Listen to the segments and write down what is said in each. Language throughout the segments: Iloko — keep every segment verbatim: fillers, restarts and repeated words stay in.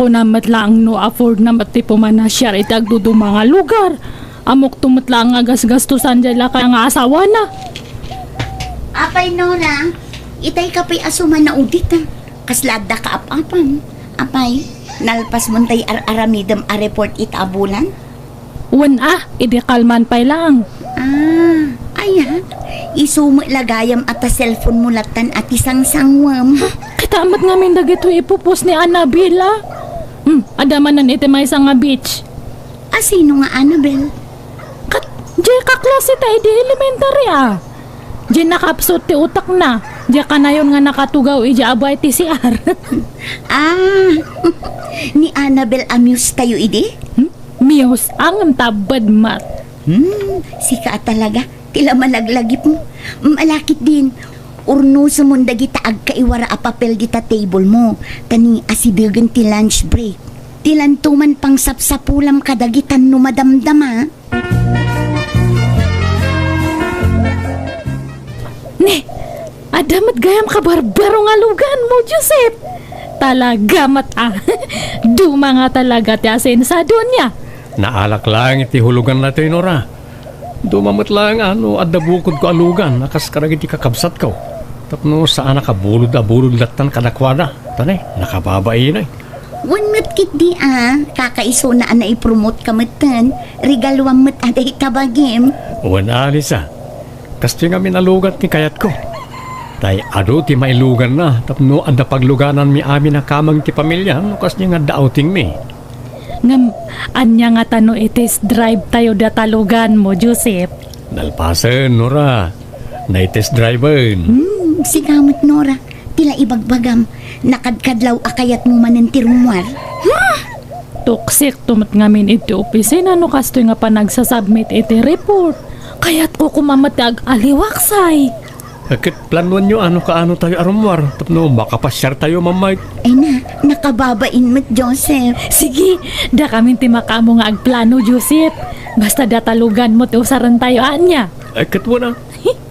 Kunam met laeng no afford na met ti pumanasiar iti agduduma nga lugar. Ammokto met laeng nga gasgastosan diay lakay nga asawana. Apay, Nora, itay ka pay a sumanaudit, a. Kasla adda kaap-apam. Apay, nalpasmon tay ar-aramidem a report ita a bulan? Wen a, idi kalman pay laeng. Ah, aya. Isu met la gayam a ta cellphone mo lattan a ti sangsangwem. Kita met ngamin dagitoy ipupos ni Annabel a. Hmm, adda manen iti maysa nga beach. A sino nga Annabel? Kat, diay kaklase ta idi elementary a. Diay nakapsut ti utakna. Diay kanayon nga nakatugaw idiay abay ti C R. Ah, ni Annabel a muse tayo idi? Hmm? Muse, ngem tabbed met. Hmm, sika a talaga. Ti la malaglagipmo. Malakit din. Urnosem dagita agkaiwara a papel dita table mo. Ta ni asidegen ti lunch break. Ti lanto man pangsapsapulam kadagitan no madamdama. Ne, adda met gayam kabarbaro nga lugan mo, Joseph. Talaga met a. Duma nga talaga ti asensadonia. Naalak laeng iti hulugan daytoy, Nora. Duma met laeng a no adda bukodko a lugan a kas kadagiti kakabsatko. Tapno saanak a bulod a bulod lattan kadakuada. Ta ne, nakababain ay. Wen met ketdi a, kakaisuna a naipromote ka metten, regaluam met a dayta bagim. Wen a, Lisa. Kastoy ngamin a lugan ti kayatko. Tay adu ti mailuganna tapno adda paglugananmi amin a kameng ti pamilya no kasdi nga adda outingmi. Ngem, ania ngata no i-test drive tayo data lugan mo, Joseph? Nalpasen, Nora. Nai-test driven. Hmm, sika met, Nora. Ti la ibagbagam, nakadkadlaw a kayatmo manen ti rummuar. Tuksik to met ngamin iti opisina no kastoy nga panagsasubmit iti report. Kayatko koma met ti ag-aliwaksay. Ket planuanyo a no kaano tayo a rummuar tapno makapasiar tayo, Ma'am Mike. Ay na, nakababain met, Joseph. Sige, dakamin ti makaammo nga agplano, Joseph. Basta data lugan mo ti usaren tayo, ania? Ay, ket wen a.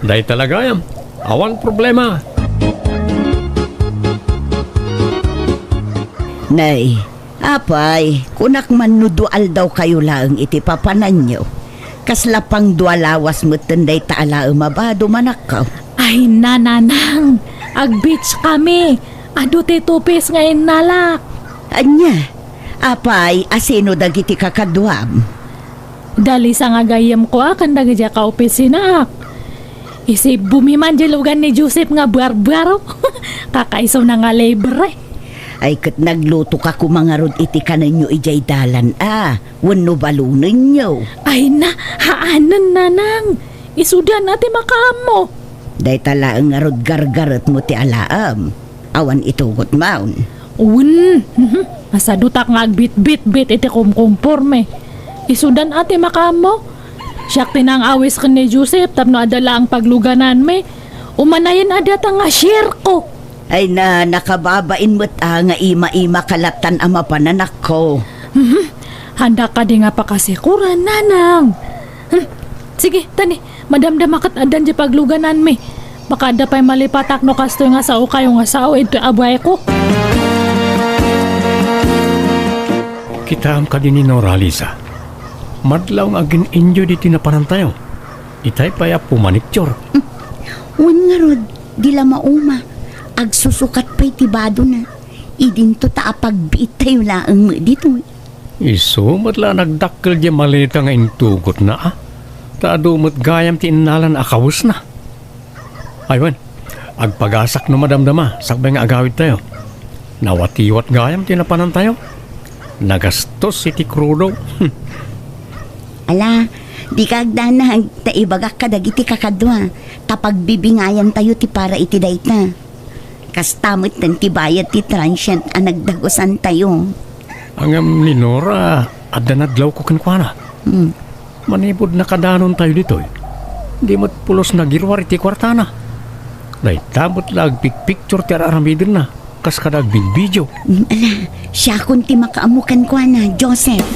Dayta la gayam. Awan problema. Nay, apay, kunak man no dua aldawkayo laeng iti papananyo. Kasla pangdua lawas metten dayta a laem a bado, manakkaw. Ay, nanang, ag-beach kami. Adu ti tupis nga innalak. Ania? Apay, asino dagiti kakaduam? Da Lisa nga gayyemko a ken dagiti a kaopisinaak. Isibbomi man diay lugan ni Joseph nga buarbuaro. Kakaisuna nga libre. Ay, ket naglutoka koma ngarud iti kanenyo idiay dalan a, wenno balonenyo. Ay na, haanen, nanang. Isudan a ti makaammo. Dayta laeng ngarud gargaretmo ti alaem. Awan itugot maon. Wen, mhm. Masadutak nga agbitbitbit iti kumkumporme. Isudan a ti makaammo. Siak ti nang-awis ken ni Joseph tapno adda laeng paglugananmi. Umanayen a data nga share ko. Ay na, nakababain met a nga ima-ima ka lattan a mapananakko. Mhm. Handa kadi nga pakasikuran, nanang? Hmm. Sige, tani, madamdama ket addan diay paglugananmi. Baka adda pay malipatak no kastoy nga sao kayo nga sao iti abayko. Kitaem kadi ni Nora, Lisa. Madlaw nga agin-enjoy diti napanantayo. Itay pay a pumaniktior. Wen ngarud, di la mauma. Agsusukat pay ti badona. Idinto ta apagbiit tayo laeng met ditoy. Isu met la a nagdakkel diay maleta nga intugotna a. Ta adu met gayam ti innalan a kawesna. Ay wen, agpagasak no madamdama, sakbay nga agawid tayo. Nawatiwat gayam ti napanan tayo. Nagastos iti krudo. Ala, dika agdanag, ta ibagak kadagiti kakadua, ta pagbibingayan tayo ti para iti dayta. Kasta metten ti bayad ti transient a nagdagusan tayo. Ngem ni Nora, adda nadlawko kenkuana. Hmm. Manipud nakadanon tayo ditoy, di met pulos nagiruar iti kuartana. Dayta met la agpikpiktur ti ar-aramidenna, kas kada agbibidio. Hmm, ala, siakon ti makaammo kenkuana, Joseph.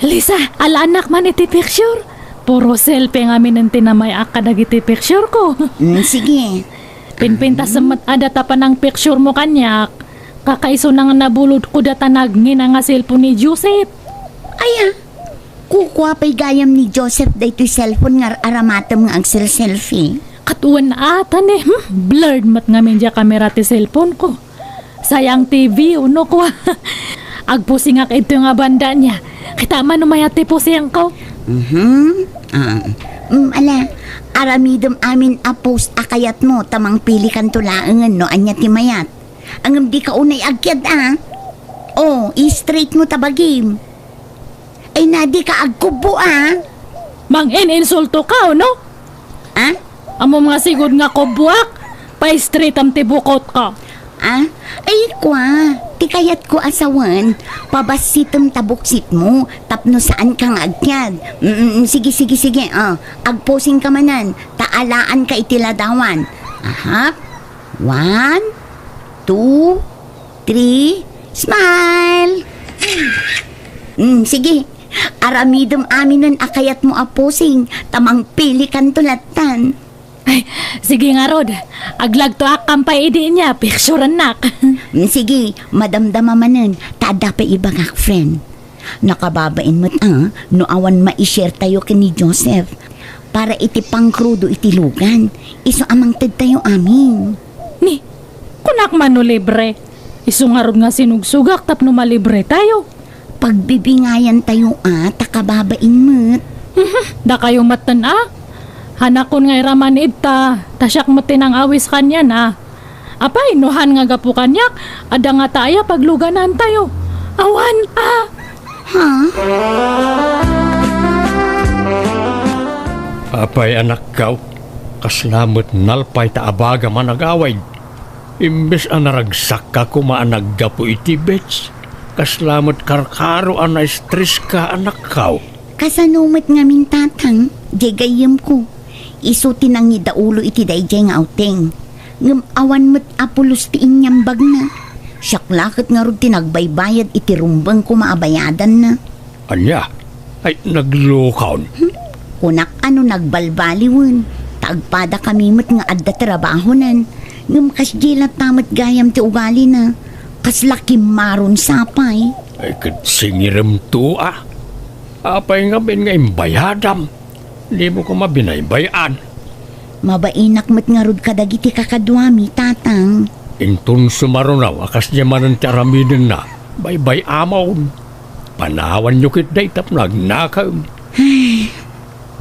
Lisa, alaannak man iti picture. Puro selfie ngamin ti namay-ak kadagiti picture ko. Mm, sige. Pinpintasem met a data panangpicturemo kaniak. Kakaisuna nga nabulodko data nagngina nga cellphone ni Joseph. Aya, kukua pay gayam ni Joseph daytoy cellphone nga ar-aramatem nga agselselfie. Ket wen ata ni, hmm, blurred met ngamin diay kamera ti cellphoneko. Sayang ti view, no, kua. Agpusingak idtoy nga banda ania. Kita man no mayat ti pusingko. Mhm. Ah. Mm, ala, aramidem amin a post a kayatmo ta mangpilikanto laengen no ania ti mayat. Ngem dika unay agkiad a. Oh, i-straight mo ta bagim. Ay na, dika agkubbo a. Mangin-insultoka, no? Ah? Ammom nga sigud nga kubboak, pa-straightam ti bukotko. Ah? Ay, kua, ti kayatko a sawen, pabassitem ta buksitmo, tapno saanka nga agkiad. Mm, mm, sige, sige, sige, ah, agpusingka manen, ta alaanka iti ladawan. Aha. One, two, three, smile! Mm, sige, aramidem aminen a kayatmo a pusing, ta mangpilikanto lattan. Ay, sige ngarud, aglagtoak pay idi ania, picturennak. Mm, sige, madamdama manen, ta adda pay ibagak, friend. Nakababain met a no awan mai-share tayo ken ni Joseph para iti pangkrudo iti lugan, isu a mangtedtayo amin. Ni, kunak man no libre. Isu ngarud nga sinugsugak tapno malibre tayo. Pagbibingayan tayo a, ta kababain met. Mhm, dakayo metten a. Hanakon nga iraman ita, ta siak met ti nang-awis kanian a. Apay, no han nga gapu kaniak, adda ngata aya pagluganan tayo. Awan a. Ha? Apay, anakko, kasla met nalpay ta abagam a nagawid. Imbes a naragsakka koma a naggapu iti beach, kasla met karkaro a na-stresska, anakko. Kasano met ngamin, tatang, diay gayyemko? Isu ti nangidaulo iti daydiay nga outing. Ngem awan met a pulos ti inyambagna. Siak la ket ngarud ti nagbaybayad iti rumbeng koma a bayadanna. Ania? Ay, naglukon. Hmm? Kunak a no nagbalbaliwen, ta agpadakami met nga adda trabahonan. Ngem kasdiay latta met gayam ti ugalina. Kasla kimmaron sapay. Ay, ket singiremto a. Apay ngamin nga imbayadam? Dimo koma binaybay-an. Mabainak met ngarud kadagiti kakaduami, tatang. Inton sumaruno a kasdiay manen ti aramidenna, baybay-amon. Panawanyo ketdi tapno agnakem. Ay.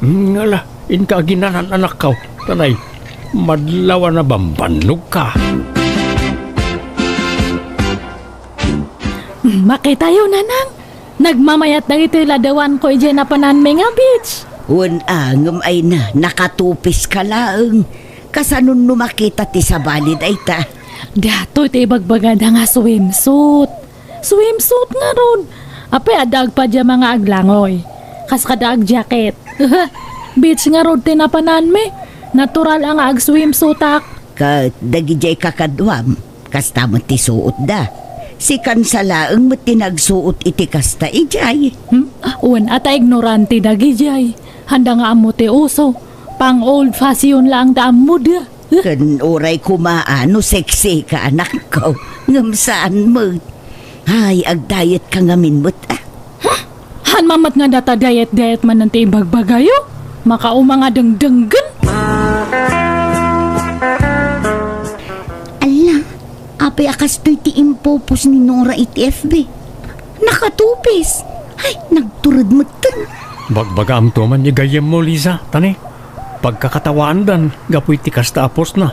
Hmm, ala, inka aginanan, anakko. Tanay, madlaw a nabambannogka. Hmm, makitayo, nanang. Nagmamayat dagitoy ladawanko idiay napananmi nga beach. Wen a, ngem ay na, nakatupiska laeng. Kasano no makita ti sabali dayta? Datoy ti ibagbagada nga swimsuit. Swimsuit ngarud. Apay, adda agpadiama nga aglangoy. Kas kada agjacket. Beach ngarud ti napananmi. Natural a nga agswimsuitak. Ket dagidiay kakaduam, kasta met ti suotda. Si Kansa laeng met ti nagsuot iti kasta idiay. Hmm? Wen a ta ignorante dagidiay. Handa nga ammo ti uso. Pang old fashion laeng ti ammoda. Ken uray koma a no sexy ka, anakko, ngem saan met. Ay, agdiet ka ngamin met, a. Huh? Han mamet nga data diet-diet manen ti ibagbagayo? Makauma nga dengdenggen? Alla, apay a kastoy ti impopos ni Nora iti F B? Nakatupis! Ay, nagtured metten. Bagbagaamto man ni gayyemmo, Liza, tani? Pagkakatawaandan gapu iti kasta a postna.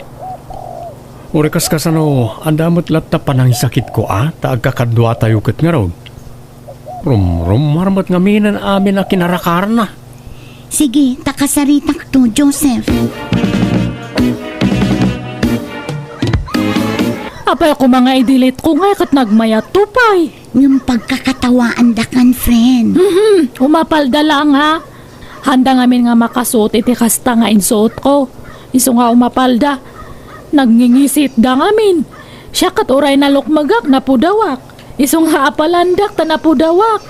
Uray kas kasano, adda met latta panangisakitko a ta agkakaduatayo ket ngarud. Rumrummuar met ngaminen amin a kinarakarna. Sige, ta kasaritakto, Joseph. Apay koma nga i-delete ko ngay ket nagmayatto pay. Ngem pagkakatawaandakan, friend. Mhm, umapalda laeng a. Handa ngamin nga makasuot iti kasta nga insuotko. Isu nga umapalda, nagngingisitda ngamin. Siak ket uray nalukmegak, napudawak. Isu nga apalandak ta napudawak.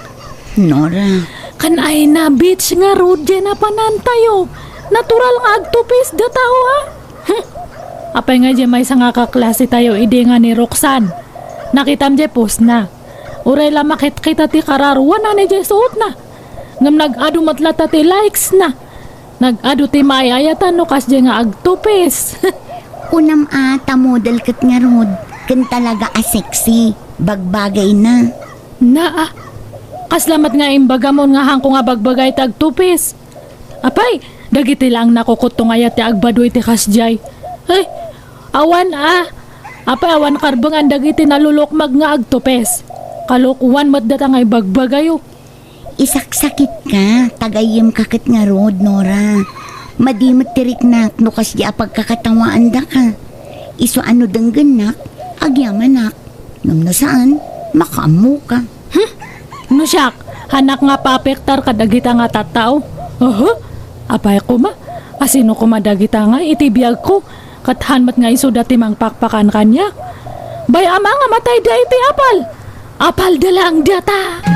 Nora. Kan ay na beach ngarud diay napanantayo. Natural nga agtupisda tao, a. Hmm. Apay nga diay maysa nga kaklase tayo idi nga ni Roxanne? Nakitam diay post na. Uray la makitkita ti kararuan a ni diay suot na. Ngem nag-adu met latta ti likes na. Nag-adu ti maay-ayatan no kasdiay nga agtupis. Kunam a ta model ket ngarud, ken talaga a sexy, bagbagay na. Naa, kasla met nga imbagamon nga haanko nga bagbagay ti agtupis. Apay, dagiti laeng nakukutto nga ayat ti agbado iti kasdiay. Ay, awan a. Apay, awan karbengan dagiti nalulukmag nga agtupis. Kalokoan met data nga ibagbagayo. Isaksakitka, tagayemka ket ngarud, Nora. Madi met ti riknak no kasdi a pagkakatawaandaka. Isu a no denggennak, agyamanak. Ngem no saan, makaammoka. Hmm? No siak, haanak nga paapektar kadagita nga tattao. Oho, apay koma, asino koma dagita nga iti biagko? Ket haan met nga isuda ti mangpakpakan kaniak. Bay-am a nga matayda iti apal. Apalda laeng data.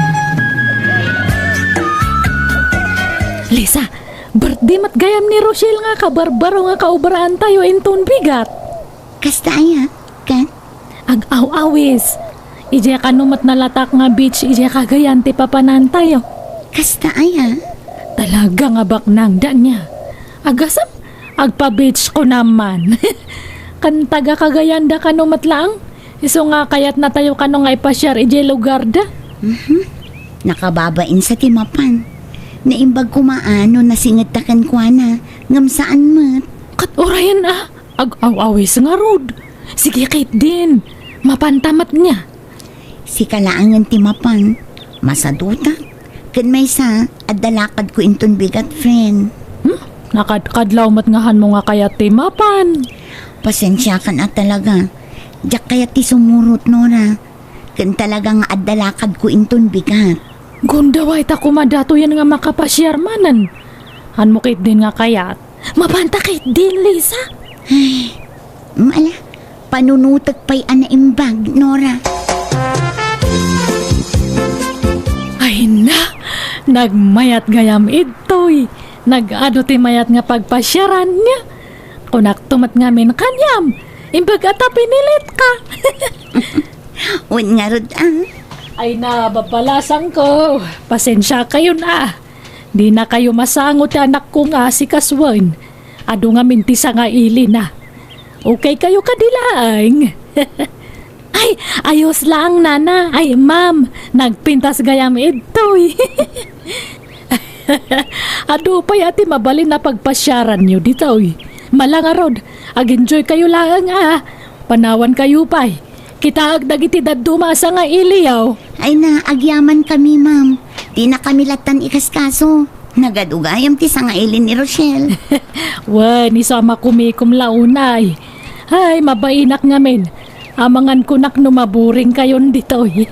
Lisa, birthday met gayam ni Rochelle nga kabarbaro nga kaobraantayo inton bigat. Kasta aya, ket? Ag-aw-awis. Idiay kano met nalatak nga beach idiay Cagayan ti papanantayo. Kasta aya? Talaga nga baknang da niya. Agasem, agpa-beach ko naman. Ken taga Cagayan da kano met laeng. Isu nga kayatnatayo kano nga ipasiar idiay lugar da. Mhm. Nakababain sa ti mapan. Naimbag koma a no nasingedta kenkuana, ngem saan met. Ket urayen a, ag-aw-awis ngarud. Sige ketdin, mapanta met niya. Sika laengen ti mapan, masadutak. Ken maysa, adda lakadko inton bigat, friend. Hmm? Nakadkadlaw met nga hanmo nga kayat ti mapan. Pasensiakan a talaga. Diak kayat ti sumurot, Nora. Ken talaga nga adda lakadko inton bigat. Gundaway ta koma datoyen nga makapasiar manen. Hanmo ketdin nga kayat. Mapanta ketdin, Lisa. Ay, mm, ala, panunotek pay a naimbag, Nora. Ay na, nagmayat gayam idtoy. Nag-adu ti mayat nga pagpasiaran niya. Kunakto met ngamin kaniam, imbag a ta pinilitka. Wen ngarud, ah. Ay na, babalasangko. Pasensiakayon, ah. Dinakayo masango ti anakko nga asikasuen. Adu ngamin ti sangailina. Okay kayo kadi laeng? Ay, ayos laeng, nana. Ay, ma'am, nagpintas gayam idtoy. Adu pay a ti mabalin a pagpasiaranyo ditoy. Malangarod, ag-enjoy kayo laeng a. Panawan kayo pay. Kitaek dagiti dadduma a sangailiyo. Ay na, agyaman kami, ma'am. Dina kami lattan ikaskaso. Nagadu gayam ti sangaili ni Rochelle. Wen, isu a makumikom la unay. Ay, mabainak ngamin. Amangan kunak no maburing kayon ditoy.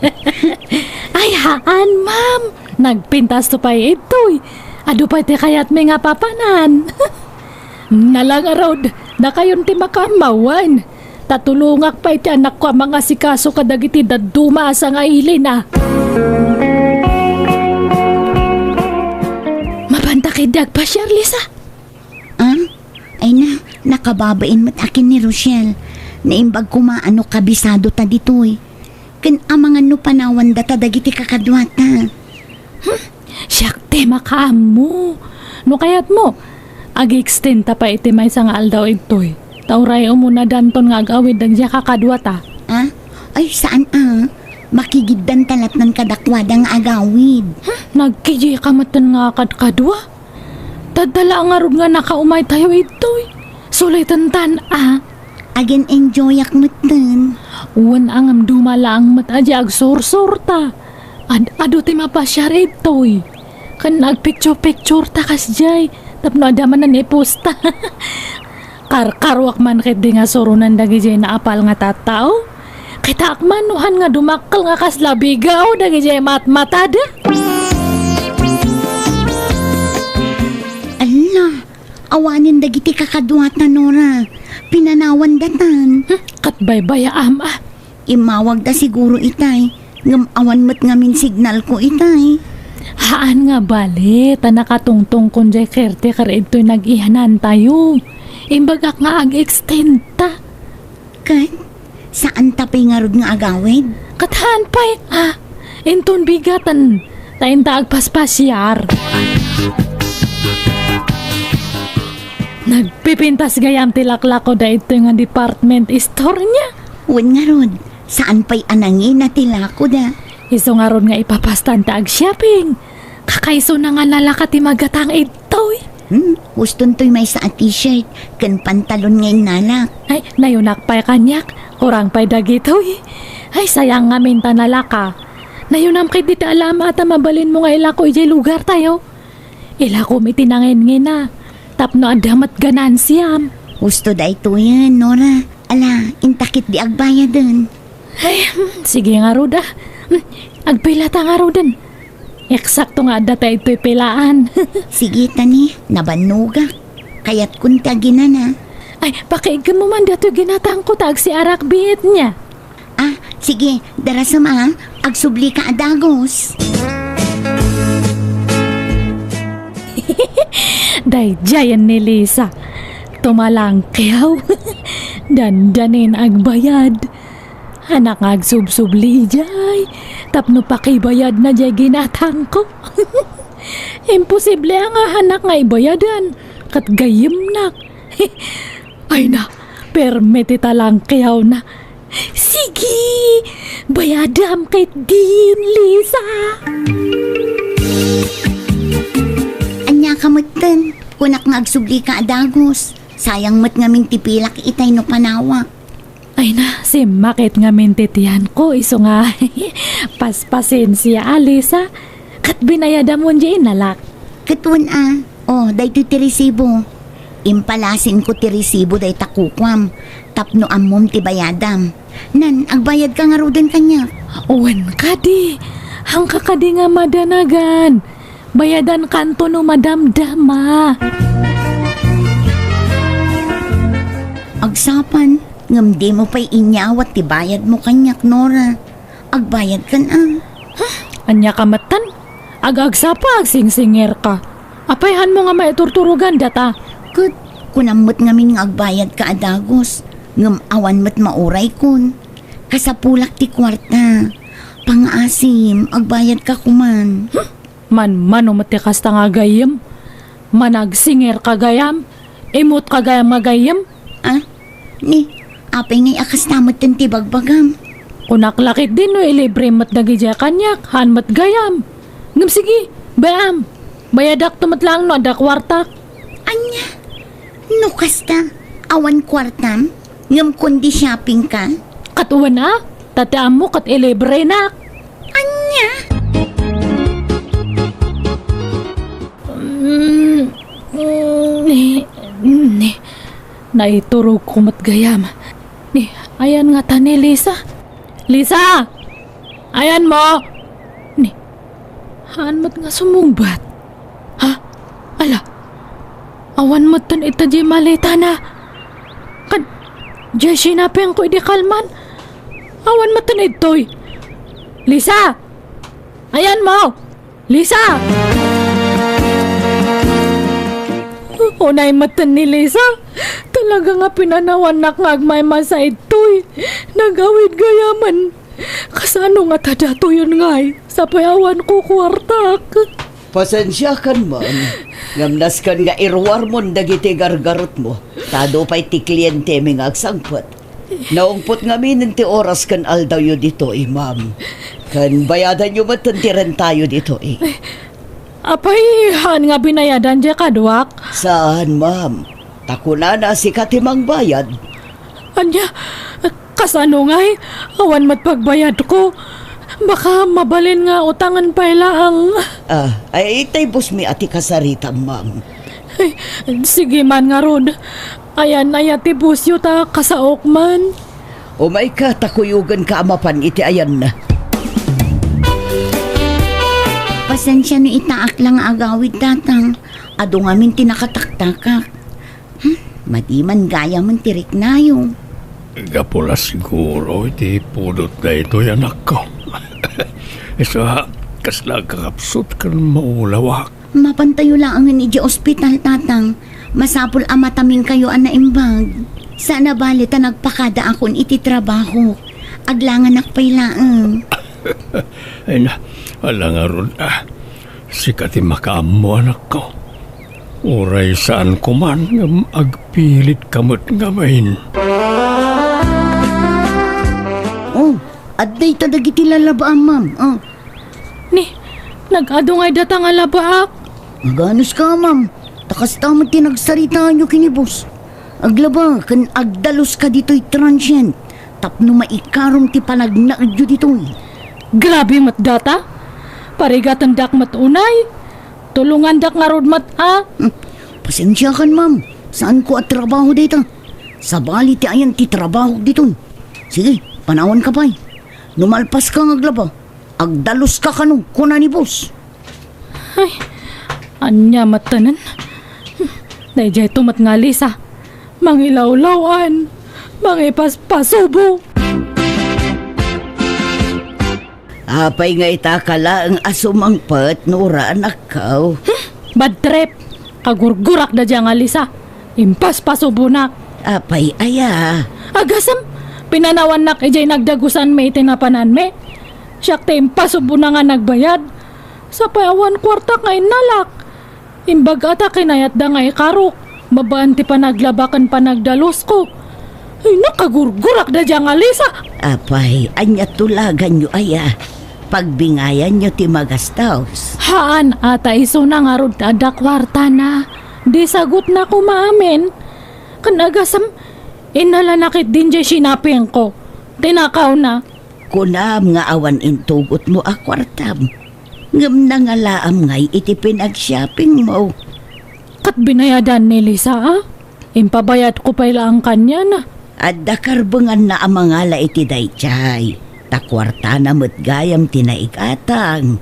Ay, haan, ma'am. Nagpintas to pay itoy. Adu pay ti kayatmi nga papanan. Nalangarod, dakayon ti makaammawan. Ta tulongak pay ti anakko a mangasikaso kadagiti dadduma a sangailina. Mapanta ketdi agpasiar, Lisa? Ah? Ay na, nakababain met a ken ni Rochelle. Naimbag koma a no kabisado ta ditoy. Ken amangan no panawan data dagiti kakaduata. Hmm, siak ti makaammo. No kayatmo, ag-extend ta pay iti maysa nga aldaw idtoy. Ta uray umuna danton nga ag-awid dagiti kakaduata. Ah? Ay, saan a? Makigiddan ta lattan kadakuada nga agawid. Hmm, nagkijika metten nga kadkadua? Tadda la ngarud nga nakaumay tayo idtoy. Sulitan tan a. Agin-enjoyak metten. Wen a ngem duma laeng met a di agsursurta. Ad-adu ti mapasiar idtoy. Ken agpicture-picture ta kasdiay tapno adda manen iposta. Karkaruak man ketdi nga suronen dagidiay naapal nga tattao. Kitaak man no han nga dumakkel nga kasla bigaw dagidiay matmatada. Alla, awanen dagiti kakaduata, Nora. Pinanawan datan. Hmm, ket baybayaam a. Immawagda siguro itay, ngem awan met ngamin signalko itay. Haan nga bale, ta nakatungtongkon diay caretaker idtoy nag-iyanantayo. Imbagak nga ag-extend ta. Ket, saan ta pay ngarud nga agawid? Ket haan pay, ah, inton bigaten, ta inta agpaspasiar. Nagpipintas gayam ti laklako daytoy nga department store niya. Wen ngarud, saan pay a nangina ti lakoda? Isu ngarud nga ipapastan ta ag-shopping. Kakaisuna nga nalaka ti magatang idtoy. Hmm, huston toy maysa a t-shirt ken pantalon nga innalak. Ay, nayunak pay kaniak. Kurang pay dagitoy. Ay, sayang ngamin ta nalaka. Nayunam ketdi ti alama ta mabalinmo nga ilako idiay lugartayo. Ilakom iti nangingina. Tapno adda met ganansiam. Husto daytoyen, Nora. Ala, inta ketdi agbayaden. Ay, hmm, sige ngarud, ah. Hmm, agpila ta ngaruden. Eksakto nga adda ta itoy pilaan. Sige, tani, nabannogak. Kayatkon ti aginana. Ay, pakiigkenmo man datoy ginatangko ta agsiarak biit niya. Ah, sige, darasem a, agsublika a dagus. Daydiayen ni Lisa. Tumalangkiw. Dandanin agbayad. Hanak nga agsubsubli idiay tapno pakibayadna diay ginatangko. Imposible a nga hanak nga ibayadan ket gayyemnak. Ay na, permi ti talangkiwna. Sige, bayadam ketdin, Lisa. Ania ka metten, kunak nga agsublika a dagus. Sayang met ngamin ti pilak itay no panawak. Ay na, simmakit ngamin ti tiyanko, isu nga paspasensia, Alisa. Ket binayadam wen diay innalak. Ket wen a, o, daytoy ti resibo. Impalasinko ti resibo dayta kukuam, tapno ammom ti bayadam. Nan, agbayadka ngaruden kaniak. Wen kadi, haanka kadi nga madanagan. Bayadankanto no madamdama. Agsapa, ngem dimo pay inyawat ti bayadmo kaniak, Nora. Agbayadkan a. Huh? Ania ka metten? Ag-agsapa, agsingsingirka. Apay haanmo nga maiturturogan data? Ket kunam met ngamin nga agbayadka a dagus, ngem awan met mauraykon. Kasapulak ti kuarta. Pangaasim, agbayadka koman. Huh? Manmano met ti kasta nga gayyem? Managsingirka gayam? Immotka gayam nga gayyem? Ah, ni, apay ngay a kasta metten ti bagbagam? Kunak la ketdi no ilibre met dagidiay kaniak, haan met gayam. Ngem sige, bay-am. Bayadakto met laeng no adda kuartak. Ania? No kasta, awan kuartam, ngem kundi shoppingka? Ket wen a, ta ti ammo ket ilibrenak. Ania? Mm, mm, ni, ni, naiturogko met gayam. Ni, ayan ngata ni Lisa. Lisa! Ayanmo! Ni, haan met nga sumungbat. Ha? Ala, awan metten ita diay maletana. Ken, diay sinapengko idi kalman. Awan metten idtoy. Lisa! Ayanmo! Lisa! Unay metten ni Lisa. Talaga nga pinanawannak nga agmaymaysa idtoy. Nagawid gayamen. Kasano ngata datoyen ngay? Sapay awan ko kuartak. Pasensiakan man, ngem nasken nga iruarmon dagiti gargarutmo, ta adu pay ti klientemi nga agsangpet. Naungpot ngaminen ti oras ken aldawyo ditoy, ma'am. Ken bayadanyo metten ti rentayo ditoy. Apay, haan nga binayadan diay kaduak? Saan, ma'am. Ta kunana, sika ti mangbayad. Ania? Kasano ngay? Awan met pagbayadko. Baka mabalin nga utangen pay laeng. Ah, ay, tay bossmi a ti kasaritam, ma'am. Ay, sige man ngarud. Ayan aya ti bossyo ta kasaok man. Umayka ta kuyogenka a mapan iti ayanna. Pasensia no itaak la nga agawid, Tatang. Adu ngamin ti nakataktakak. Hmm, madi man gayamen ti riknayo. Gapu la siguro iti pudot daytoy, anakko. Isu a, kasla agkakapsut ken maulawak. Mapantayo laengen idiay ospital, Tatang. Masapul a mataminkayo a naimbag. Saan a bale ta nagpakadaakon iti trabahok. Aglanganak pay laeng. Ay na, ala ngarud, ah. Sika ti makaammo, anakko. Uray saanko man, ngem agpilitka met ngamin. Oh, adda ita dagiti lalabaam, ma'am. Oh. Ni, nag-adu ngay data nga labaak. Aganuska, ma'am. Ta kasta met ti nagsaritaanyo ken ni boss. Aglaba ken agdaluska ditoy transient tapno maikarom ti panagnaedyo ditoy. Grabe met data. Parigatendak met unay. Tulongandak ngarud met a. Hmm. Pasensiakan, ma'am. Saanko a trabaho dayta. Sabali ti ayan ti trabahok ditoy. Sige, panawanka pay. No malpaska nga aglaba, agdaluska kano, kuna ni boss. Ay, ania met tanen? Daydiay to met nga Lisa. Mangilawlaw-an, mangipaspasubo. Apay nga ita ka laeng a sumangpet, Nora, anakko? Hmm, bad trip. Kagurgurak daydiay nga Lisa. Impaspasubonak. Apay aya? Agasem, pinanawannak idiay nagdagusanmi iti napananmi. Siak ti impasubona nga nagbayad. Sapay awan kuartak nga innalak. Imbag-a ta kinayatda nga ikarok babaen ti panaglaba ken panagdalusko. Ay, nakagurgurak daydiay nga Lisa. Apay, ania tulaganyo aya? Pagbingayanyo ti magastos. Haan, a ta isuna ngarud ti adda kuartana. Di sagutna koma amin. Ken agasem, innalanak ket dindiay sinapingko. Tinakawna. Kunam nga awan intugotmo a kuartam, ngem nangalaam ngay iti pinagshoppingmo. Ket binayadan ni Lisa, a? Impabayadko pay laeng kaniana. Adda karbenganna a mangala iti daydiay, ta kuartana met gayam ti naigatang.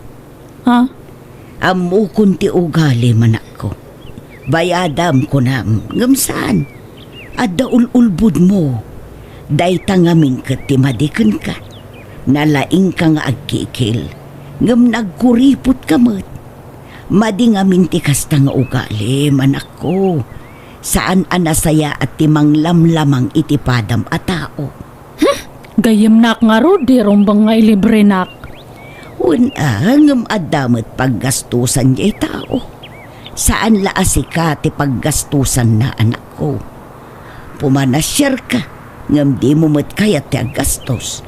Ha? Ammokon ti ugalim, anakko. Bayadam, kunam, ngem saan. Adda ul-ulbodmo. Dayta ngamin ket ti madi kenka. Nalaingka nga agkikil, ngem nagkuripotka met. Madi ngamin ti kasta nga ugalim, anakko. Saan a nasayaat ti manglamlamang iti padam a tao. Hmm, gayyemnak ngarud ti rumbeng nga ilibrenak. Wen a, ngem adda met paggastosan diay tao. Saan la a sika ti paggastosanna, anakko. Pumanasiarka, ngem dimo met kayat ti aggastos.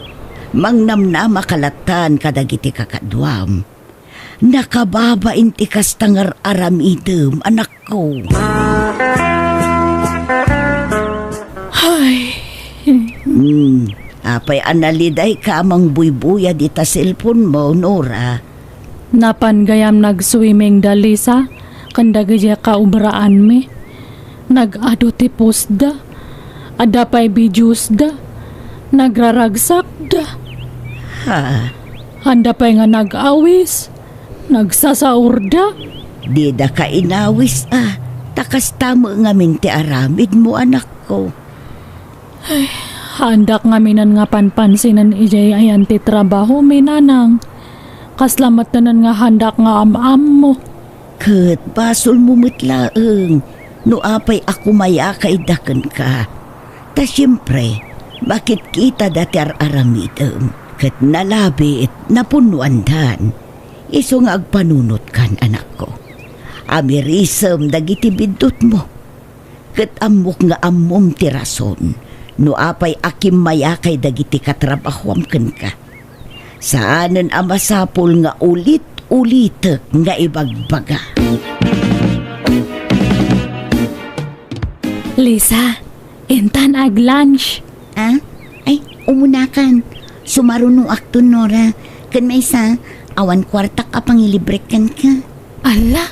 Mangnamnamaka lattan kadagiti kakaduam. Nakababain ti kasta nga ar-aramidem, anakko. Ay. Hmm, apay a nalidayka a mangbuybuyad ita cellphone-mo, Nora? Napan gayam nag-swimming da Lisa ken dagiti kaobraanmi. Nag-adu ti postda. Adda pay videosda. Nagraragsakda. Ha? Anda pay nga nag-awis. Nagsasaurda. Didaka inawis a, ta kasta met ngamin ti aramidmo, anakko. Ay, haandak ngaminen nga panpansinen idiay ayan ti trabahomi, nanang. Kasla metten nga haandak nga am-ammo. Ket basolmo met laeng no apay a kumayaka ida kenka. Ta siempre, makitkitada ti ar-aramidem, ket nalabit, napunnoandan. Isu nga agpanunotkan, anakko. Amirisem dagiti biddutmo. Ket ammok nga ammom ti rason no apay a kimmayakay dagiti katrabahoam kenka. Saanen a masapul nga ulit-ulitek nga ibagbaga. Lisa, intan ag-lunch. Ah? Ay, umunakan. Sumarunoakton, Nora. Ken maysa, awan kuartak a pangilibrek kenka. Ala,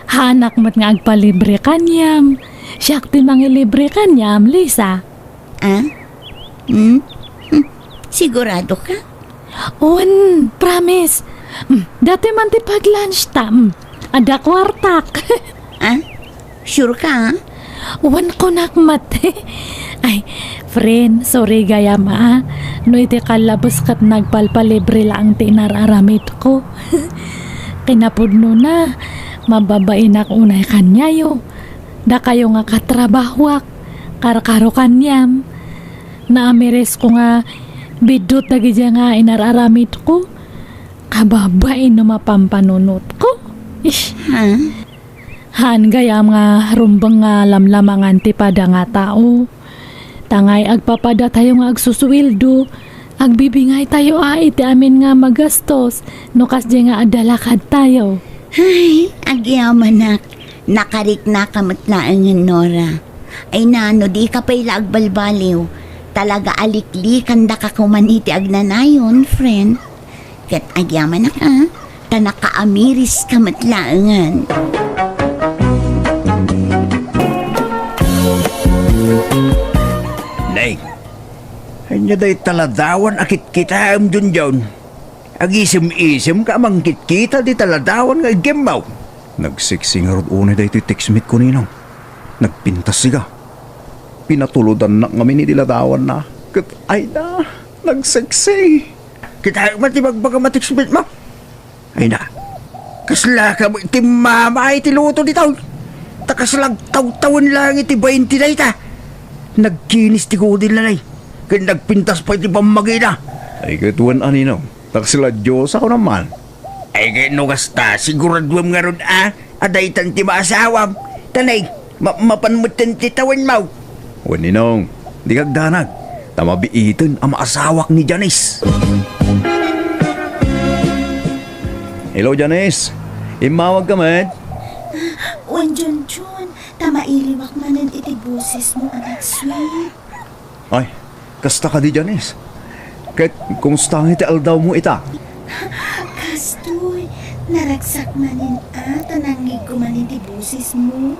haanak met nga agpalibre kaniam. Siak ti mangilibre kaniam, Lisa. Ah? Hmm? Hmm. Sigurado ka? Wen, promise. Hmm, datoy man ti pag-lunch ta. Hmm, adda kuartak. Ah? Sure ka, ah? Wen, kunak met. Ay, friend, sorry gayam, ah. No iti kallabes ket nagpalpalibre laeng ti inar-aramidko. Kinapudnona, Mababainak unay kaniayo. Dakayo nga katrabahoak, karkaro kaniam. Naamirisko nga biddut dagidiay nga inar-aramidko. Kababain no mapampanunotko. Ish. Ha? Haan gayam nga rumbeng nga lamlamangan ti pada nga tao. Tangay agpapadatayo nga agsusueldo, agbibingaytayo a iti amin nga magastos no kasdiay nga adda lakadtayo. Ay, agyamanak. Nakariknaka met laengen, Nora. Ay na, no dika pay la agbalbaliw, talaga a liklikandaka koman iti agnanayon, friend. Ket agyamanak a, ta nakaamiriska met laengen. Nay, ania dayta ladawan a kitkitaem, Junjun? Agisem-isemka a mangkitkita dita ladawan nga iggemmaw. Nagseksi ngarud unay daytoy textmate ko, Ninong. Nagpintas siga. Pinatulodannak ngamin iti ladawanna. Ket ay na, nagseksi. Kitaek man ti bagbagam a textmate mo. Ay na, kasla ka mo iti mama iti luto ditoy. Ta kasla agtawtawen laeng iti bainti dayta. Nagkinis ti kudilna, Nay. Ket nagpintas pay ti pammagina. Ay ket wen a, Ninong. Ta kasla Dios a kunam man. Ay ket no kasta, siguraduem ngarud a, a daytan ti maasawam. Ta nay, ma-, mapan metten ti tawenmo. Wen, Ninong, dika agdanag, ta mabiiten a maasawak ni Janice. Hello, Janice. Immawag ka met? Wen, Junjun, ta mailiwak manen iti bosesmo, anak sweet. Ay, kasta kadi, Janice? Ket kumusta nga iti aldawmo ita? Kastoy, naragsak manen a, ta nangngegko manen ti bosesmo.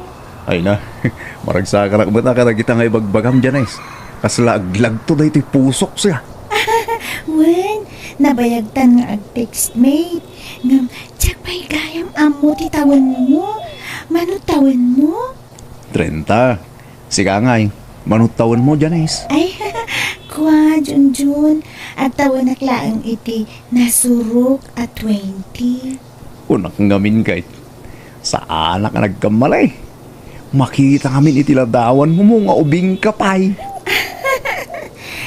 Ay na, maragsakanak met a kadagita nga ibagbagam, Janice. Kasla aglagto daytoy pusok siya. Wen, nabayagtan nga agtextmate. Ngem, diak pay gayam ammo ti tawenmo. Mano tawenmo? Trenta. Sika ngay, mano tawenmo, Janice? Ay, kua, Junjun, agtawenak laeng iti nasurok a twenty. Kunak ngamin kay, saanak a nagkammalay. Makita ngamin iti ladawanmo nga ubingka pay.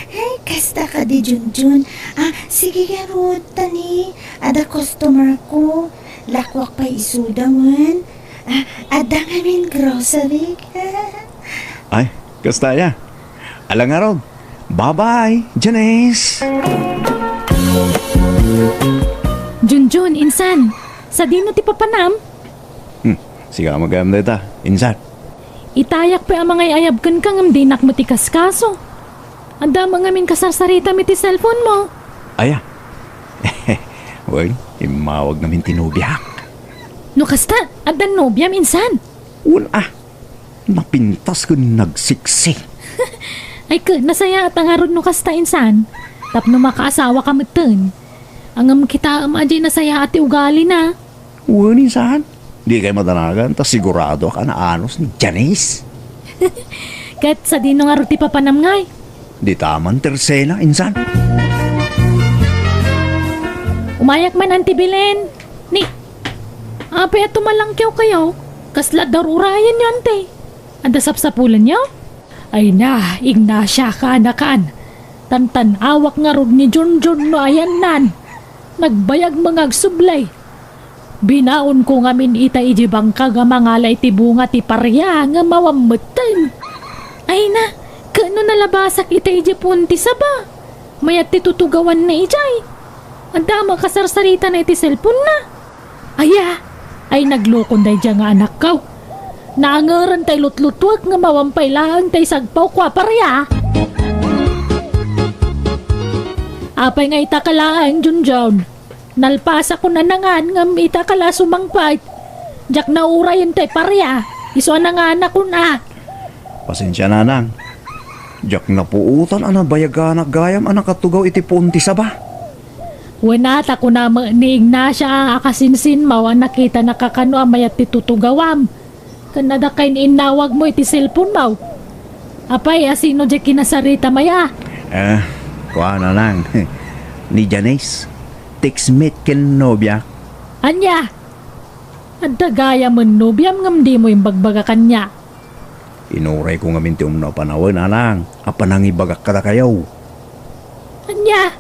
Ay, kasta kadi, Junjun. Ah, sige, garud, tani. Adda customer ko. Lakuak pay isuda wen. Ah, adda ngamin grocery. Ay, kasta aya. Ala ngarud. Bye-bye, Janice. Junjun, insan, sadino ti papanam? Hmm, sika met gayam dayta, insan. Itayak pay a mangay-ayab kenka ngem dinak met ikaskaso. Adda met ngamin kasarsaritam iti cellphone mo. Aya. Wen, immawag ngamin ti nobiak. No kasta, adda nobiam, insan? Wen a. Napintas ken nagseksi. Ay ket, nasayaat a ngarud no kasta, insan. Tapno makaasawaka metten. Ngem kitaem a diay nasayaat ti ugalina. Wen, insan. Dikay madanagan ta siguradoak a naanus ni Janice. Ket sadino ngarud ti papanam ngay? Dita man ti Rosena, insan. Umayak man, Auntie Belen. Ni, apay a tumalangkewkayo? Kasla adda ur-urayenyo, Auntie? Adda sapsapulenyo? Ay na, Ignacia, kaanakan. Tantan-awak ngarud ni Junjun no ayannan. Nagbayag nga agsubli. Binaonko ngamin ita idiay bangkag a mangala iti bunga ti paria nga awan metten. Ay na, ket no nalabasak ita idiay puon ti saba, mayat ti tutugawanna idiay. Adda met kasarsaritana iti cellphone-na. Aya, ay naglokon daydiay nga anakko. Naangeren tay lutlutuek nga awan pay laeng tay sagpawko a paria. Apay nga ita ka laeng, Junjun? Nalpasakon a nangan ngem ita ka la sumangpet. Diak naurayen tay paria, isu a nanganakon a. Pasensia, nanang. Diak napuotan a nabayaganak gayam a nakatugaw iti puon ti saba. Wen a, ta kuna met ni Ignacia a kasinsinmo a nakitanaka kano a mayat ti tutugawam. Ken adda kay ni innawagmo iti cellphone-mo. Apay, a sino diay kinasaritam aya? Eh, kuana lang. Ni Janice. Textmate ken nobiak. Ania? Adda gayamen nobiam ngem dimo imbagbaga kaniak. Inurayko ngamin ti umno a panawen, Nanang, a panangibagak kadakayo. Ania?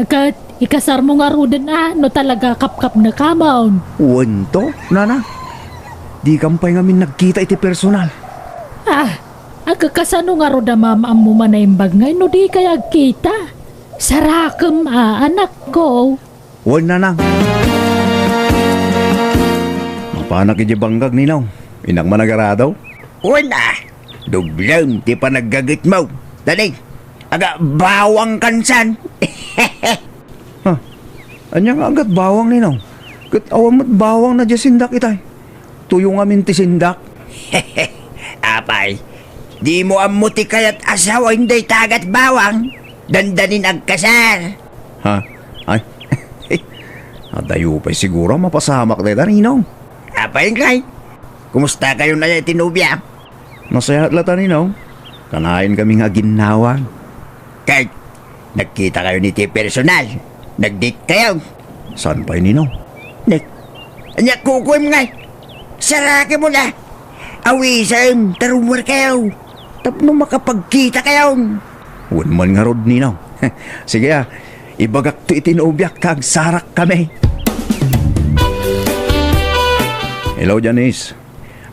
Ket ikasarmo ngaruden a no talaga kapkapnekamon? Wen to, Nanang. Dikam pay ngamin nagkita iti personal. Ah, agkasano ngarud a maam-ammo a naimbag ngay no dikay agkita? Sarakem a, anakko. Wen, Nanang. Mapanak idiay banggag, Ninong. Innak man agarado? Wen a, dublem ti panaggagetmo. Dali, aga bawang kansan. Ha? Ania nga agat bawang, Ninong? Ket awan met bawang na diay sindak itay. Tuyo ngamin ti sindak. Apay, dimo ammo ti kayat asawaen dayta agat bawang? Dandanin agkasar. Ha? Ay. Adayo pay siguro a mapasamak dayta, Ninong. Apay ngay? Kumusta kayo na iti nobia? Nasayaat la ta, Ninong. Kanayon kami nga aginnawa. Kay, nagkita kayo ni ti personal. Nag-date kayo. Saan pay, Ninong? Nek, ania kukuem ngay? Sarake mo na. Awisem, tarumar kayo. Tapno makapagkita kayo. Wen man ngarud, Ninong. Sige a, ibagak to iti nobiak ta agsarak kami. Hello, Janice.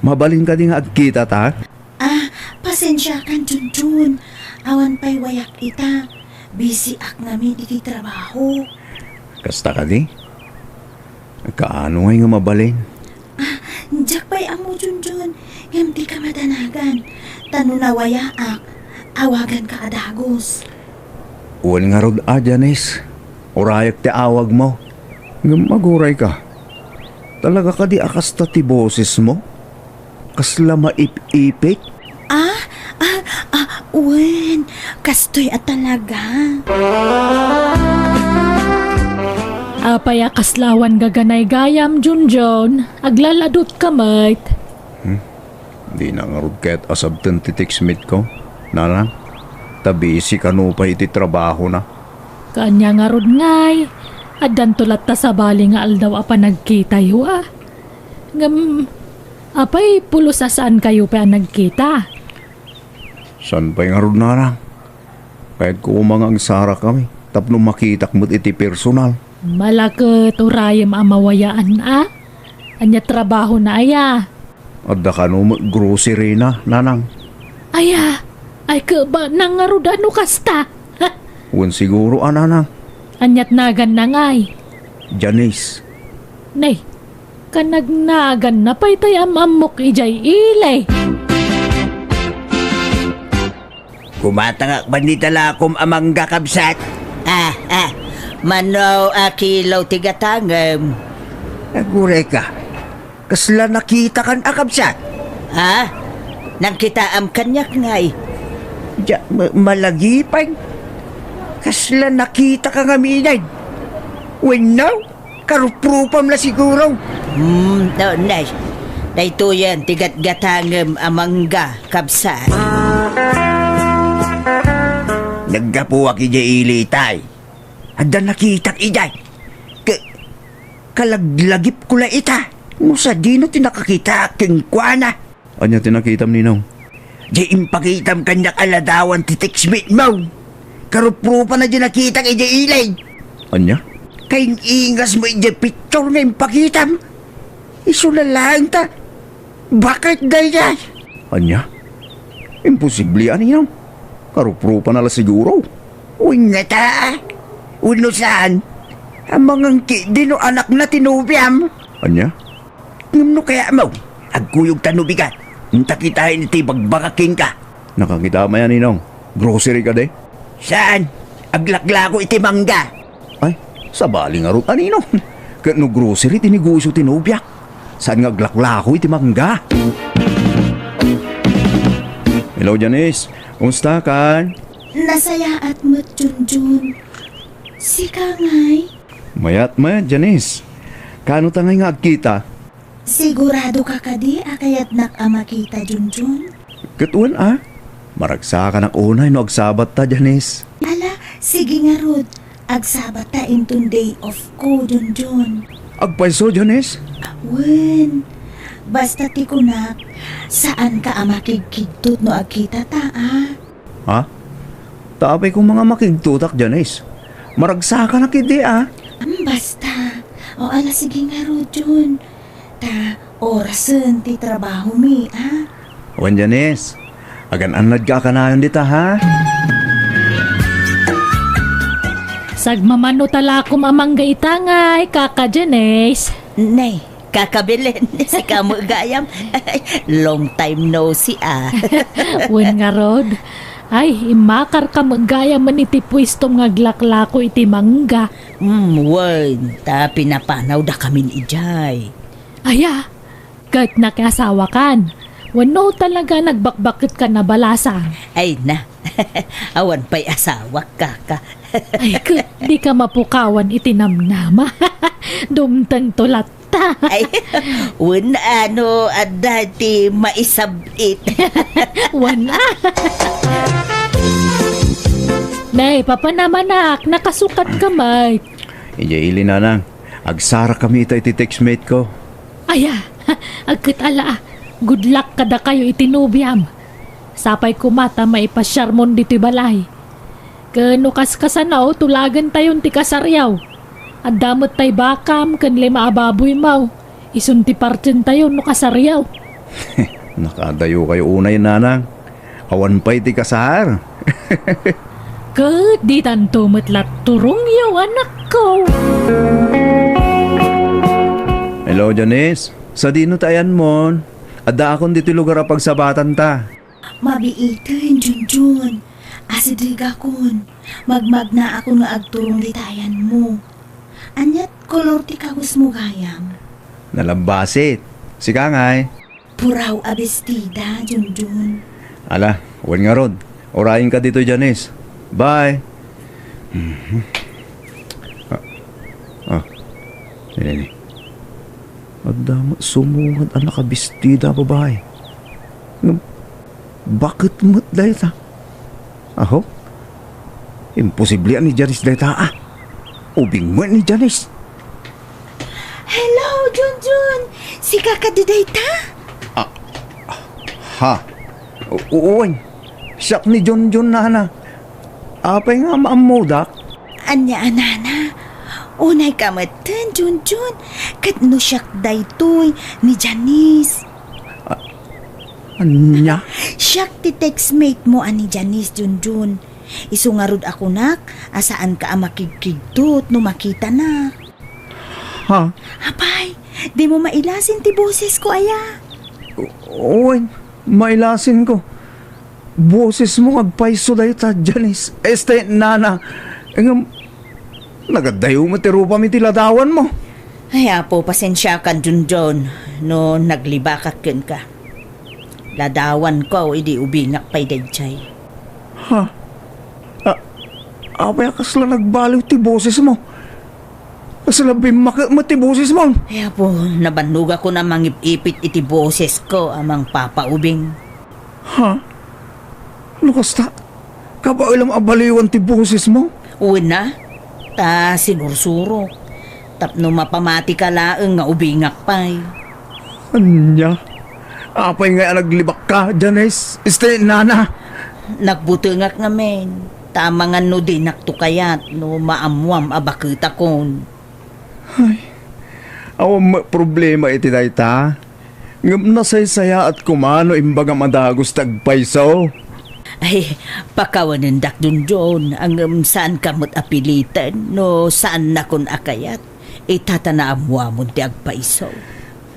Mabalin kadi nga agkita ta? Ah, pasensiakan, Junjun. Awan pay wayak ita. Busy ak ngamin iti trabaho. Kasta kadi? Kaano ngay nga mabalin? Ah, diak pay ammo, Junjun. Ngem dika madanagan. Ta no nawayaak, awaganka a dagus. Wen ngarud a, Janice. Urayak ti awagmo. Ngem aguray ka. Talaga kadi a kasta ti bosesmo? Kasla maip-ipit? Ah, ah, ah, wen, kastoy a talaga. Apay a kasla awan gaganay gayam, Junjun? Aglaladutka met. Hmm? Dina ngarud ket asabten ti text meet ko, Nanang. Ta busy kano pay iti trabahona. Kaanya ngarud ngay, addanto latta sabali nga aldaw a panagkitayo a. Ngem, apay pulos a saan kayo pay a nagkita? Saan pay ngarud, Nanang? Kayatko koma nga agsarak kami tapno makitak met iti personal. Malaket urayem a mawayaan a? Ania trabahona aya? Adda kano met grocery na, Nanang. Aya, ay keba nang ngarud a no kasta? Ha? Wen siguro a, Nanang. Aniat naganna ngay? Janice. Nay, kanagnaganna pay tay am-ammok idiay ili. Kumatangak man ni talakom a mangga, kabsat. Ah, ah. Mano a kilo ti gatangem? Aguray ka. Kasla nakitakan a kabsat? Ha? Nangkitaam kaniak ngay? Dia, ma-, malagipay. Kasla nakitaka ngamin. Wenno? Karuprupam la siguro. Hmm, no, nay. Daytoyen ti gatgatangem a mangga, kabsat. Naggapuak idiay ili itay. Adda nakitak idiay. Ka-, kalaglagipko la ita. No sadino ti nakakitaak kenkuana. Ania ti nakitam, Ninong? Di impakitam kaniak a ladawan ti text meet mo. Karuprupana di nakitak idiay ili. Ania? Kaing-ingasmo idiay picture nga impakitam. Isu la laeng ta. Bakit daydiay? Ania? Imposible a, Ninong. Karuprupana la siguro. Uy, ngata. Wenno saan? Amangan ketdi no anakna ti nobiam. Ania? Ngem no kayatmo, agkuyogta no bigat. Inta kitaen iti bagbagak kenka. Nakakita maya, Ninong. Grocery kadi? Saan? Aglaklako iti mangga. Ay, sabali ngarud a, Ninong. Ket no grocery ti negosyo ti nobiak, saan nga aglaklako iti mangga? Hello, Janice. Kumusta kan? Nasayaat met, Junjun. Sika ngay? Mayat met, Janice. Kaano ta ngay nga agkita? Sigurado ka kadi a kayatnak a makita, Junjun? Ket wen a, maragsakanak unay no agsabatta, Janice. Ala, sige ngarud. Agsabatta inton day off ko, Junjun. Agpayso, Janice? Wen, basta ti kunak, saanka a makigkigtot no agkitata, a? Ha? Ta apay koma nga makigtotak, Janice? Maragsakanak idi, a? Am, basta. O, ala, sige ngarud, Jun. Ta orasen ti trabahomi, a? Wen, Janice, agan-annadka a kanayon dita, ha? Sagmamano talakom a mangga ita ngay, Kaka Janice. Nay, Kaka Belen, sika met gayam. Long time no see, a. Wen ngarud. Ay, immakarka met gayam iti puestom nga aglaklako iti mangga. Mm, wen, ta pinapanawdakamin idiay. Aya, ket nakiasawakan. Wenno talaga nagbakbaketkan a balasang? Ay na, awan pay asawak, Kaka. Ay, ket dika mapukawan iti namnama. Dumtengto latta. Ay, wen, ano, adda ti maisab-it. Wen, a. Nay, papanamanak, nakasukatka met. Idiay ili, nanang. Agsarakami ita iti textmate ko. Aya, agket ala, good luck kadakayo iti nobiam. Sapay koma ta maipasiarmon ditoy balay. Ken no kaskasano, tulagentayon ti kasariaw. Adda met tay bakam ken lima a baboymo. Isun ti partientayo no kasariaw. Nakadayokayo unay, nanang. Awan pay ti kasar. Ket ditanto met la turongyo, anakko. Hello, Janice. Sadino ti ayanmon? Addaakon ditoy lugar a pagsabatanta. Mabiiten, Junjun. Asidegakon. Magmagnaakon nga agturong dita ayanmo. Aniat kolor ti kawesmo gayam? Nalabbasit. Sika ngay? Puraw a bestida, Junjun. Ala, wen ngarud. Urayenka ditoy, Janice. Bye. Mhm. Ah, ah. Nini. Adda met sumungad a nakabestida a babai. Ngem, baket met dayta? Aho? Imposible a ni Janice dayta, a. Ubing met ni Janice. Hello, Junjun! Sika kadi dayta? Ah, ha? U-, uwan. Siak ni Junjun, nana. Apay nga maammodak? Ania a, nana? Unayka metten, Junjun. Ket no siak daytoy, ni Janice. A-, ania? Siak ti textmate mo a ni Janice, Junjun. Isu ngarud a kunak a saanka a makigkigtot no makitanak. Ha? Apay, dimo mailasin ti bosesko aya? Wen, mailasinko. Bosesmo nga agpayso dayta, Janice. Este, nana. Ngem, nagadayo met ti rupam iti ladawanmo. Ay, Apo, pasensiakan, Junjun, no naglibakak kenka. Ladawanko idi ubingak pay daydiay. Ha? A-, apay a kasla nagbaliw ti bosesmo? Kasla bimmaket met ti bosesmo? Ay, Apo, nabannogakon a mangip-ipit iti bosesko a mangpapaubing. Ha? No kasta, kabaelam a baliwan ti bosesmo? Wen a, ta sinursurok. Tapno mapamatika laeng nga ubingak pay. Ania? Apay ngay a naglibakka, Janice? Este, nana? Nagbutengak ngamin. Ta amangan no dinakto kayat no maammoam a baketakon. Ay, awan met problema iti dayta. Ngem nasaysayaat koma no imbagam a dagus ti agpayso. Ay, pakawanendak, Junjun, ngem saanka met a piliten no saannakon a kayat. Ita ta naammoamon ti agpayso.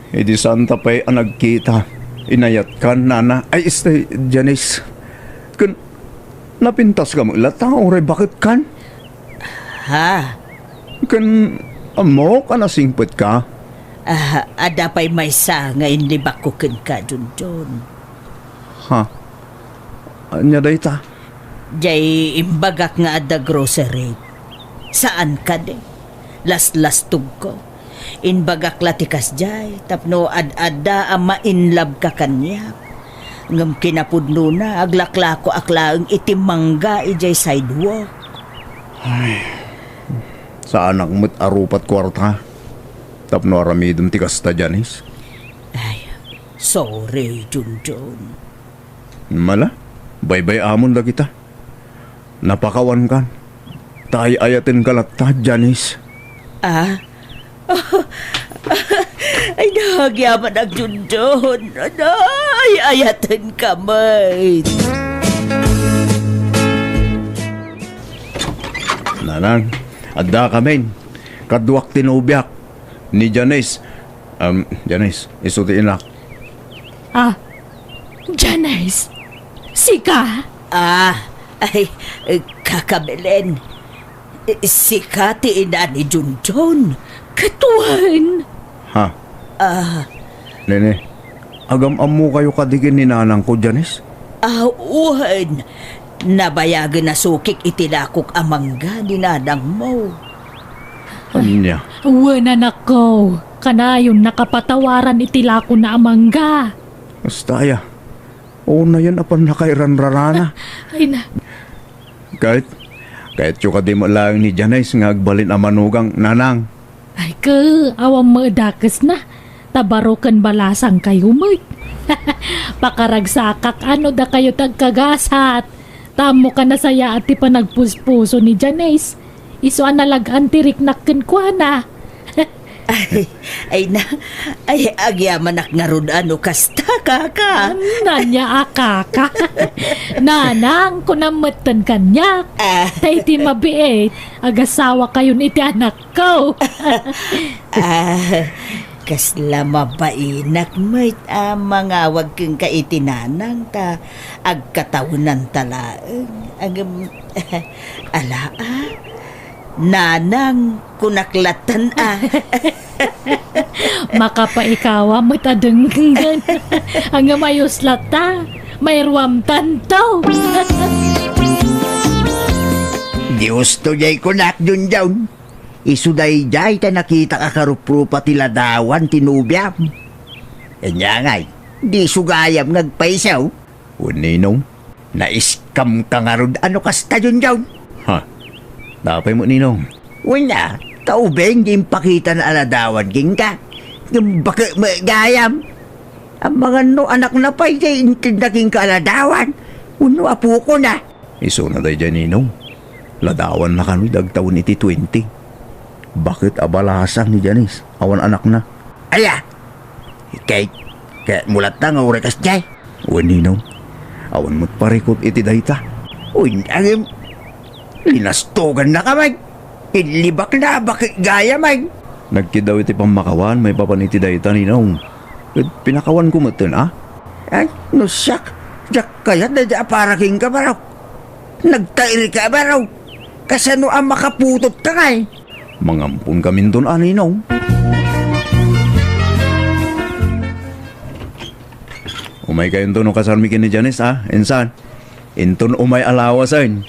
Idi saanta pay a nagkita, inayatkan, nana, ay, este, Janice. Ken napintaska met latta nga uray baketkan? Ha? Ken ammok a nasingpetka? Ah, adda pay maysa nga inlibakko kenka, Junjun. Ha? Ania dayta? Jay imbagak nga adda grocery. Saan kadi? Laslastogko. Imbagak la ti kasjay tapno ad-adda a ma-inlove ka kaniak. Ngem kinapudnona, aglaklakoak laeng iti mangga idiay sidewalk. Ay, saanak met a rupat kuarta. tapno aramidem ti kasta, Janice. Ay, sorry, Junjun. Mala, baybay-amon dagita. Napakawankan. Ta ay-ayatenka latta, Janice. Ah? Ay, nagyamanak, Junjun. Ay, ayatenka met. Nanang, adda kamin. Kaduak ti nobiak. Ni Janice. Um, Janice, isu ti inak. Ah, Janice, sika? Ah, ay, eh, Kaka Belen. Eh, sika ti ina ni Junjun? Ket wen. Ha? Ah. Nene, agam-ammokayo kadi ken ni nanangko, Janice? Ah, wen. Nabayagen a sukik iti lakok a mangga ni nanangmo. Ania? Wen, anakko. Kanayon a kapatawaran iti lakona a mangga. Kasta aya. Unayen a pannakairanrarana. Ay na. Ket, kayatyo kadi met laeng ni Janice nga agbalin a manugang, nanang? Ay, ke, awan met dakesna. Ta baro ken balasangkayo met. Pakaragsakak a no dakayo ti agkagasat. Ta ammoka nasayaat ti panagpuspuso ni Janice. Isu a nalag-an ti riknak kenkuana. Ay, ay na, ay, agyamanak ngarud a no kasta, kaka. Ania a kaka? Nanang, kunam metten kaniak. Ah. Ta iti mabiit, agasawakayon iti anakko. Ah, kasla mabainak met a mangawag kenka iti nanang ta agkatawenanta laeng. Ngem, ala, ah. Nanang, kunak lattan, ah. Makapaikawa met a denggengen. Ngem ayos latta, mairuamtanto. Dios to jay kunak, Junjun. Isu dayjay ta nakitak a karuprupa ti ladawan ti nobiam. Ania ngay, di isu gayam nga agpaisaw? Wen, Ninong. Naiskamka ngarud a no kasta, Junjun? Ha? Apay met, Ninong? Wen a, ta ubing di impakitana a ladawan kenka. Ngem baket met gayam. Amangan no anakna pay jay intedna kenka a ladawan. Wenno apokona. Isuna dayjay, Ninong. Ladawanna kano idi agtawen iti twenty. Baket a balasang ni Janice, awan anakna. Aya? Kay, kayatmo latta nga uray kasdiay? Wen, Ninong. Awan met parikut iti dayta. Wen, ngem, linastogannaka met. Inlibakna a baket gayam met. Nagkiddaw iti pammakawan maipapan iti dayta, Ninong. Ket pinakawanko metten, a? Ay, no siak, diak kayat dayta a para kenka, barok. Nagtairka, barok. Kasano a makaputotka ngay? Mangamponkaminton a, Ninong. Umaykayonto no kasarmi ken ni Janice, a, insan. Inton umay a lawasen.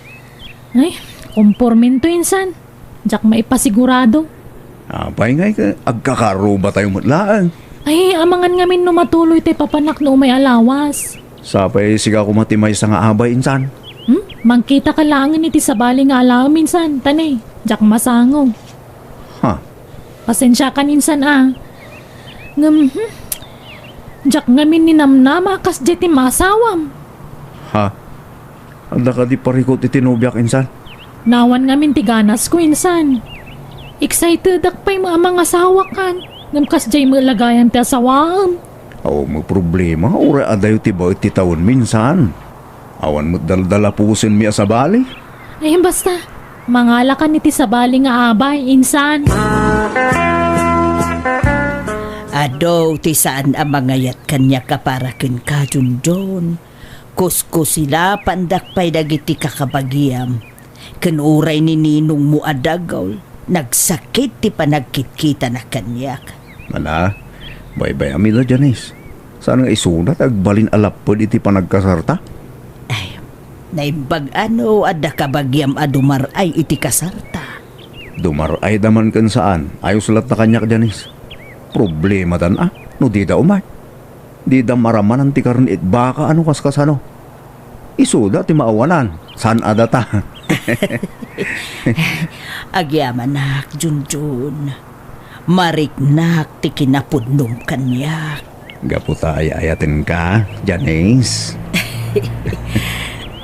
Ay, kompormento, insan. Diak maipasigurado. Apay ngay ket agkakarubatayo met laeng? Ay, amangan ngamin no matuloy ti papanak no umay a lawas. Sapay sika koma ti maysa nga abay, insan. Hmm? Mangkitaka laengen iti sabali nga alaem, insan. Ta ne, diak masango. Ha? Pasensiakan, insan, a. Ngem, hmm, diak ngamin ninamnama a kasdiay ti maasawam. Ha? Adda kadi parikut iti nobiak, insan? Naawan ngamin ti ganasko, insan. Excitedak pay a mangasawakan, ngem kasdiay met la gayam ti asawaem. Awan met problema, uray adayo ti baet ti tawenmi, insan. Awan met daldalapusenmi a sabali. Ay, basta, mangalakan iti sabali nga abay, insan. Adu ti saan a mangayat kaniak a para kenka, Junjun. Kuskusilapandak pay dagiti kakabagiam, ken uray ni ninongmo a dagul, nagsakit ti panagkitkitana kaniak. Mana, baybay-am ida, Janice. Saan nga isuda ti agbalin a lapped iti panagkasarta? Ay, naimbag a no adda kabagiam a dumar-ay iti kasarta. Dumar-ayda man ken saan, ayos latta kaniak, Janice. Problematan a no dida umay. Dida maramanan ti karne iti baka a no kaskasano. Isuda ti maawanan, saan a data. Agyamanak, Junjun. Mariknak ti kinapudnom kaniak. Gapu ta ay-ayatenka, Janice.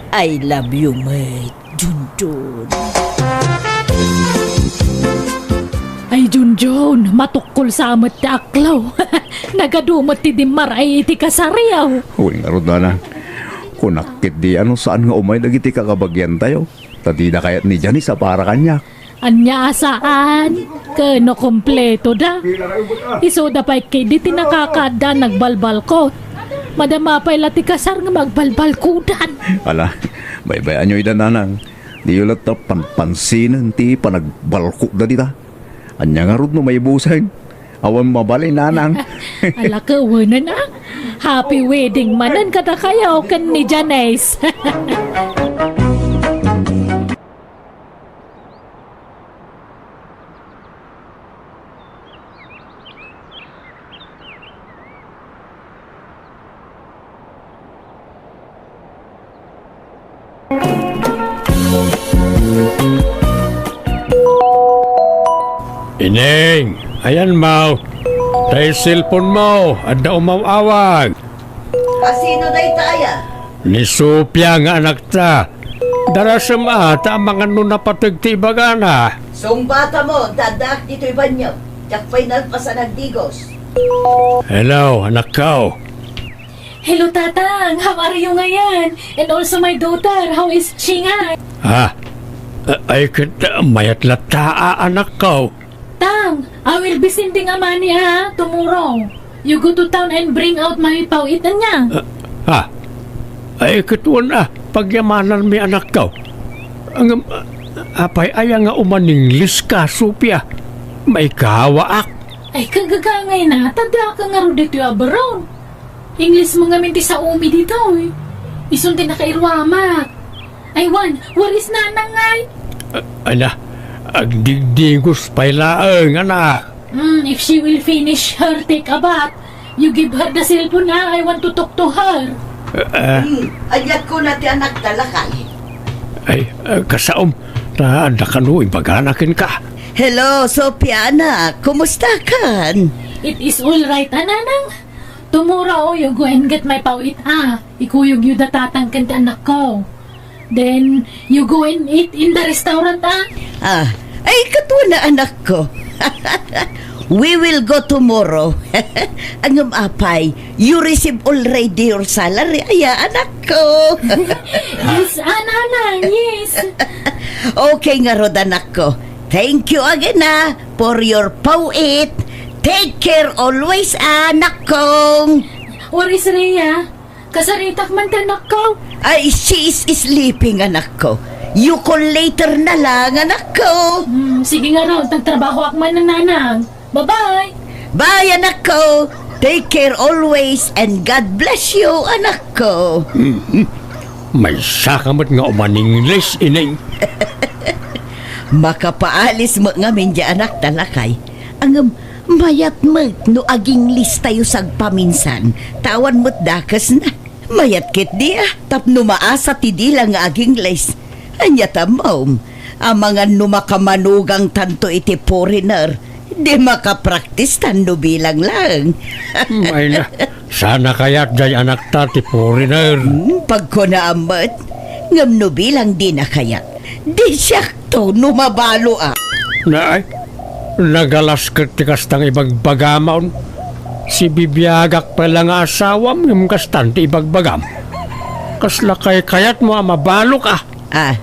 I love you met, Junjun. Ay, Junjun, matukkol sa met ti aklaw. Nagadu met ti dimmaray iti kasariaw. Uy, ngarud, nanang. Kunak ketdi a no saan nga umay dagiti kakabagiantayo. Ta dida kayat ni Janice a para kaniak. Ania a saan? Ken no kumpleto da. Isuda pay ketdi ti nakakaadda a nagbalbalkot. Madama pay la ti kasar nga magbalbalkudan. Ala, baybay-anyo ida, nanang. Diyo latta panpansinen ti panagbalkotda dita. Ania ngarud no maibusen? Awan mabalin, nanang. Ala, kawanan a. Happy wedding manen kadakayo ken ni Janice. Ineng, ayan mo. Tay cellphone mo, adda umaw-awag. Asino dayta aya? Ni Sofia nga anakta. Darasem a, ta amangan no napateg ti ibagana. Sungbata mo, ta addaak ditoy banio. Diak pay nalpasan agdigos. Hello, anakko. Hello, Tatang. How are you ngayan? And also my daughter, how is she nga? Ah, a-, ay ket, ah, mayat latta a, anakko. Tang, I will be sending a money, ah, tomorrow. You go to town and bring out my pawit, ania? Ah, ah. Ay ket wen a, pagyamananmi, anakko. Ngem, ah, apay aya nga umaningleska, Sofia? Maikawaak. Ay, kagagangay na, ta diak ngarud ditoy abroad. Ingles mo ngamin ti saomi ditoy. Isun ti nakairuamak. Ay, wen, where is nanang ngay? Ah, ala, agdigdigos pay laeng, anak. Hmm, if she will finish her take a bath, you give her the cellphone, ha? I want to talk to her. Ah, ah. Hmm, ania kuna ti anakta, lakay? Ay, ah, kasaom, ta adda kano ibagana kenka. Hello, Sofia, anak. Kumusta kan? It is all right, a, nanang. Tomorrow, you go and get my pawit, ah. Ikuyogyo da Tatang ken ti anakko. Then, you go and eat in the restaurant, ah. Ah, ay, ket wen a, anakko. We will go tomorrow. Ngem apay, you receive already your salary, aya, anakko? Yes, a, nanang, yes. Okay ngarud, anakko. Thank you again, ah, for your pawit. Take care always, ah, anakkong. Where is Rhea? Kasaritak man ti anakko. Ay, she is sleeping, anakko. You call later na lang, anakko. Hmm, sige ngarud, agtrabahoak man, nanang. Bye-bye. Bye, anakko. Take care always and God bless you, anakko. Mhm. Maysaka met nga umaningles, ineng. Makapaalis met ngamin diay anakta, lakay. Ngem, mayat met no agingles tayo sagpaminsan, ta awan met dakesna. Mayat ketdi a, tapno maasa ti dila nga agingles. Ania ta ammom, amangan no makamanugang tanto iti foreigner, di makapraktis tan no bilang laeng. Mayna, sana kayat diay anakta ti foreigner. Hmm, pagkunaam met, ngem no bilang dina kayat, di siakto no mabaloak. Naay, nagalas ket ti kasta nga ibagbagam. Sibibiagak pay la nga asawam ngem kastan ti ibagbagam. Kasla kaykayatmo a mabalok a? Ah,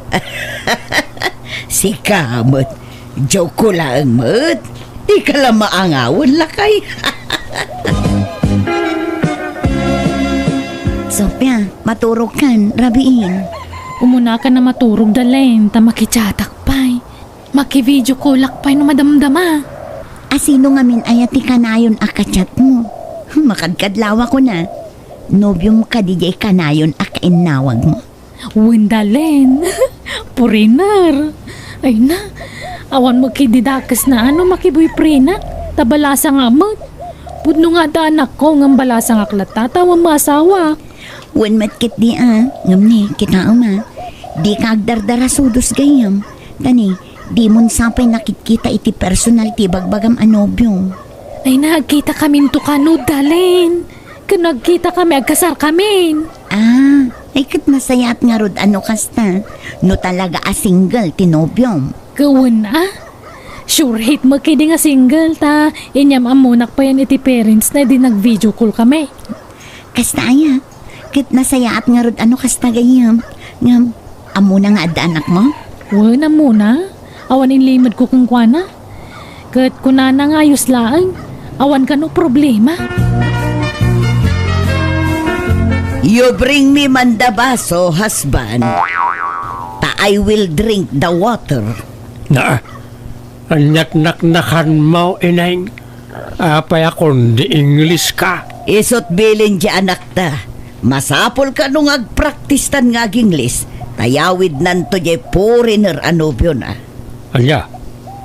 sika met. Joke ko laeng met. Di ka la maangawen, lakay. Sofia, maturog kan, rabiin. Umuna ka na maturog, Dalen, ta makichatak pay. Maki-video callak pay no madamdama. Asino ngamin aya ti kanayon a kachat mo? Makadkadlawa ko na. Nobiom kadi diay kanayon a kainnawag mo? Wen, Dalen. Foreigner. Ay na, awan met ketdi dakesna a no makiboyfriendak, ta balasangak met. Pudno nga adda anakko ngem balasangak latta ta awan maasawak. Wen met ketdi a, ngem ni, kitaem a. Dika agdardarasudos gayyem. Ta ni, Dimon sapay nakitkita iti personal ti ibagbagam a nobiom. Ay, nagkitakaminto kano, Dalen. Ken nagkitakami, agkasarkamin. Ah, ay ket nasayaat ngarud a no kasta, no talaga a single ti nobiom. Kawen a? Sure hit met ketdi nga single ta inyam-ammonak payen iti parents na idi nag-video call kami. Kasta aya, ket nasayaat ngarud a no kasta gayyem. Ngem, ammona nga adda anakmo? Wen, ammona. Awan inlimedko kenkuana. Ket kunana nga ayos laeng, awan kano problema. You bring me man the baso, husband. Ta I will drink the water. Na, ania't naknakanmo, ineng? Apay a kundi Ingleska? Isu't bilin ti anakta. Masapul kano nga agpraktistan nga ag-Ingles, ta yawidnanto diay foreigner a nobiona. Ania?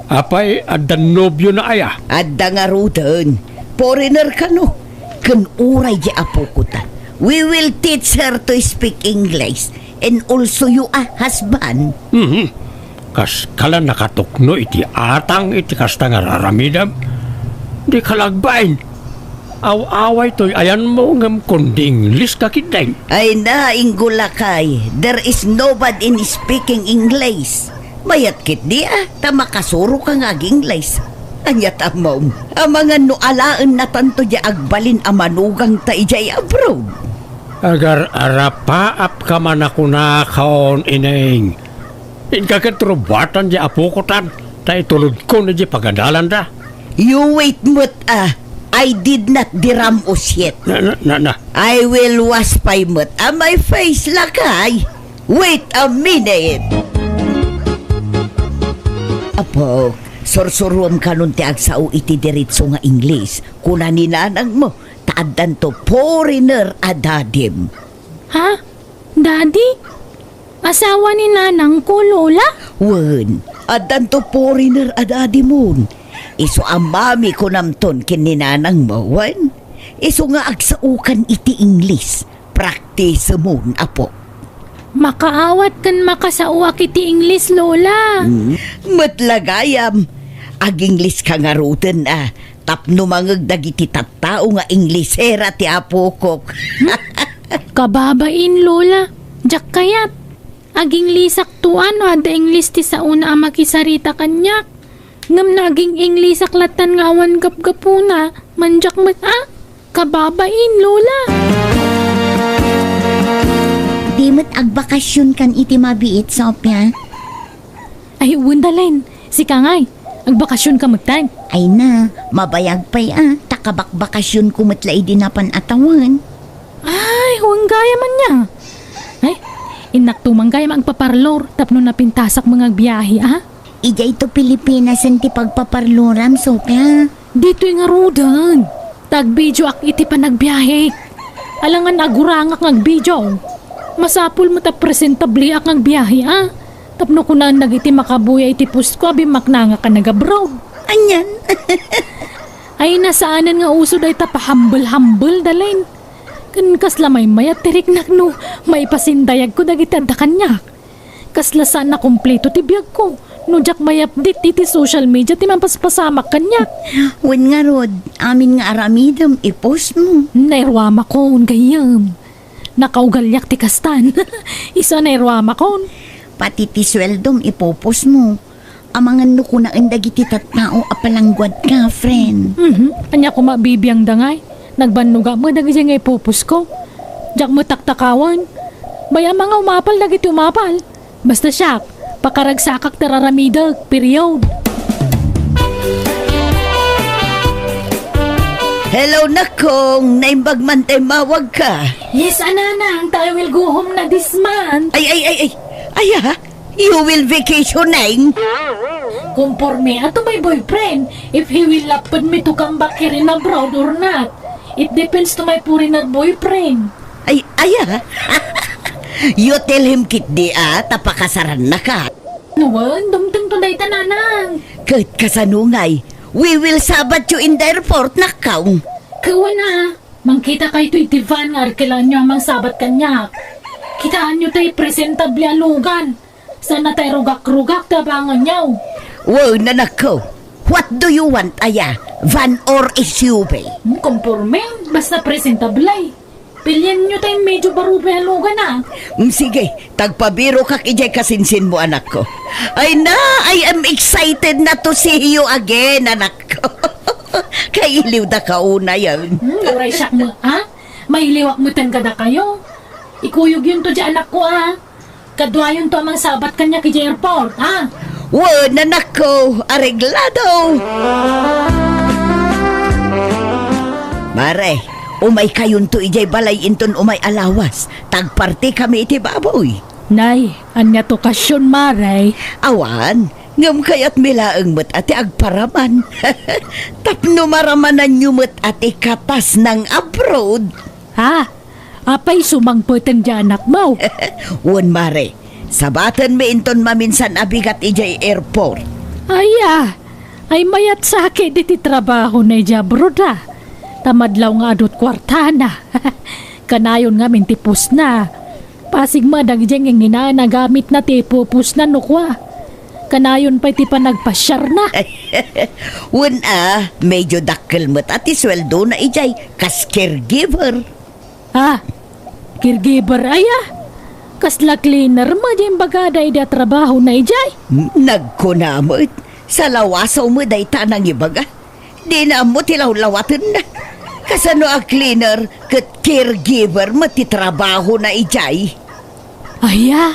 Apay, adda nobiona aya? Adda ngaruden. Foreigner kano. Ken uray diay apokota. We will teach her to speak English and also you a husband. Mhm. Kaska la nakatukno iti atang iti kasta nga raramidem. Dika la agbain. Aw-away toy ayanmo ngem kundi Ingleska ketdin. Ay na, Inggo lakay, there is no bad in speaking English. Mayat ketdi a, ta makasuroka nga ag-Ingles. Ania't ammom, amangan no alaennatanto diay agbalin a manugangta idiay abroad. Agar-arapaapka man a kunakon, ineng. Inka ket rubuatan diay apokotan, ta itulodkon idiay pagadalanda. You wait met a, I did not diramos yet. Na, na, na, na. I will wash pay met a my face, lakay. Wait a minute. Apok, sursuruem kanon ti agsao iti diretso nga Ingles. Kuna ni nanangmo, ta addanto foreigner a dadim. Ha? Daddy? Asawa ni nanangko, Lola? Wen, addanto foreigner a dadimon. Isu a mami kunamton ken ni nanangmo, wen? Isu nga agsaokan iti Ingles. Praktisemon, apo. Makaawat ken makasaoak iti Ingles, Lola. Hmm, met la gayam. Ag-Ingleska ngaruden a, tapno mangeg dagiti tattao nga Inglesera ti apokok. Kababain, Lola. Diak kayat. Ag-Inglesakto a no adda Ingles ti saona a makisarita kaniak. Ngem no aging-Inglesak lattan nga awan gapgapuna, mandiak met a. Kababain, Lola. Di met agbakasionkan iti mabiit, Sofia? Ay, wen, Dalen. Sika ngay, agbakasionka metten? Ay na, mabayag pay a, ta kabakbakasionko met la idi napan a tawen. Ay, wen gayam ania. Ay, innakto man gayam agpaparlor tapno napintasak met nga agbiahe a. Idiay to Pilipinasen ti pagpaparloram, Sofia. Ditoy ngaruden, ta agbideoak iti panagbiahek. Alangan agurangak nga agbidio. Masapul met a presentableak nga agbiahe a. Tapno kunaen dagiti makabuya iti postko a bimmaknangak a nag-abroad. Anian? Ay, nasaanen nga uso dayta pahambel-hambel, Dalen. Ken kasla maymayat ti riknak no maipasindayagko dagiti adda kaniak. Kasla saan a kompleto ti biagko no diak may-update iti social media ti mapaspasamak kaniak. Wen ngarud, amin nga aramidem, i-post mo. Nairuamakon, gayyem. Nakaugaliak ti kastan. Isu a nairuamakon. Pati ti sueldom, i-post mo. Amangan no kunaen dagiti tattao a palangguadka, friend. Mhm. Ania koma bibiangda ngay? Nagbannogak met dagiti nga i-post ko. Diak met taktakawan. Bay-am a nga umapal dagiti umapal. Basta siak, pakaragsakak ti ar-aramidek, period. Hello, Nakong. Naimbag man ta immawagka. Yes, a nanang, ta I will go home na this month. Ay, ay, ay, ay. Aya? You will vacationing? Conforme to my boyfriend, if he will lapad me to come back here in abroad or not. It depends to my foreigner boyfriend. Ay, aya? You tell him ketdi a, ta pakasarannaka. Wen, dumtengto dayta, nanang. Ket kasano ngay? We will sabat you in the airport, Nakong. Kawan a, mangkitakayto iti van nga arkelaanyo a mangsabat kaniak. Kitaenyo tay presentable a lugan. Saan a tay rugak-rugak ti abanganyo. Wen, anakko. What do you want, aya? Van or S U V? Hmm, konporme. Basta presentable. Pilienyo tay medyo barubay a lugan, ah. Mm, sige, tagpabirokak idiay kasinsinmo, anakko. Ay na, I am excited na to see you again, anakko. Kailiwdaka unayen. Hmm, uray siak met, ah. Mailiwak metten kadakayo. Ikuyogyonto diay anakko, ah. Kaduayonto a mangsabat kaniak idiay airport, ah. Wen, anakko, areglado. Mare, umaykayonto idiay balay inton umay a lawas. Tagpartikami iti baboy. Nay, ania ti okasion, Mare? Awan, ngem kayatmi laeng met a ti agparaman. Tapno maramananyo met a ti katas nang-abroad. Ha? Apay, sumangpeten diay anakmo? Wen, Mare. Sabatenmi inton maminsan a bigat idiay airport. Aya, ay mayat sakit iti trabahona idiay abroad, ah. Ta madlaw nga adu ti kuartana. Kanayon ngamin ti pusna. Pasig met dagiti nginginaen a gamitna ti ipupusna no kua. Kanayon pay ti panagpasiarna. Wen a, medyo dakkel met a ti sueldona idiay kas caregiver. Ah, caregiver aya? Kasla cleaner met diay imbagada idi a trabahona idiay? N-, nagkuna met, salawasaw met dayta a nangibaga. Dina ammo ti lawlawatenna. Kasano a cleaner ket caregiver met ti trabahona idiay? Aya?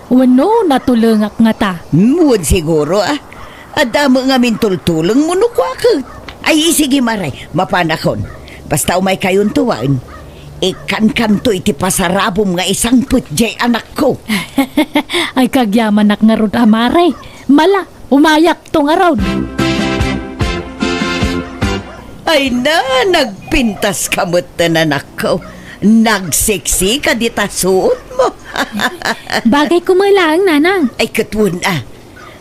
Wenno, natulengak ngata? Hmm, wen siguro, ah. Adda met ngamin tultulengmo no kua ket. Ay, sige, Mare, mapanakon. Basta umaykayonto wen, ikkankanto iti pasarabom nga isangpet diay anakko. Ay, kagyamanak ngarud a, Mare. Mala, umayakto ngarud. Ay na, nagpintaska metten, anakko. Nagseksika dita suotmo. Bagayko met laeng, Nanang. Ay, ket wen a.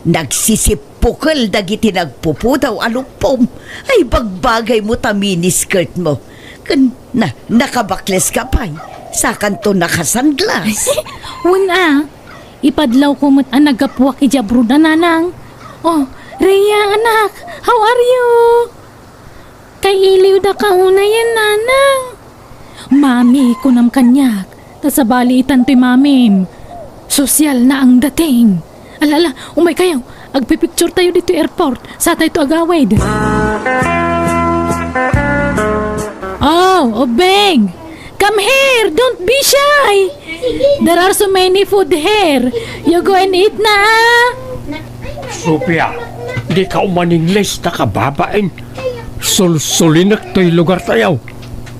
Nagsisippukel dagiti nagpupudaw a luppom. Ay, bagbagaymo ta miniskirtmo. Ken na, nakabakleska pay. Sakanto nakasanglas. Wen a, ipadlawko met a naggapuak idiay abroad a, Nanang. Oh, Rhea, anak, how are you? Kailiwdaka unayen, Nanang. Mami, kunam kaniak, ta sabali itan toy mamim. Sosyal na ang dating. Ala, ala, umaykayo. Agpipicture tayo ditoy airport. Satayto agawid. Oh, Obeng. Come here. Don't be shy. There are so many food here. You go and eat na, ah. Sofia, dika uman-Ingles ta kababain. Sulsulinek toy lugartayo.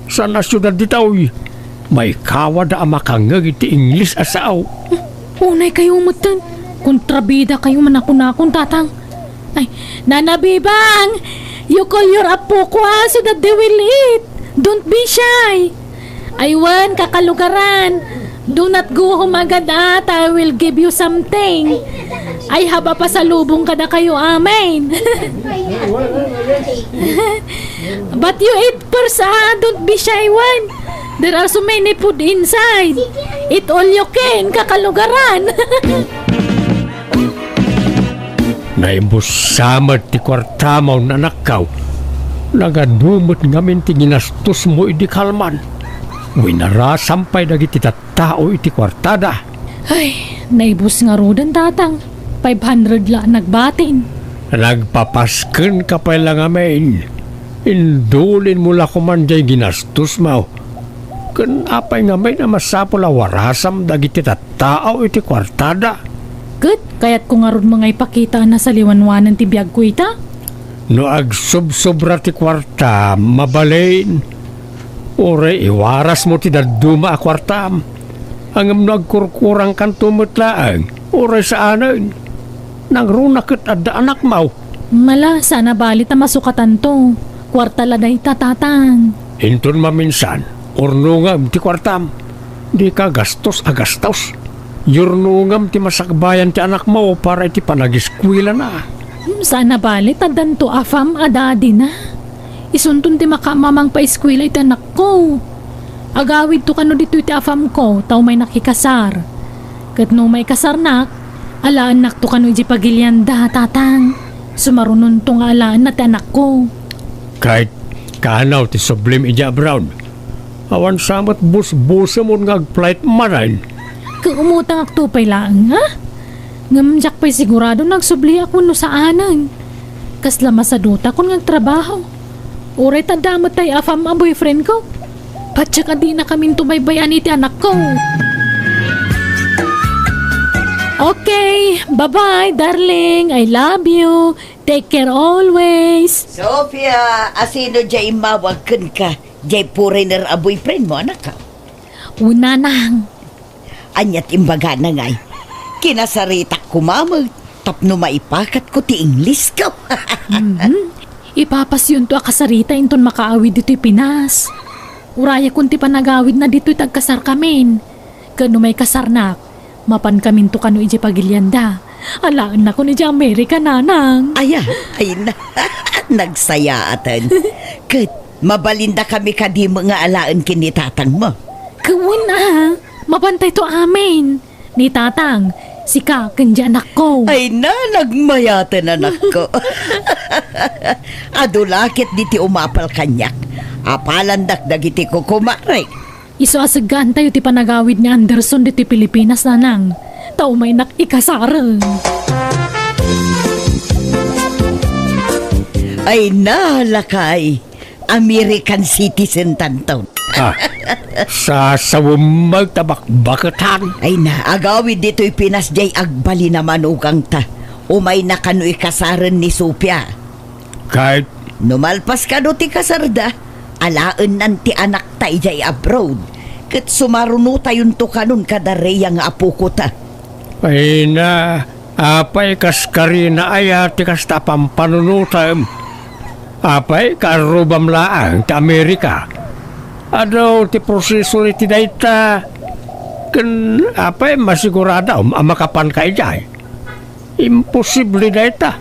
Saan a siudad ditoy. Maikawada a makangngeg iti Ingles a sao. Unaykayo metten. Kontrabidakayo man a kunakon, Tatang. Ay, Nana Bibang! You call your apo ko, ah, so that they will eat. Don't be shy. Ay wen, kakalugaran. Do not go home agad, ah, ta I will give you something. I have a pasalubong kadakayo amin. But you eat first, ah. Don't be shy, wen. There are so many food inside. Eat all you can, kakalugaran. Naibussa met ti kuartamo, anakko. Nagadu met ngamin ti ginastosmo idi kalman. Winarasam pay dagiti tattao iti kuartada. Ay, naibus ngaruden, Tatang. Five hundred la nagbatin. Nagpapaskenka pay la ngamin. Indulinmo la koman diay ginastosmo. Ken apay ngamin a masapul a warasam dagiti tattao iti kuartada? Ket kayatko ngarud nga ipakita a nasaliwanwanen ti biagko ita? No agsubsobra ti kuartam, mabalin. Uray iwarasmo ti dadduma a kuartam. Ngem no agkurkurangkanto met laeng, uray saanen. Nangruna ket adda anakmo. Mala, saan a bali ta masukatanto. Kuarta la dayta, Tatang. Inton maminsan, urnongem ti kuartam. Dika gastos a gastos. Yurnongem ti masakbayan ti anakmo para iti panagiskuelana. Hmm, saan a bali ta addanto afam a dadina. Isunton ti makaamamang paiskuela iti anakko. Agawidto kano ditoy ti afamko, ta umaynak ikasar. Ket no maikasarnak, Alaennakto kano idiay pagilianda, Tatang. Sumarunonto nga alaenna ti anakko. Ket kaano ti sublim idiay abroad? Awan sa met busbusemon nga ag-flight manen. Ket umutangakto pay laeng, ha? Ngem diak pay sigurado no agsubliak wenno saanen. Kasla masadutakon nga agtrabaho. Uray ta adda met tay afam a boyfriendko. Patiek a dinakaminto baybay-an iti anakko. Okay, bye-bye, darling. I love you. Take care always. Sofia, asino diay immawag kenka? Diay foreigner a boyfriendmo, anak? Wen, Nanang. Ania ti imbagana ngay? Kinasaritak koma met tapno maipakatko ti English ko. Mhm. Ipapasyonto a kasarita inton makaawid ditoy Pinas. Urayakon ti panagawidna ditoy ti agkasarkamin. Ket no maikasarnak, mapankaminto kano idiay pagilianda. Alaennakon idiay Amerika, Nanang. Aya, ay na, nagsayaaten. Ket mabalindakami kadi met nga alaen ken ni tatangmo? Ket wen a, mapantayto amin. Ni tatang, sika, ken diay anakko. Ay na, nagmayaten anakko. Adu la ket ditoy umapal kaniak. Apalandak dagiti kukumarek. Isu a seggaantayo ti panagawid ni Anderson ditoy Pilipinas, Nanang. Ta umaynak ikasaren. Ay na, lakay. American citizen tanto. Ah, sasawem met ta bakbaketan. Ay na, agawid ditoy Pinas diay agbalin a manugangta. Umayna kano ikasaren ni Sofia. Ket no malpas kano ti kasarda, alaennan ti anakta idiay abroad, ket sumarunotayonto kanon kada Rhea nga apokota. Ay na, apay kas karina aya ti kasta a pampanunotem? Apay kaarrubam laeng ti Amerika? Adu ti proseso iti dayta, ken apay masiguradam a makapanka idiay? Imposible dayta.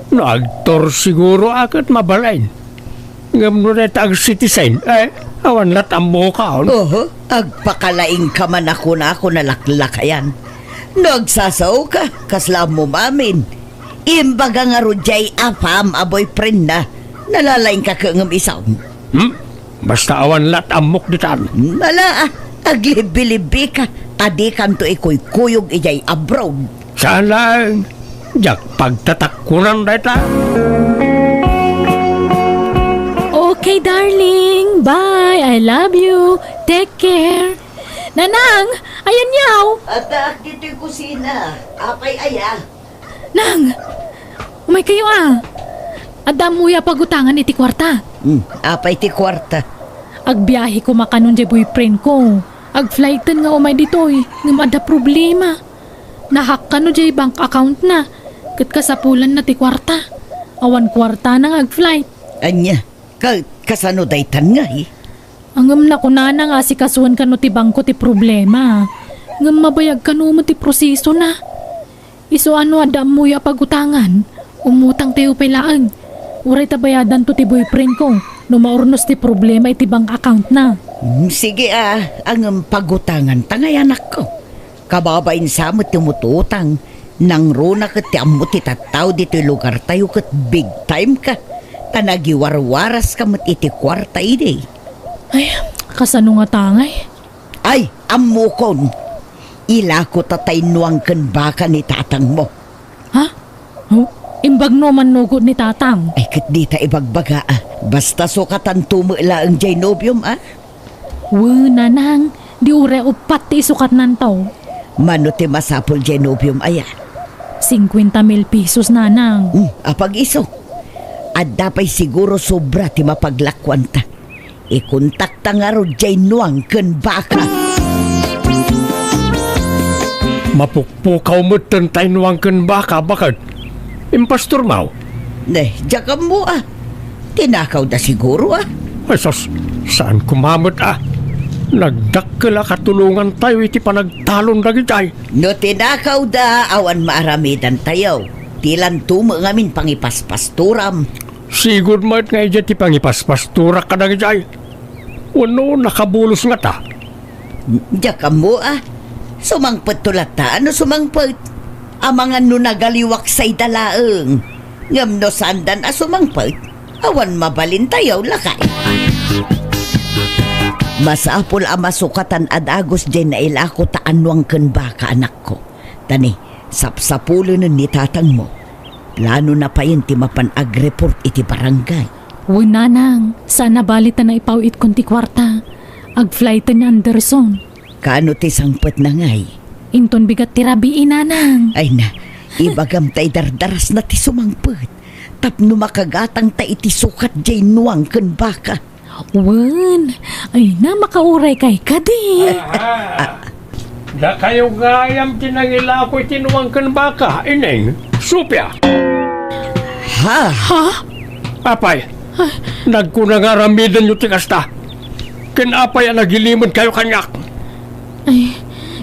No agtor siguro a ket mabalin. Ngem no dayta ag-citizen, eh, awan lat ammokon. Oho, agpakalaingka man a kunako nalaklakayan. No agsasaoka, kasla ammom amin. Imbaga ngarud diay afam a boyfriendna, nalalaingka ket ngem isu. Hmm? Basta awan lat ammok ditan. Ala, ah, aglibbilibi ka, ta dikanto ikuykuyog idiay abroad. Saan laeng, diak pagtatakkunan dayta. Okay, darling. Bye. I love you. Take care. Nanang, ayan yaw. Addaak ditoy kusina. Apay aya? Nang! Umaykayo a! Adda ammoyo a pagutangan iti kuarta. Hmm, apay ti kuarta? Agbiahe koma kanon diay boyfriendko. Agflighten nga umay ditoy, ngem adda problema. Nahack kano diay bank accountna, ket kasapulanna ti kuarta. Awan kuartana nga agflight. Ania? Ka-, kasano daytan ngay? Ngem nakunana nga asikasuen kano ti bangko ti problema. Ngem mabayag kano met ti prosesona. Isu a no adda ammoyo a pagutangan, umutangtayo pay laeng. Uray ta bayadanto ti boyfriendko no maurnos ti problema iti bank accountna. Mm, sige a, ngem pagutanganta ngay anakko. Kababain sa met ti umututang, nangruna ket ti ammo ti tattao ditoy lugartayo ket big time ka. Ta nagiwarwaras ka met iti kuarta idi. Ay, kasano ngata ngay? Ay, ammokon. Ilako ta tainnuang ken baka ni tatangmo. Ha? Oh, imbag no mannugot ni tatang? Ay, ket dita ibagbaga a. Basta sukatanto met laeng diay nobiom a. Wen, nanang, di uray uppat ti isukatnanto. Mano ti masapul diay nobiom aya? Singkuenta mil pesos, nanang. Hmm, apag-isu. Adda pay siguro sobra ti mapaglakuanta. Ikontakta ngarud diay nuang ken baka. Mapukpukaw metten tay nuang ken baka, baket. Impastormaw? Ne, diak ammo a. Tinakawda siguro a. Ay sus, saan koma met a. Nagdakkel a katulongantayo iti panagtalon dagidiay. No tinakawda, awan maaramidantayo. Dilanto met ngamin pangipaspastoram. Sigud met nga idiay ti pangipaspastorak kadagidiay. Wenno nakabulos ngata? Diak ammo a. Sumangpetto latta no sumangpet. Amangan no nagaliwak sayda laeng. Ngem no saandan a sumangpet, awan mabalintayo, lakay. Masapul a masukatan a dagus diay nailako ta annuang ken baka, anakko. Ta ni, sapsapulenen ni tatangmo. Planona payen ti mapan agreport iti barangay. Wen, nanang, saan a bali ta naipaw-itkon ti kuarta. Agflyten ni Anderson. Kaano ti sangpetna ngay? Inton bigat ti rabii, nanang. Ay na, ibagam ta idardarasna ti sumangpet. Tapno makagatangta iti sukat diay nuang ken baka. Wen, ay na, makauraykay kadi. Aha. Dakayo gayam ti nangilako iti nuang ken baka, Ineng, Sofia. Ha? Ha? Apay, nagkuna nga aramidenyo ti kasta. Ken apay a nagilimedkayo kaniak? Ay,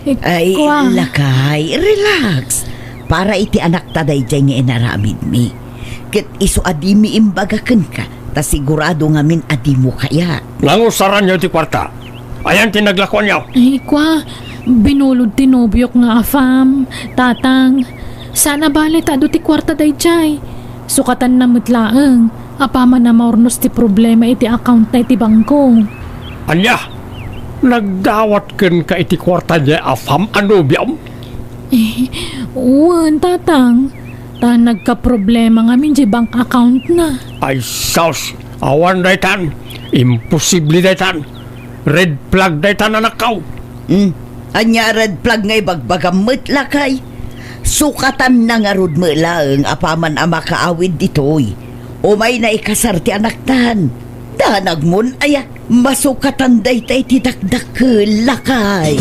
eh, Ay, kua. Lakay, relax. Para iti anakta daydiay nga inaramidmi. Ket isu a dimi imbaga kenka, ta sigurado ngamin a dimo kayat. Nangusaranyo ti kuarta. Ayan ti naglakuanyo. Ay, kua, binulod ti nobiok nga afam, tatang. Saan a bali ta adu ti kuarta daydiay. Sukatanna met laeng, apaman a maurnos ti problema iti accountna iti bangko. Ania? Nagdawat kenka iti kuarta diay afam a nobiom? Eh, wen, tatang. Ta nagkaproblema ngamin diay bank accountna. Ay sus, awan daytan. Imposible daytan. Red flag daytan, anakko. Hmm? Ania a red flag nga ibagbagam met, lakay? Sukatanna ngarud met laeng apaman a makaawid ditoy. Umayna ikasar ti anaktan. Danagmon aya, masukatan dayta iti dakdakkel, lakay.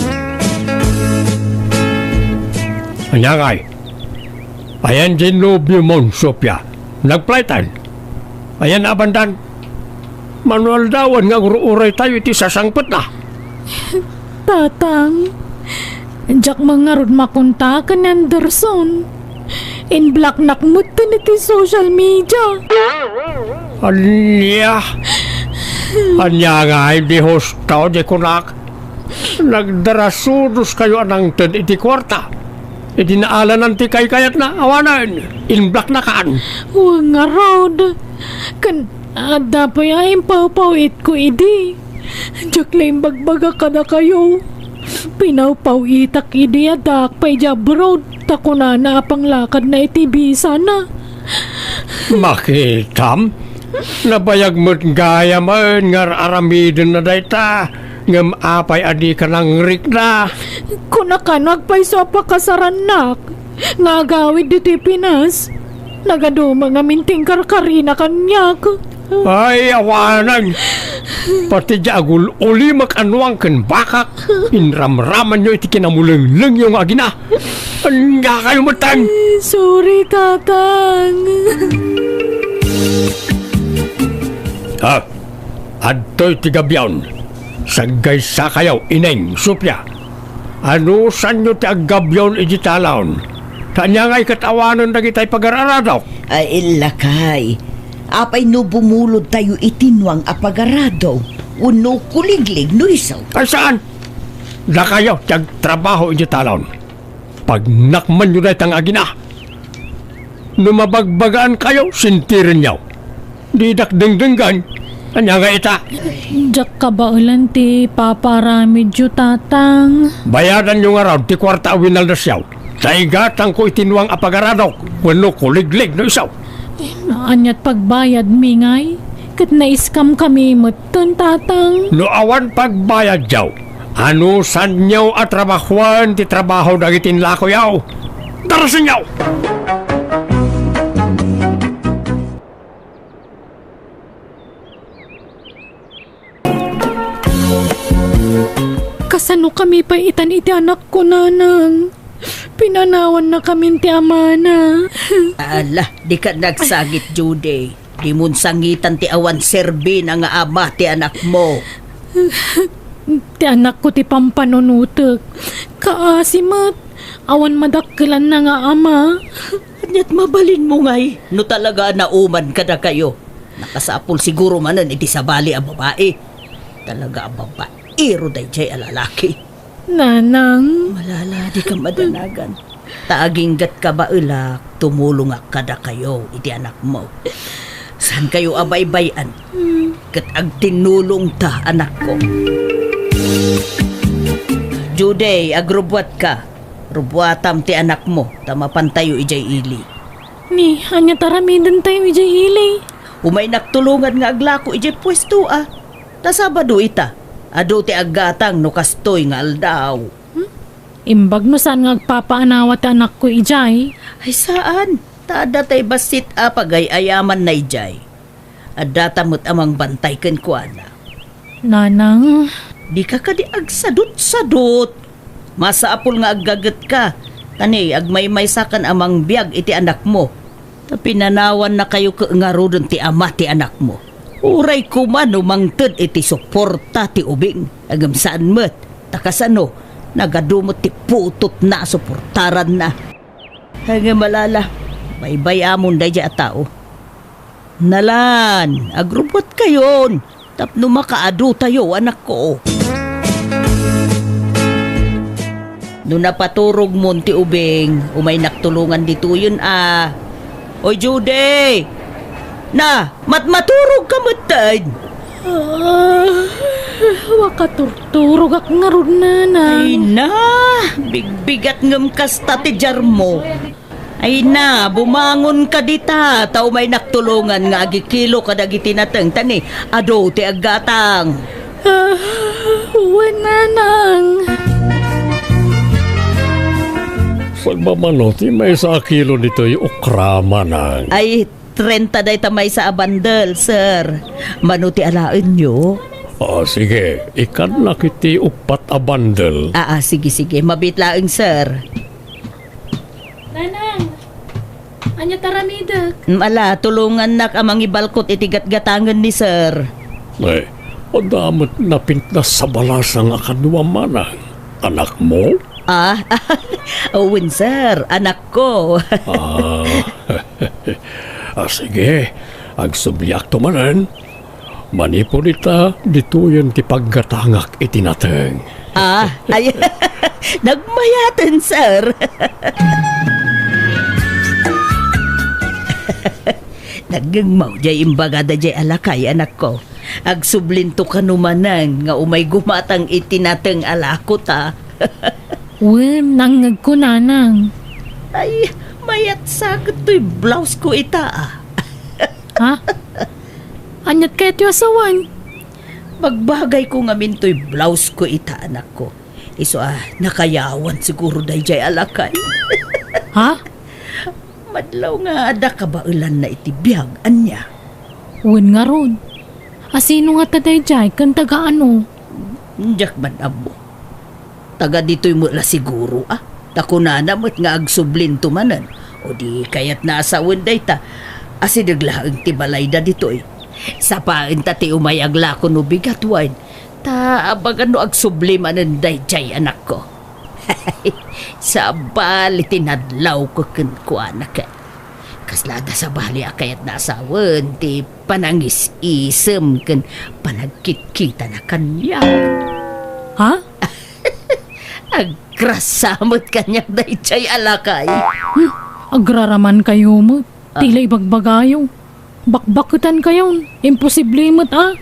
Ania ngay? Ayan diay nobiomon, Sofia? Nagflyten? Ayan a bandan? Mano aldawen nga agur-uraytayo iti sasangpetna? Tatang, diak man ngarud makontak ken Anderson. In-blocknak metten iti social media. Ania? Ania ngay, di husto, di kunak? Nagdarasudoskayo a nangted iti kuarta. Idi naalanan ti kaykayatna, awanen, in-blocknakan. Wen ngarud. Ken adda pay a impawpaw-itko idi. Diak la imbagbaga kadakayo. Pinawpaw-itak idi addaak pay idiay abroad, ta kunana a panglakadna iti bisana. Makitam? Nabayag met gayamen nga ar-aramidenna dayta, ngem apay a dika nangrikna? Kunak a no agpayso a pakasarannak, nga agawid ditoy Pinas, nagaduma ngamin ti inkarkarina kaniak. Ay, awanen! Pati diay agul-ulimek a nuang ken bakak, inramramanyo iti kinamulenglengyo nga agina. Ania kayo metten? Sorry, Tatang. Ah, adtoy ti gabion. Saggaysakayo, Ineng, Sofia. Anusanyo ti aggabion idiay talaon? Ta ania ngay ket awanen dagitay pagar-aradok? Ay, lakay. Apay no bumulodtayo iti nuang a pagarado wenno kuliglig no isu? Ay, saan? Dakayo ti agtrabaho idiay talaon. Pagnakmanyo dayta nga agina. No mabagbagaankayo, sintirenyo. Didak dengdenggen. Ania nga ita? Diak kabaelan ti papaaramidyo, Tatang. Bayadanyo ngarud ti kuarta a winaldasyo. Ta igatangko iti nuang a pagaradok wenno kuliglig no isu. Aniat pagbayadmi ngay? Ket na-scam kami metten, Tatang. No awan pagbayadyo, anusanyo a trabahoen ti trabaho dagiti inlakoyo? Darasenyo! Kasano kami pay itan iti anakko, Nanang? Pinanawannakamin ti amana. Ala, dika nagsangit, Judy. Dimon sangitan ti awan serbina nga ama ti anakmo. Ti anakko ti pampanunotek. Kaasi met, awan madakkelanna nga ama. Aniat mabalinmo ngay no talaga a nauman kadakayo? Nakasapul siguro manen iti sabali a babai. Talaga a babaero daydiay a lalaki. Nanang. Malala, dika madanagan. Ta aginggatka baelak, tumulongak kadakayo iti anakmo. Saankayo a baybay-an, ket agtinnulongta, anakko. Judy, agrubbuatka. Rubbuatam ti anakmo, ta mapantayo idiay ili. Ni, ania ti aramidentayo idiay ili? Umaynak tulongan nga aglako idiay puesto, a. Ta Sabado ita. Adu ti aggatang no kastoy nga aldaw. Hmm? Imbag no saan nga agpapaanawa ti anakko idiay? Ay, saan. Ta adda tay bassit a pagay-ayamanna idiay. Addata met a mangbantay kenkuana. Nanang. Dika kadi agsadutsadut. Masapul nga aggagetka. Ta ni, agmaymaysakan a mangbiag iti anakmo. Ta pinanawannakayo ket ngaruden ti ama ti anakmo. Uray koma no mangted iti suporta ti ubing, ngem saan met, ta kasano, nagadu met ti putotna a suportaranna. Ngem alala, baybay-amon daydiay a tao. Nalan, agrubbuatkayon, tapno makaadutayo, anakko. No napaturogmon ti ubing, umaynak tulongan ditoyen a. Oy, Judy! Na, matmaturog ka metten! Ah, makaturturogak ngarud, Nanang. Ay na, bigbigat ngem kasta ti diarmo. Ay na, bumangon ka dita, ta umaynak tulongan nga agikilo kadagiti nateng, ta ni, adu ti aggatang. Ah, wen, Nanang. Sagmamano ti maysa a kilo ditoy okra, Manang. Ay, trenta dayta maysa a bandel, sir. Mano ti alaenyo? Ah, sige, ikkannak iti uppat a bandel. Ah, ah, sige, sige. Mabiit laeng, sir. Nanang, ania ti aramidek? Mm, ala, tulongannak a mangibalkot iti gatgatangen ni sir. Ay, adda met napintas a balasang a kadua, Manang. Anakmo? Ah, wen, sir. Anakko. Ah, ah, sige. Agsubliakto manen. Manipud ita, ditoyen ti paggatangak iti nateng. Ah, ay, nagmayaten, sir. Nagngengmaw jay imbagada jay a lakay, anakko. Agsublinto kano manen nga umay gumatang iti nateng a lakota. Wen, nangngegko, Nanang. Ay, mayat sa ket toy blouse ko ita, ah. Ha? Aniat kayatyo a sawen? Bagbagayko ngamin toy blouse ko ita, anakko. Isu a nakayawan siguro daydiay a lakay. Ha? Madlaw nga adda kabaelanna iti biag, ania? Wen ngarud. A sino ngata daydiay ken taga ano? Diak man ammo. Taga ditoy met la siguro, a. Ta kunana met nga agsublinto manen. O di kayatna a sawen dayta. Asideg laeng ti balayda ditoy. Sapaenta ti umay aglako no bigat wen. Ta abagan no agsubli manen daydiay, anakko. Sabali ti nadlawko kenkuana ket. Kasla adda sabali a kayatna a sawen ti panangis-isem ken panagkitkitana kaniak. Ha? Agrasa met kaniak daydiay a lakay. Hmm, agraramankayo met. Ah. Ti la ibagbagayo. Bakbaketankayon. Imposible met a.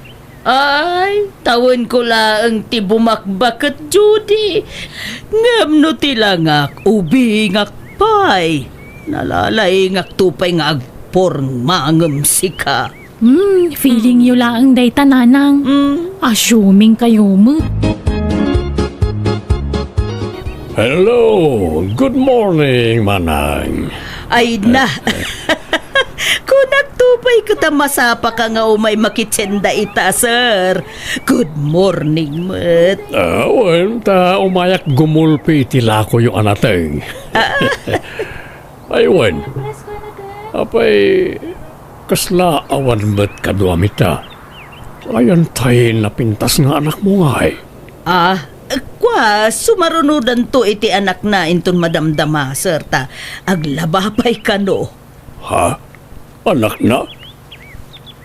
Ay, tawenko laeng ti bumakbaket, Judy. Ngem no ti langak, ubingak pay. Nalalaingakto pay nga agporma ngem sika. Hmm, feeling yo laeng dayta, Nanang. Hmm. Assuming kayo met. Hello, good morning, Manang. Ay na. Kunak to pay ket a masapa ka nga umay makitsenda ita, sir. Good morning met. Ah, wen, ta umayak gumulpi iti lakoyo a nateng. Ah. Ay, wen. Apay, kasla awan met kaduam ita? Ayan tay napintas nga anakmo ngay? Ah, kua, sumarunodanto iti anakna inton madamdama, sir, ta aglaba pay kano. Ha? Anakna?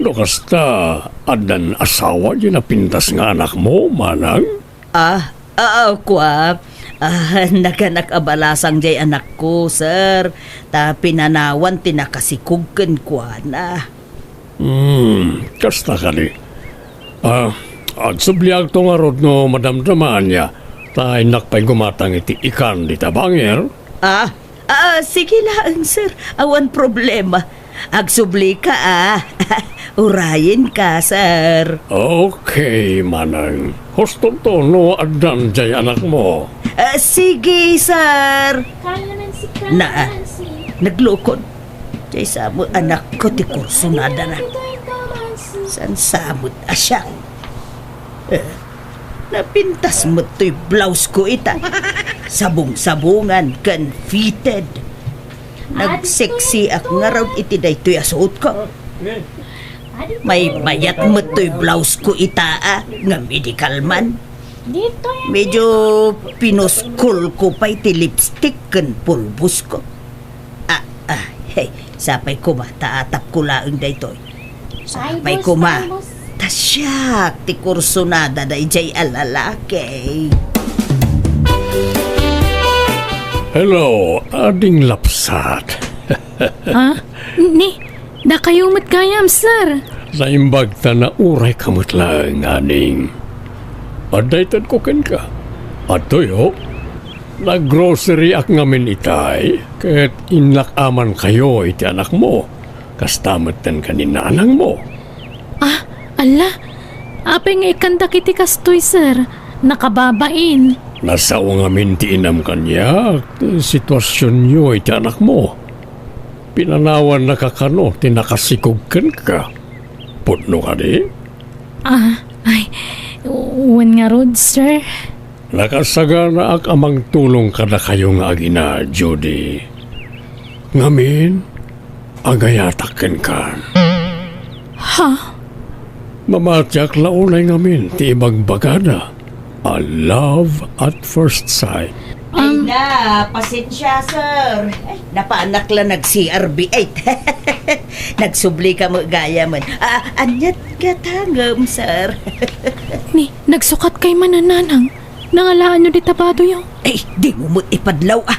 No kasta, addan asawa di napintas nga anakmo, manang? Ah, ah, ah, kua, Ah, naganak a balasang jay anakko, sir. Ta pinanawan ti nakasikog kenkuana. Hmm, kasta kadi. Ah, agsubliakto ngarud no madamdamaanna, ta innak pay gumatang iti ikan dita bangir. Ah, ah, sige laeng, sir. Awan problema. Agsublika, ah. Urayenka, sir. Okay, manang. Hustonto no addan jay anakmo. Ah, sige, sir. Naa, naglukon. Jay sa met anakko ti kursunadana. Saan sa met a siak? Eh, napintas met toy blouse ko ita. Sabong-sabongan ken fitted. Nagseksiak ngarud iti daytoy a suotko. Maymayat met toy blouse ko ita, a, nga medical man. Medyo pinuskol ko pay ti lipstick ken pulbos ko. Ah, ah, hey, sapay koma ta atap ko laeng daytoy. Sapay koma ta siak ti kursunada dayjay a lalaki. Hello, ading lapsat. Ah, ni, dakayo met gayam, sir. Naimbag ta nauray ka met laeng, ading. Adda itedko kenka. Adtoy, oh. Naggroceryak ngamin itay, ket innak amankayo iti anakmo. Kasta metten ken ni nanangmo. Ah, alla, apay nga ikkandak iti kastoy, sir? Nakababain. Nasao ngamin ti inam kaniak, ti situasionyo iti anakmo. Pinanawannaka kano ti nakasikog kenka. Pudno kadi? Ah, ay, wen ngarud, sir. Nakasaganaak a mangtulong kadakayo nga agina, Judy. Ngamin, agayatak kenkan. Ha? Mamatiak la unay ngamin ti ibagbagada a love at first sight. Ay na, pasensya, sir. Ay, napanak la nag-C R B. Ay, nagsubli ka met gayamen. Ah, aniat gatangem, sir? Ni, nagsukat kay manananang. Nangalaanyo dita badoyo? Ay, dimo met ipadlaw, ah.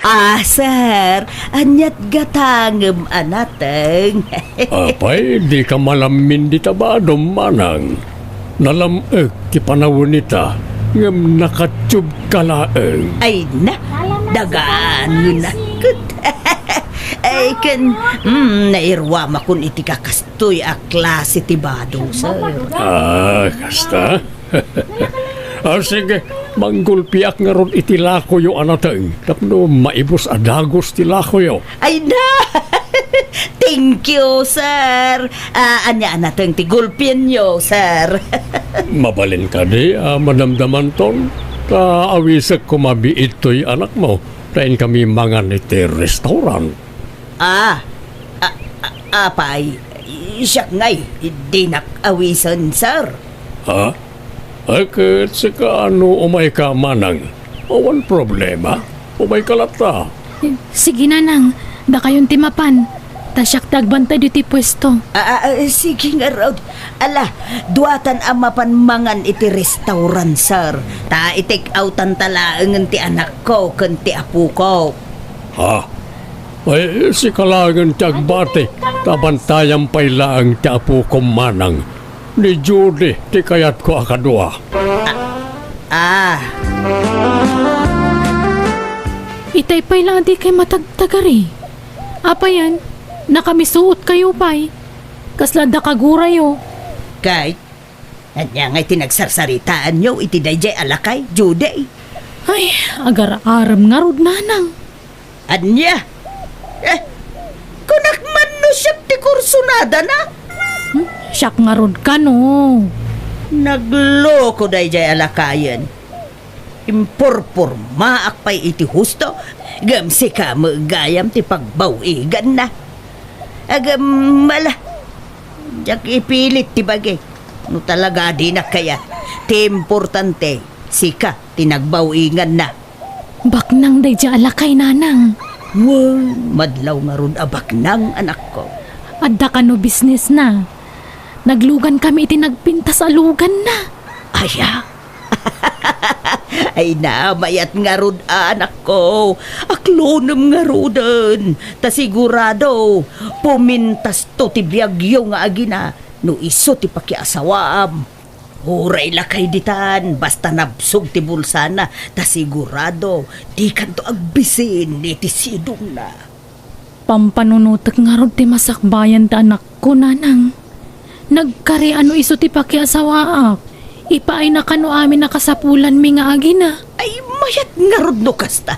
Ah, sir, aniat gatangem a nateng? Apay, dika malammin dita badom, manang. Nalam-ek ti panawen ita, ngem nakatubka laeng. Ay na, dagangen a ket. Ay, ken, mm, nairuamakon iti kakastoy a klase ti bado, sir. Ah, kasta? Ah, sige, manggulpiak ngarud iti lakoyo a nateng tapno maibus a dagus ti lakoyo. Ay na! Thank you, sir. Ah, ania a nateng ti gulpienyo, sir? Mabalin kadi a madamdamanton? Ta awisek koma biit toy anakmo, ta inkami mangan iti restaurant. Ah, a-, a-, apay, siak ngay, dinak awisen, sir. Ha? Ay, ket sika no umayka manang, awan problema. Umayka latta. Sige, nanang, dakayon ti mapan. Ta siak ti agbantay ditoy puesto. Ah, ah, ah, sige ngarud. Ala, duatan a mapan mangan iti restaurant, sir. Ta i-take outan ta laengen ti anakko ken ti apoko. Ha? Ay, sika laengen ti agbati, ta bantayam pay laeng ti apokom manang. Ni Judy ti kayatko a kadua. Ah. Itay pay la a dikay matagtagari. Apayen, nakamisuot kayo pay. Kasla adda kagurayo. Kay, ania ngay ti nagsarsaritaanyo iti daydiay a lakay, Judy? Ay, agar-arem ngarud, nanang. Ania? Eh, kunak man no siak ti kursunadana? Hmm? Siak ngarud kano. Nagloko daydiay a lakayen. Impurpurmaak pay iti husto, ngem sika met gayam ti pagbaw-iganna. Agem, ala, diak ipilit ti bagi. No talaga dinak kayat, ti importante, sika ti nagbaw-iganna. Baknang daydiay a lakay, nanang. Wen, madlaw ngarud a baknang, anakko. Adda kano businessna. Naglugan kami iti nagpintas a luganna. Aya? Ay na, mayat ngarud, anakko. Aklonem ngaruden. Ta sigurado, pumintasto ti biagyo nga agina no isu ti pakiasawaam. Uray lakay ditan, basta nabsog ti bulsana, ta sigurado, dikanto agbisin iti sidongna. Pampanunotek ngarud ti masakbayan ti anakko, nanang. Nagkari a no isu ti pakiasawaak. Ipaayna kano amin a kasapulanmi nga agina. Ay, mayat ngarud no kasta.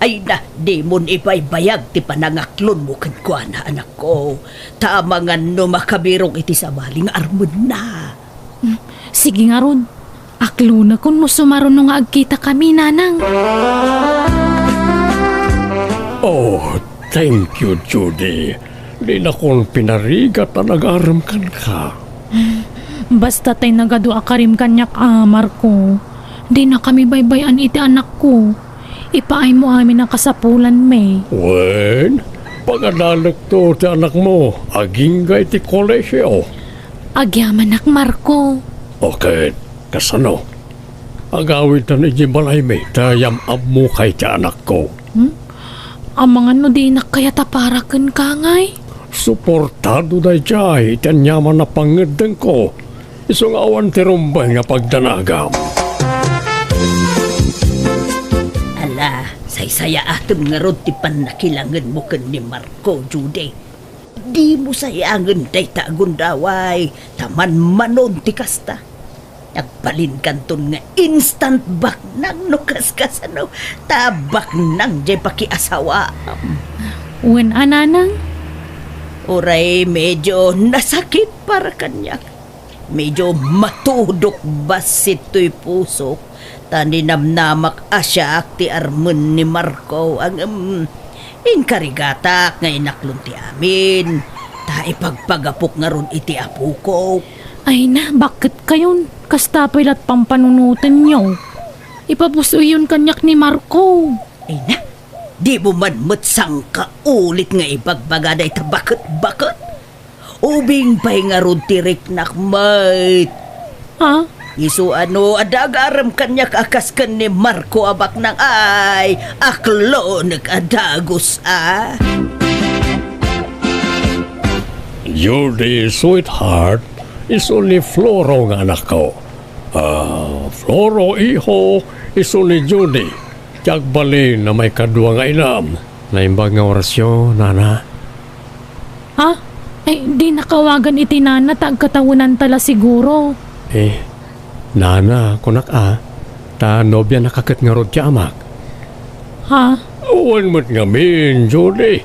Ay na, dimon ibaybayag ti panangaklonmo kenkuana, anakko. Ta amangan no makabirok iti sabali nga armenna. Hmm, sige ngarud. Aklonekon no sumaruno nga agkitakami, nanang. Oh, thank you, Judy. Dinakon pinarigat a nagarem kenka. Basta tay nagadu a karim kaniak a, Marco. Dinakami baybay-an iti anakko. Ipaaymo amin a kasapulanmi. Wen, pagadalekto ti anakmo agingga iti kolesio. Agyamanak, Marco. O ket kasano? Agawidtan idiay balaymi ta yam-ammoka iti anakko. Hmm? Amangan no dinak kayat a para kenka, ngay? Suportado daydiay iti aniaman a pangngeddengko. Isu nga awan ti rumbeng a pagdanagam. Ala, saysayaatem ngarud ti pannakilangenmo ken ni Marco, Judy. Dimo sayangen dayta a gundaway, ta manmanon ti kasta. Agbalinkanton nga instant baknang no kaskasano, ta baknang jay pakiasawaam. Wen a, nanang? Uray medyo nasakit para kaniak. Medyo matudok bassit toy pusok, ta ninamnamak a siak ti armen ni Marco, ngem inkarigatak nga inaklon ti amin, ta ipagpagapok ngarud iti apokok. Ay na, bakket kayon? Kasta pay lat pampanunotenyo. Ipapusoyon kaniak ni Marco. Ay na, dimo man met sangkaulit nga ibagbaga dayta baketbaket. Ubing pay ngarud ti riknak met. Ha? Isu a no adda agarem kaniak a kas ken ni Marco a baknang, ay, aklonek a dagus a. Judy, sweetheart, isu ni Floro nga anakko. Ah, Floro, iho, isu ni Judy. Ti agbalin a maikadua nga inam. Naimbag nga orasyo, nana. Ha? Ay, dinaka awagan iti nana ta agkatawenanta la siguro. Eh, nana, kunak a, ta nobianaka ket ngarud ti amak. Ha? Wen met ngamin, Judy.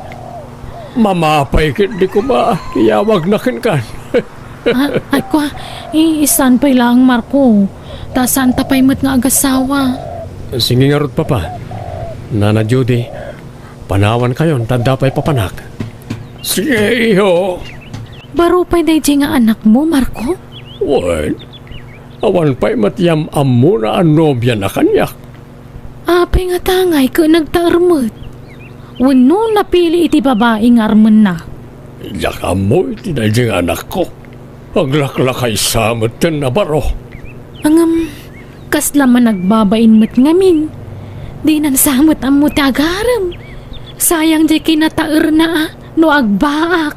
Mamapay ketdi koma ti yawagna kenkan. Ah, ay, kua, eh, saan pay laeng, Marco? Ta saanta pay met nga agasawa. Sige ngarud, Papa. Nana Judy, panawankayon ta adda pay papanak. Sige, iho. Baro pay daydiay nga anakmo, Marco? Wen, awan pay met yam-ammona a nobiana kaniak. Apay nga tangay ket nagtaer met? Wenno napili iti babai nga armenna? Diak ammo iti daydiay nga anakko. Aglaklakaysa metten a baro. Ngem, kasla managbabain met ngamin. Dinan sa met ammo ti agarem. Sayang diay kinataerna a no agbaak.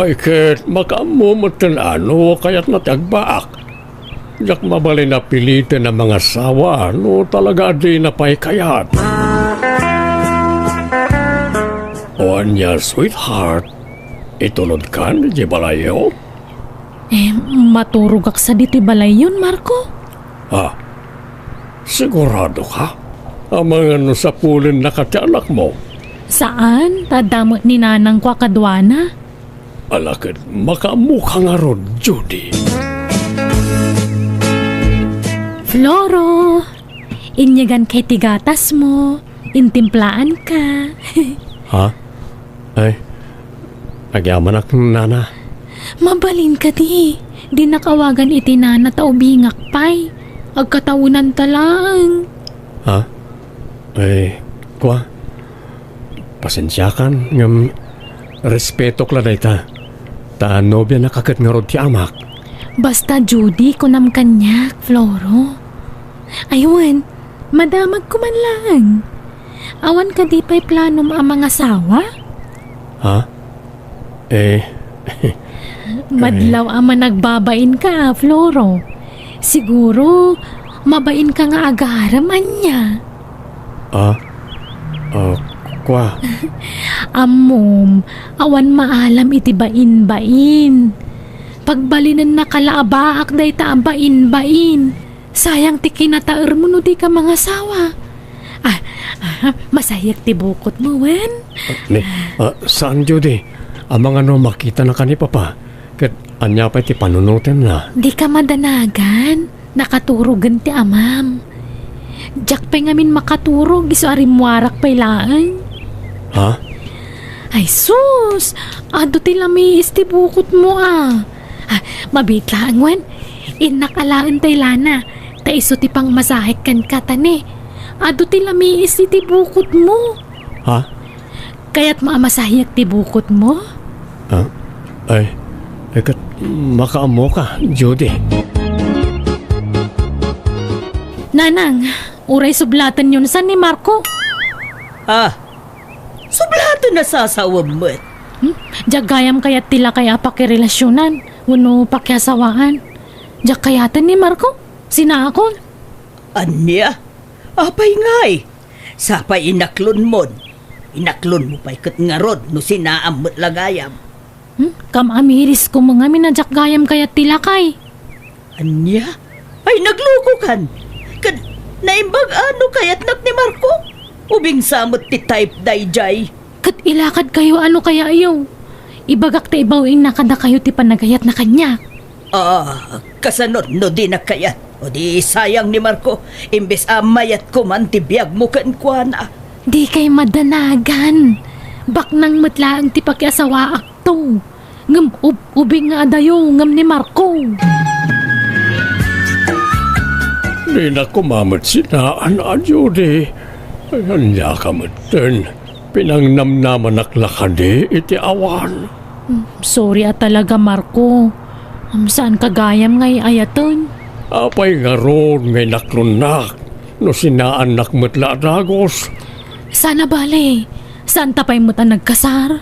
Ay ket, makaammo metten a no kayatna ti agbaak. Diak mabalin a piliten a mangasawa no talaga a dina pay kayat. O ania, sweetheart, itulodkan idiay balayyo? Eh, maturogak sadi ti balayyon, Marco. Ha? Sigurado ka? Amangan no sapulennaka ti anakmo? Saan, ta adda met ni nanangko a kaduana. Ala ket makaammoka ngarud, Judy. Floro, inyeganka iti gatasmo, intimplaanka. Ha? Ay, agyamanak, nana. Mabalin kadi, dinak awagan iti nana ta ubingak pay. Agkatawenanta laeng. Ha? Ay, kua, pasensiakan, ngem respetok la dayta. Ta nobianaka ket ngarud ti amak. Basta Judy, kunam kaniak, Floro. Ay wen, Madamagko man laeng. Awan kadi pay planom a mangasawa? Ha? Eh, madlaw a managbabain ka, Floro. Siguro, mabain ka nga agarem ania. Ah? Ah, kua? Ammom, awan maalam iti bain-bain. Pagbalinennaka la a baak dayta a bain-bain. Sayang ti kinataermo no dika mangasawa. Ah, ah, masayak ti bukotmo, wen? Ah, ni, ah, saan, Judy? Amangan no makitanaka ni Papa. Ket ania pay ti panunotenna? Dika madanagan. Nakaturogen ti amam. Diak pay ngamin makaturog isu a rimmuarak pay laeng. Ha? Ay sus! Adu ti lamiis ti bukotmo a. Ah, mabiit laeng wen. Innak alaen tay lana. Ta isu ti pangmasahek kenka ta ni. Adu ti lamiis iti bukotmo. Ha? Kayatmo a masahiak ti bukotmo? Ah, ay, ay, ket makaammoka, Judy. Nanang, uray sublatenyon san ni Marco. Ah, sublaten a sasawem met. Hmm? Diak gayam kayat ti lakay a pakirelasionan wenno pakiasawaan. Diak kayaten ni Marco. Sinaakon. Ania? Apay ngay? Sapay inaklonmon. Inaklonmo pay ket ngarud no sinaam met la gayam. Hmm? Kam-amirisko met ngamin a diak gayam kayat ti lakay. Ania? Ay, naglukokan. Ket naimbag a no kayatnak ni Marco? Ubing sa met ti type daydiay. Ket ilakadkayo a no kayayo. Ibagak ta ibaw-ingna kadakayo ti panagayatna kaniak. Ah, kasano no dinak kayat? O di sayang ni Marco, imbes a mayatko man ti biagmo kenkuana. Dikay madanagan. Baknang met laeng ti pakiasawaakto. Ngem ub-, ubing nga adayo ngem ni Marco. Dinak koma met sinaan a, Judy. Ay, ania ka metten? Pinangnamnamanak la kadi iti awan? Mm, sorry a talaga, Marco. Mm, saan ka gayam nga ay-ayaten? Apay ngarud nga inaklonnak no sinaannak met la a dagus? Saan a bale, saanta pay met a nagkasar?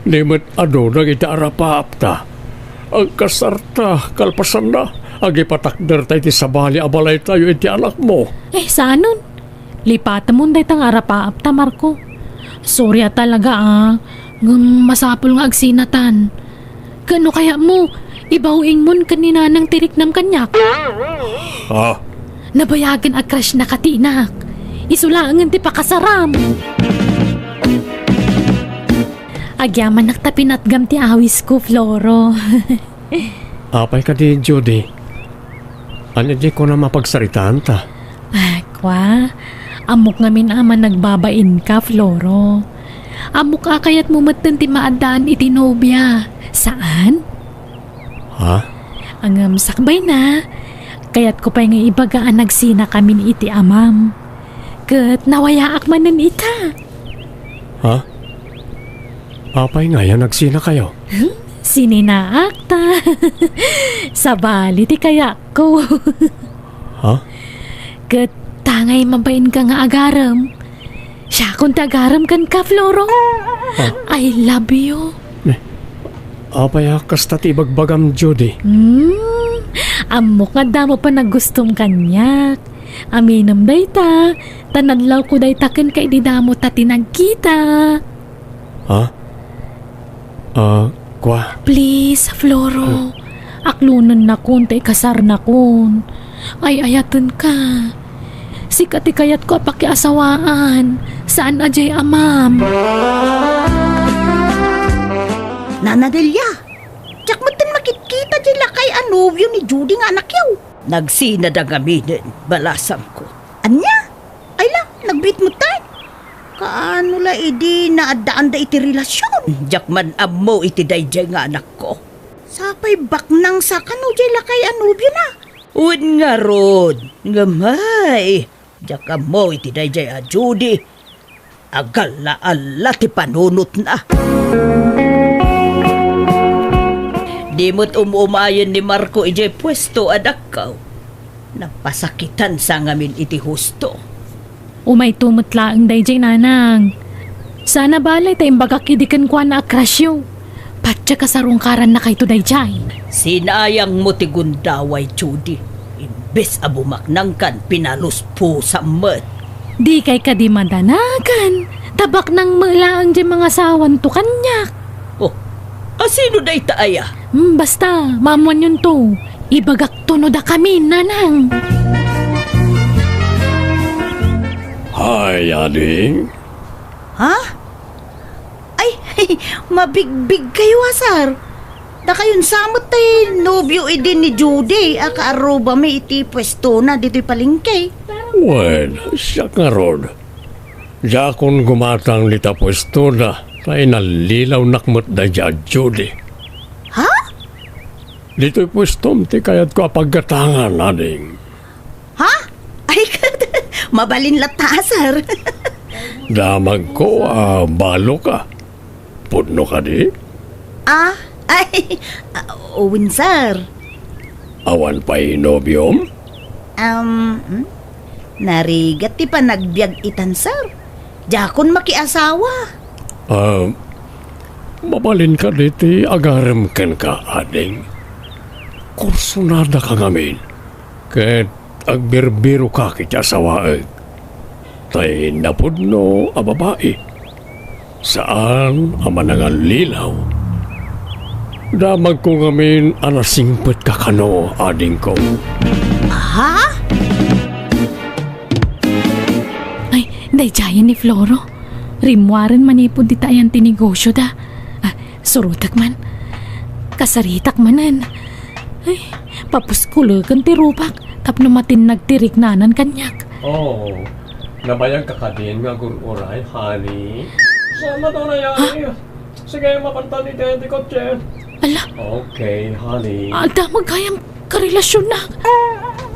Di met adu dagiti arapaapta. Agkasarta, kalpasanna, agipatakderta iti sabali a balaytayo iti anakmo. Eh, saanen? Lipatemon dayta nga arapaapta, Marco. Sorry a talaga, ah. Ngem masapul nga agsinatan. Ken no kayatmo, ibaw-ingmon ken ni Nanang ti riknam kaniak. Ah. Nabayagen a crush na katinak. Isu laengen ti pakasaram. Agyamanak ta pinatgam ti awisko, Floro. Apay kadi, Judy? Ania diay kunam a pagsaritaanta? Ah, kua, ammok ngamin a managbabainka, Floro. Ammok a kayatmo metten ti maaddaan iti nobia. Saan? Ha? Ngem sakbayna, kayatko pay nga ibaga a nagsinakamin iti amam. Ket nawayaak manen ita. Ha? Apay ngay a nagsinakayo? Hmm? Sininaak ta. Sabali ti kayatko. Ha? Ket ta ngay mabainka nga agarem. Siakon ti agarem kenka, Floro. Ah. I love you. Eh, apay a kasta ti ibagbagam, Judy? Hmm, ammok nga adda mo panagustom kaniak. Aminem dayta, ta nadlawko dayta kenka idi damo ta ti nagkita. Ha? Ah, kua? Please, Floro. Aklonennakon ta ikasarnakon. Ay-ayatenka. Sika ti kayatko a pakiasawaan. Saan a diay amam. Nana Delia, diak metten makitkita diay lakay a nobio ni Judy nga anakyo. Nagsinada ngaminen, balasangko. Ania? Ay la, nagbiit metten. Kaano la idi naaddaanda iti relasion? Diak man ammo iti daydiay nga anakko. Sapay baknang sa kano diay lakay a nobiona? Wen ngarud, ngem ay, diak ammo iti daydiay a Judy. Agalla-alla ti panunotna. Di met um-umayen ni Marco idiay puesto a dakko. Napasakitan sa ngamin iti husto. Umayto met laeng daydiay, nanang. Saan a bale ta imbagak idi kenkuana a crushyo. Patyak a sarungkarannakayto daydiay. Sinayangmo ti gundaway, Judy. Imbes a bumaknangkan, pinaluspusam met. Dikay kadi madanagan. Ta baknang met laeng diay mangasawanto kaniak. Oh, a sino dayta aya? Hmm, basta, maammoanyonto. Ibagakto no dakami, nanang. Hi, ading. Ha? Ay, mabigbigkayo a, sir. Dakayon sa met ti nobio idi ni Judy a kaarrubami iti puestona ditoy palengke. Wen, siak ngarud. Diakon gumatang dita puestona ta inallilawnak met daydiay a Judy. Ha? Ditoy puestom ti kayatko a paggatangan, ading. Ha? Ay, mabalin latta, sir. Damagko a baloka. Pudno kadi? Ah, ay, ah, wen, sir. Awan pay nobiom? Um, hmm? Narigat ti panagbiag itan, sir. Diakon makiasawa. Ah, mabalin kadi ti agarem kenka, ading? Kursunadaka ngamin, ket agbirbiroka iti asawaek. Tay napudno a babai, saan a manangallilaw. Damagko ngamin a nasingpetka kano, adingko. Ha? Ay, daydiayen ni Floro. Rimmuaren manipud dita ayan ti negosyoda. Ah, surotek man. Kasaritak manen. Ay, papuskuleken ti rupak tapno matinnag ti riknanan kaniak. Oh, nabayagka kadin nga agur-uray, honey? Salamat, honey. Ha? Sige, mapantan iti, iti kotse. Ala. Okay, honey. Adda met gayam karelasionnak.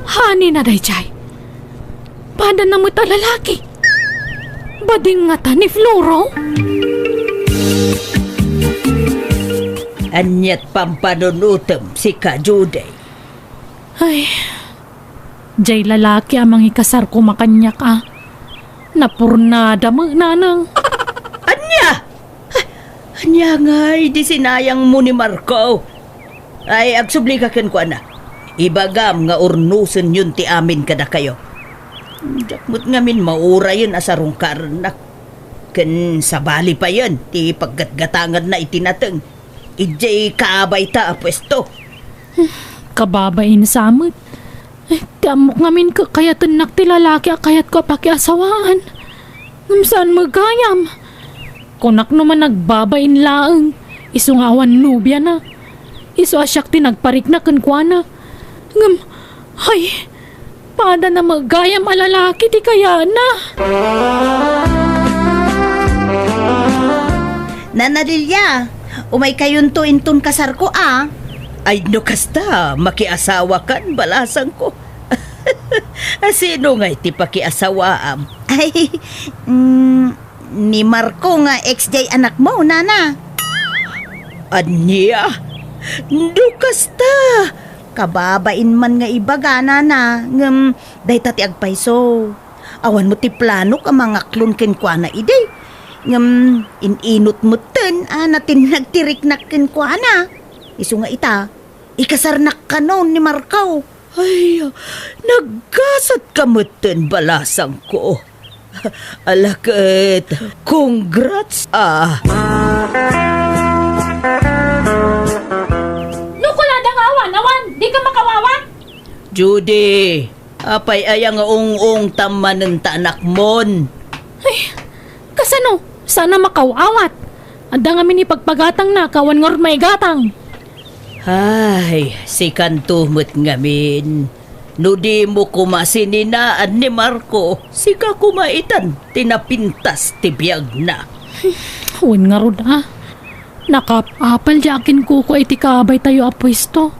Honey na daydiay. Padana met a lalaki. Bading ngata ni Floro? Aniat pampanunotem, sika, Judy? Ay, jay lalaki a mangikasar koma kaniak a. Napurnada met, nanang. Ania? Ania ngay di sinayangmo ni Marco? Ay, agsubli ka kenkuana. Ibagam nga urnosenyon ti amin kadakayo. Diak met ngamin maurayen a sarungkarennak. Ken sabali payen ti paggatgatanganna iti nateng idiay kaabayta a puesto. Kababain sa met. Eh, ti ammok ngamin kakayatennak ti lalaki a kayatko a pakiasawaan. Ngem saan met gayam. Kunak no man nagbabain laeng, isu nga awan nobiana. Isu a siak ti nagparikna kenkuana. Ngem, ay, padana met gayam a lalaki ti kayatna. Nana Lilia, umaykayonto inton kasarko a. Ay, no kasta, makiasawakan, balasangko. A sino ngay ti pakiasawaam? Ay, mm, ni Marco nga ex jay anakmo, nana. Ania? No kasta, kababain man nga ibaga, nana, ngem dayta ti agpayso. Awan met ti planok a mangaklon kenkuana idi. Ngem in-inut metten a natinnag ti riknak kenkuana. Isu nga ita, ikasarnak kano ni Marco. Ay, naggasatka metten, balasangko. Ala ket, congrats, ah. No kunada nga awan, awan, dika makaw-awat? Judy, apay aya nga ung-ungtam manen ta anakmon? Ay, kasano? Saan a makaw-awat? Adda ngamin ipagpagatangna, awan ngarud maigatang. Ay, sikanto met ngamin. No dimo koma sininaan ni Marco, sika koma itan ti napintas ti biagna. Wen ngarud a. Nakaap-apal diay akinkukua iti kabaytayo a puesto.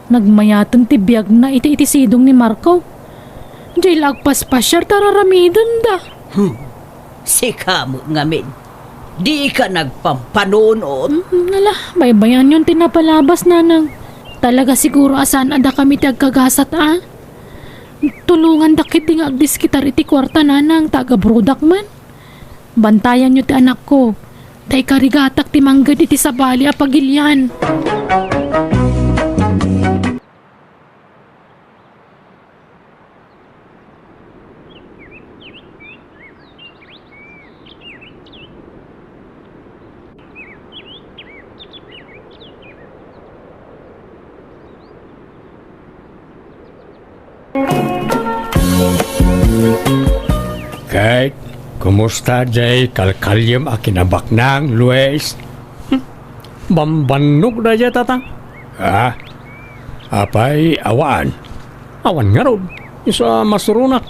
Nagmayaten ti biagna iti, iti sidong ni Marco. Diay la agpaspasiar ta ar-aramidenda. Hmm. Sika met ngamin. Dika nagpampanunot. Mm, ala, baybayanyon ti napalabas, nanang. Talaga siguro a saan a dakami ti agkagasat, a? Tulongandak ketdi nga agdiskitar iti kuarta, nanang, ta agabrodak man. Bantayanyo ti anakko, ta ikarigatak ti mangged iti sabali a pagilian. Ket, kumusta jay kalkaliem a kinabaknang, Luis? Hmm? Bambannog daydiay, Tatang? Ah, apay, awan. Awan ngarud, isu a masuronak.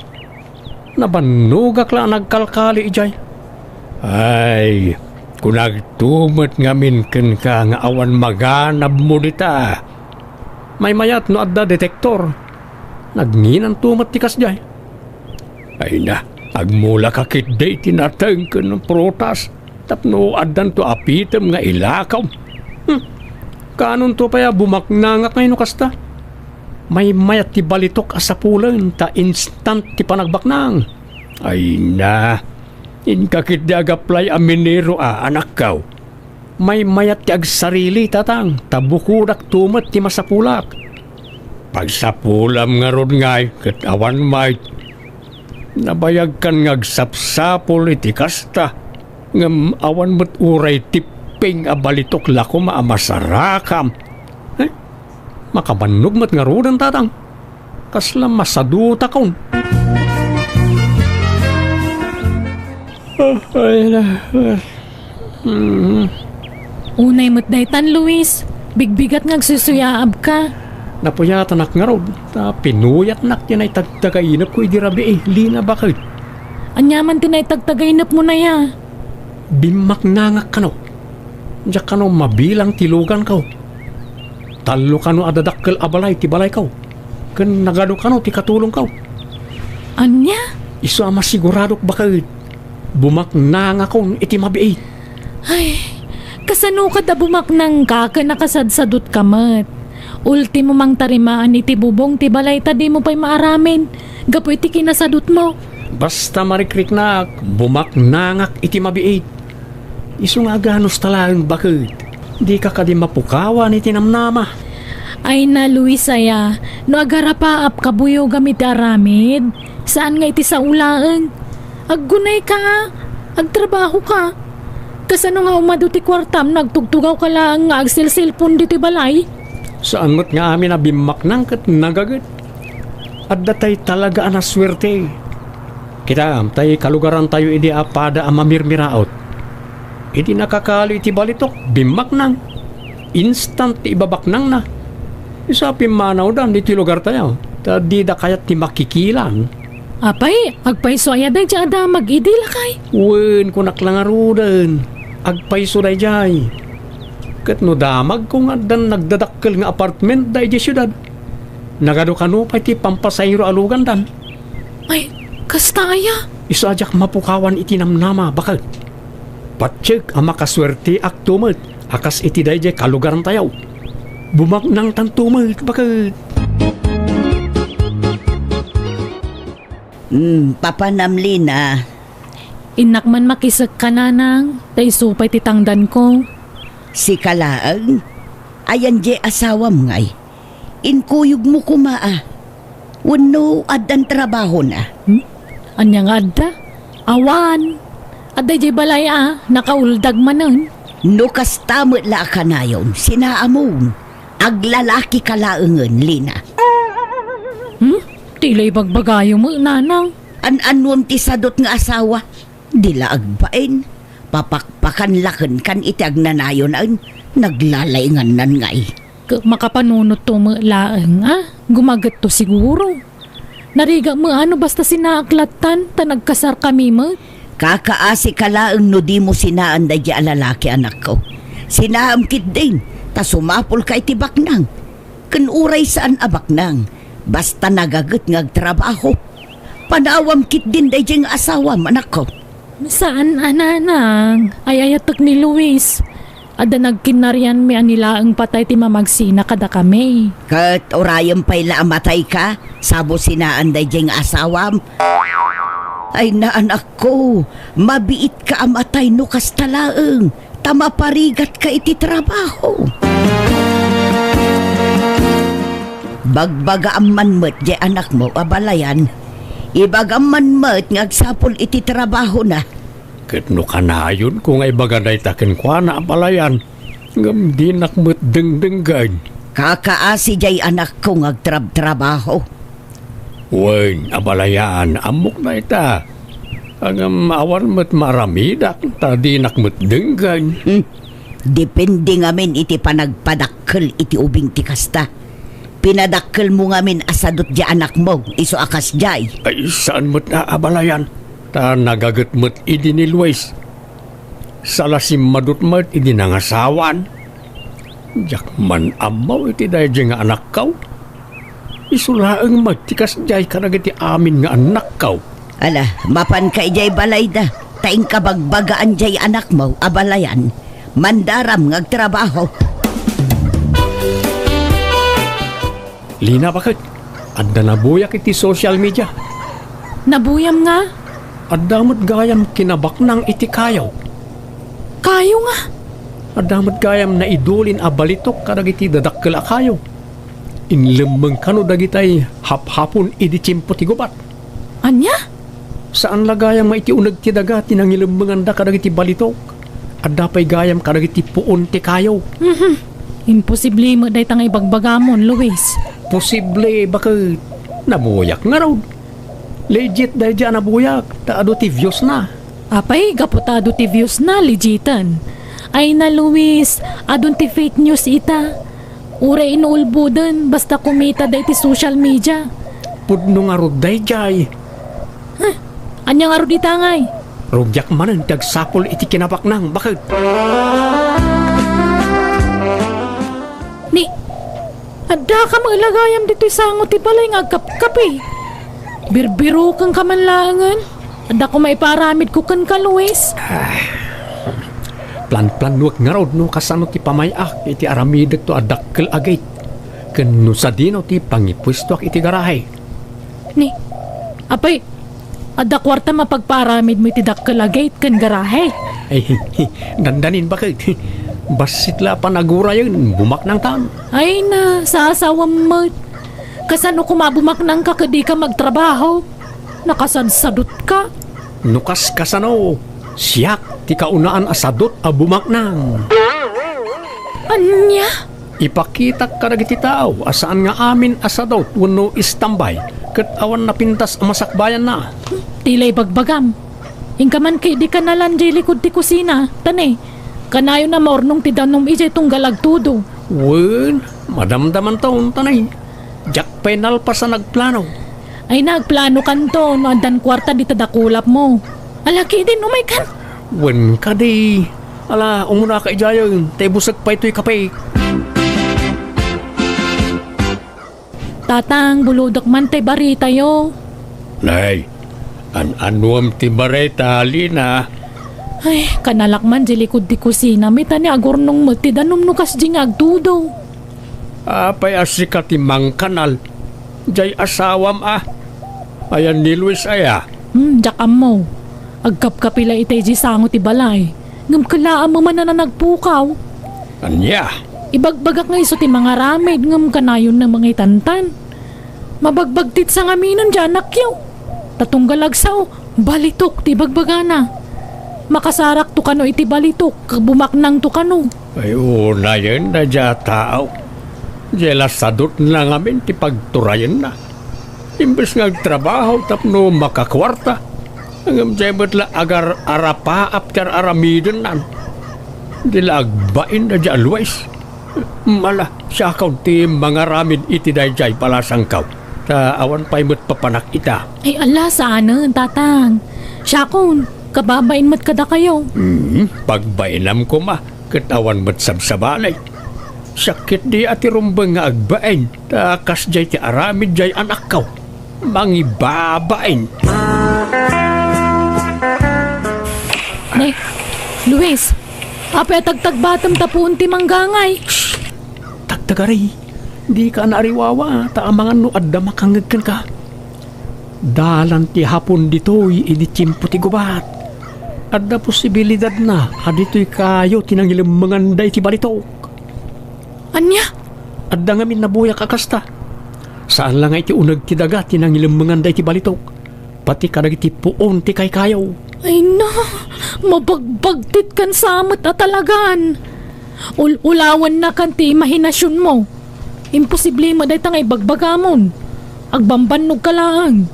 Nabannogak la a nagkalkali idiay. Ay, kunagto met ngamin kenka nga awan maganabmo dita. Maymayat no adda detektor. Nagnginanto met ti kasdiay. Ay na, agmulaka ketdi iti nateng ken prutas. Tapno addanto a pitem nga ilakaw. Hmm. Kaanonto pay a bumaknangak ngay no kasta? Maymayat ti balitok a sapulen ta instant ti panagbaknang. Ay na, inka ketdi agaplay a minero a, anakko. Maymayat ti agsarili, Tatang, ta bukodakto met ti masapulak. Pagsapulam ngarud ngay ket awan met. Nabayagkan nga agsapsapul iti kasta. Ngem awan met uray tipping a balitok la koma a masarakam. Eh, makabannog met ngaruden, Tatang. Kasla masadutakon. Ah, ay na. Ah. Mm. Unay met daytan, Luis. Bigbigat nga agsusuyaabka. Napuyatanak ngarud, ta pinuyatnak ti naitagtagainepko idi rabii, Lina, baket. Ania man ti naitagtagainepmon aya? Bimmaknangak kano. Diak kano mabilang ti luganko. Tallo kano a dadakkel a balay ti balayko. Ken nagadu kano ti katulongko. Ania? Isu a masiguradok baket. Bumaknangakon iti mabiit. Ay, kasano kad a bumaknangka ken nakasadsadutka met? Ultimo mangtarimaan iti bubong ti balay ta dimo pay maaramen gapu iti kinasadutmo. Basta marikriknak, bumaknangak iti mabiit. Isu nga aganusta laeng baket. Dika kadi mapukawan iti namnama. Ay na, Luis aya, no agarapaap kabuyogam iti aramid, saan nga iti sao laeng. Aggunayka a, agtrabahoka. Kasano nga umadu ti kuartam no agtugtugawka laeng nga agselselpon ditoy balay? Saan met nga amin a bimmaknang ket nagaget. Adda tay talaga a nasuerte. Kitaem, tay kalugarantayo idi a pada a mamirmiraot. Idi nakakali iti balitok, bimmaknang. Instant ti ibabaknangna. Isu a pimmanawdan iti lugartayo, ta dida kayat ti makikilan. Apay, agpayso aya daydiay a damag idi, lakay? Wen, kunak la ngaruden, agpayso daydiay. Ket no damagko nga addan nagdadakkel nga apartment daydiay siudad, nagadu kano pay ti pampasahero a lugandan. Ay, kasta aya? Isu a diak mapukawan iti namnama, baket. Patiek a makasuerteakto met a kas iti daydiay kalugarantayo. Bumaknangtanto met, baket. Hmm, papanam, Lina. Innak man makisekka, nanang, ta isu pay ti tangdanko. Sika laeng? Ayan diay asawam ngay? Inkuyogmo koma a. Wenno addan trabahona? Hmm? Ania nga adda? Awan. Adda idiay balay a, nakauldag manen. No kasta met la a kanayon, sinaamon. Aglalakika laengen, Lina. Hmm? Ti la ibagbagayo met, nanang. An-anuem ti sadut nga asawa? Di la agbain. Papakpakan la kenkan iti agnanayon, naglalayngannay. Ket makapanunotto met laeng a gumagetto siguro. Narigat met a no basta sinaak lattan ta nagkasarkami met. Kakaasika laeng no dimo sinaan daydiay a lalaki, anakko. Sinaam ketdin, ta sumapulka iti baknang. Ken uray saan a baknang, basta nagaget nga agtrabaho. Panawam ketdin daydiay nga asawam, anakko. Saan a, nanang, ay-ayatek ni Luis. Adda nagkinnarianmi a ni laeng patay ti mamagsina kadakami. Ket urayem pay la a matayka, sa businaan daydiay nga asawam. Ay, anakko, mabiitka a matay no kasta laeng, ta maparigatka iti trabaho. Bagbagaam man met diay anakmo a balayan. Ibagam man met nga agsapul iti trabahona. Ket no kanayonko nga ibaga dayta kenkuana a balayan, ngem dinak met dengdenggen. Kakaasi diay anakko nga agtrabtrabaho. Wen, a balayan, ammok dayta. Ngem awan met maaramidak, ta dinak met denggen. Hmm. Depende ngamin iti panagpadakkel iti ubing ti kasta. Pinadakkelmo ngamin a sadut diay anakmo, isu a kasdiay. Ay, saan met a, a balayan, ta nagaget met idi ni Luis. Sala simmadut met idi nangasawan. Diak man ammo iti daydiay nga anakko. Isu laeng met ti kasdiay kadagiti amin nga annakko. Ala, mapanka idiay balayda, ta inka bagbagaan diay anakmo a balayan. Mandaram nga agtrabaho. Lina, baket, adda nabuyak iti social media. Nabuyam nga? Adda met gayam kinabaknang iti kayo. Kayo nga? Adda met gayam naidulin a balitok kadagiti dadakkel a kayo. Inlemmeng kano dagitay haphapon idi tiempo ti gubat. Ania? Saan la gayam nga iti uneg ti daga ti nangilemmengan kadagiti balitok. Adda pay gayam kadagiti puon ti kayo. Mhm. Imposible met dayta nga ibagbagamon, Luis. Posible, baket. Nabuyak ngarud. Legit daydiay a nabuyak, ta adu ti views na. Apay, gapu ta adu ti views na, legiten. Ay na, Luis, adun ti fake news ita. Uray inuulboden, basta kumita dayta iti social media. Pudno ngarud daydiay. Huh, ania ngarud ita ngay? Rugiak manen ti agsapul iti kinabaknang, baket. Ni, adda ka met la gayam ditoy sango ti balay nga agkapkapi. Birbiroken ka man laengen. Adda koma ipaaramidko kenka, Luis. Ah, planplanuek ngarud no kasano ti pamay-ak iti aramidekto a dakkel a gate. Ken no sadino ti pangipuestoak iti garahe. Ni, apay, adda kuarta mapagpaaramidmo iti dakkel a gate ken garahe? Ay, dandanin, baket. Bassit la panagurayen, bumaknangtan. Ay na, sasawam met. Kasano koma bumaknangka ket dika magtrabaho? Nakasadsadutka. No kas kasano, siak ti kaunaan a sadut a bumaknang. Ania? Ipakitak kadagiti tao a saan nga amin a sadut wenno istambay ket awan napintas a masakbayanna. Ti la ibagbagam. Inka man ket idi kanalan diay likud ti kusina, ta ne, kanayon a maurnong ti danum idiay tunggal agtudo. Wen, madamdamanton, ta ne, diak pay nalpas a nagplano. Ay, nagplanokanto no addan kuarta dita dakulapmo. Ala, kidin, umaykan. Wen kadi. Ala, umunaka idiayen, ta ibusek pay toy kape. Tatang, bulodek man tay baritayo. Nay, an-anuem ti barita, Lina? Ay, kanalak man di likud ti kusina, met a ni agurnong met ti danum no kasdi nga agtudo. Apay a sika ti mangkanal? Diay asawam a? Ayan ni Luis aya? Hmm, diak ammo. Agkapkapi la itay di sango ti balay. Ngem kelaem man a nagpukaw. Ania? Ibagbagak nga isu ti mangaramid ngem kanayon a mangitantan. Mabagbagtit sangaminen di anakyo. Ta tunggal agsao, balitok ti ibagbagana. Makasarakto kano iti balitok, ket bumaknangto kano. Ay, unayen daydiay a tao. Diay la sadutna ngamin ti pagturayenna. Imbes nga agtrabaho tapno makakuarta, ngem diay met la agar-arapaap ti ar-aramidennan. Di la agbain daydiay a Luis. Mala, siakon ti mangaramid iti daydiay balasangko, ta awan pay met papanak ita. Ay, ala, saanen, Tatang. Siakon, kababain met kadakayo. Hmm, pagbainam koma, ket awan met sabsabali. Sakit di a ti rumbeng nga agbain, ta kasdiay ti aramid diay anakko. Mangibabain. Ne, Luis, Apay a tagtagbatem ta puon ti manggangay? Shh! Tagtagari, dika naariwawa, ta amangan no adda makangngeg kenka. Dalan ti hapon ditoy idi tiempo ti gubat. Adda posibilidadna a ditoy kayo ti nangilemmengan daydi balitok. Ania? Adda ngamin nabuyak a kasta. Saan la nga iti uneg ti daga ti nangilemmengan daydi balitok. Pati kadagiti puon ti kaykayo. Ay na, mabagbagtit kan samet a talagan. Ul-ulawanna kan ti imahinasionmo. Imposible met dayta nga ibagbagamon. Agbambannog ka laeng.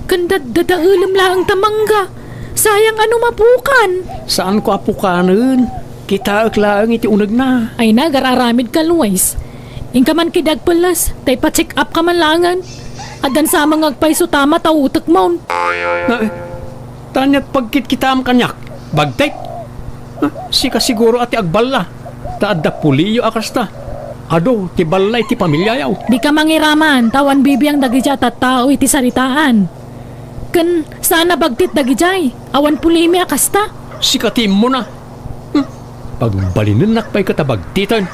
Ken daddadaelem laeng ta mangga. Sayang a no mapukan. Saanko a pukanen. Kitaek laeng iti unegna. Ay na, agar-aramid ka, Luis. Inka man ketdi agpelles, ta ipa-check up ka man laengen. Addan sa nga agpayso ta mata utekmon. Na, eh, taniat pagkitkitam kaniak. Bagtek? Ah, sika siguro a ti agballa. Ta adda puliyo a kasta. Adu ti balla iti pamiliayo. Dika mangiraman, ta awan bibiang dagiti a tattao iti saritaan. Ken saan a bagtit dagidiay, awan pulimi a kasta. Sika ti immuna. Hmm, pagbalinennak pay ket a bagtiten.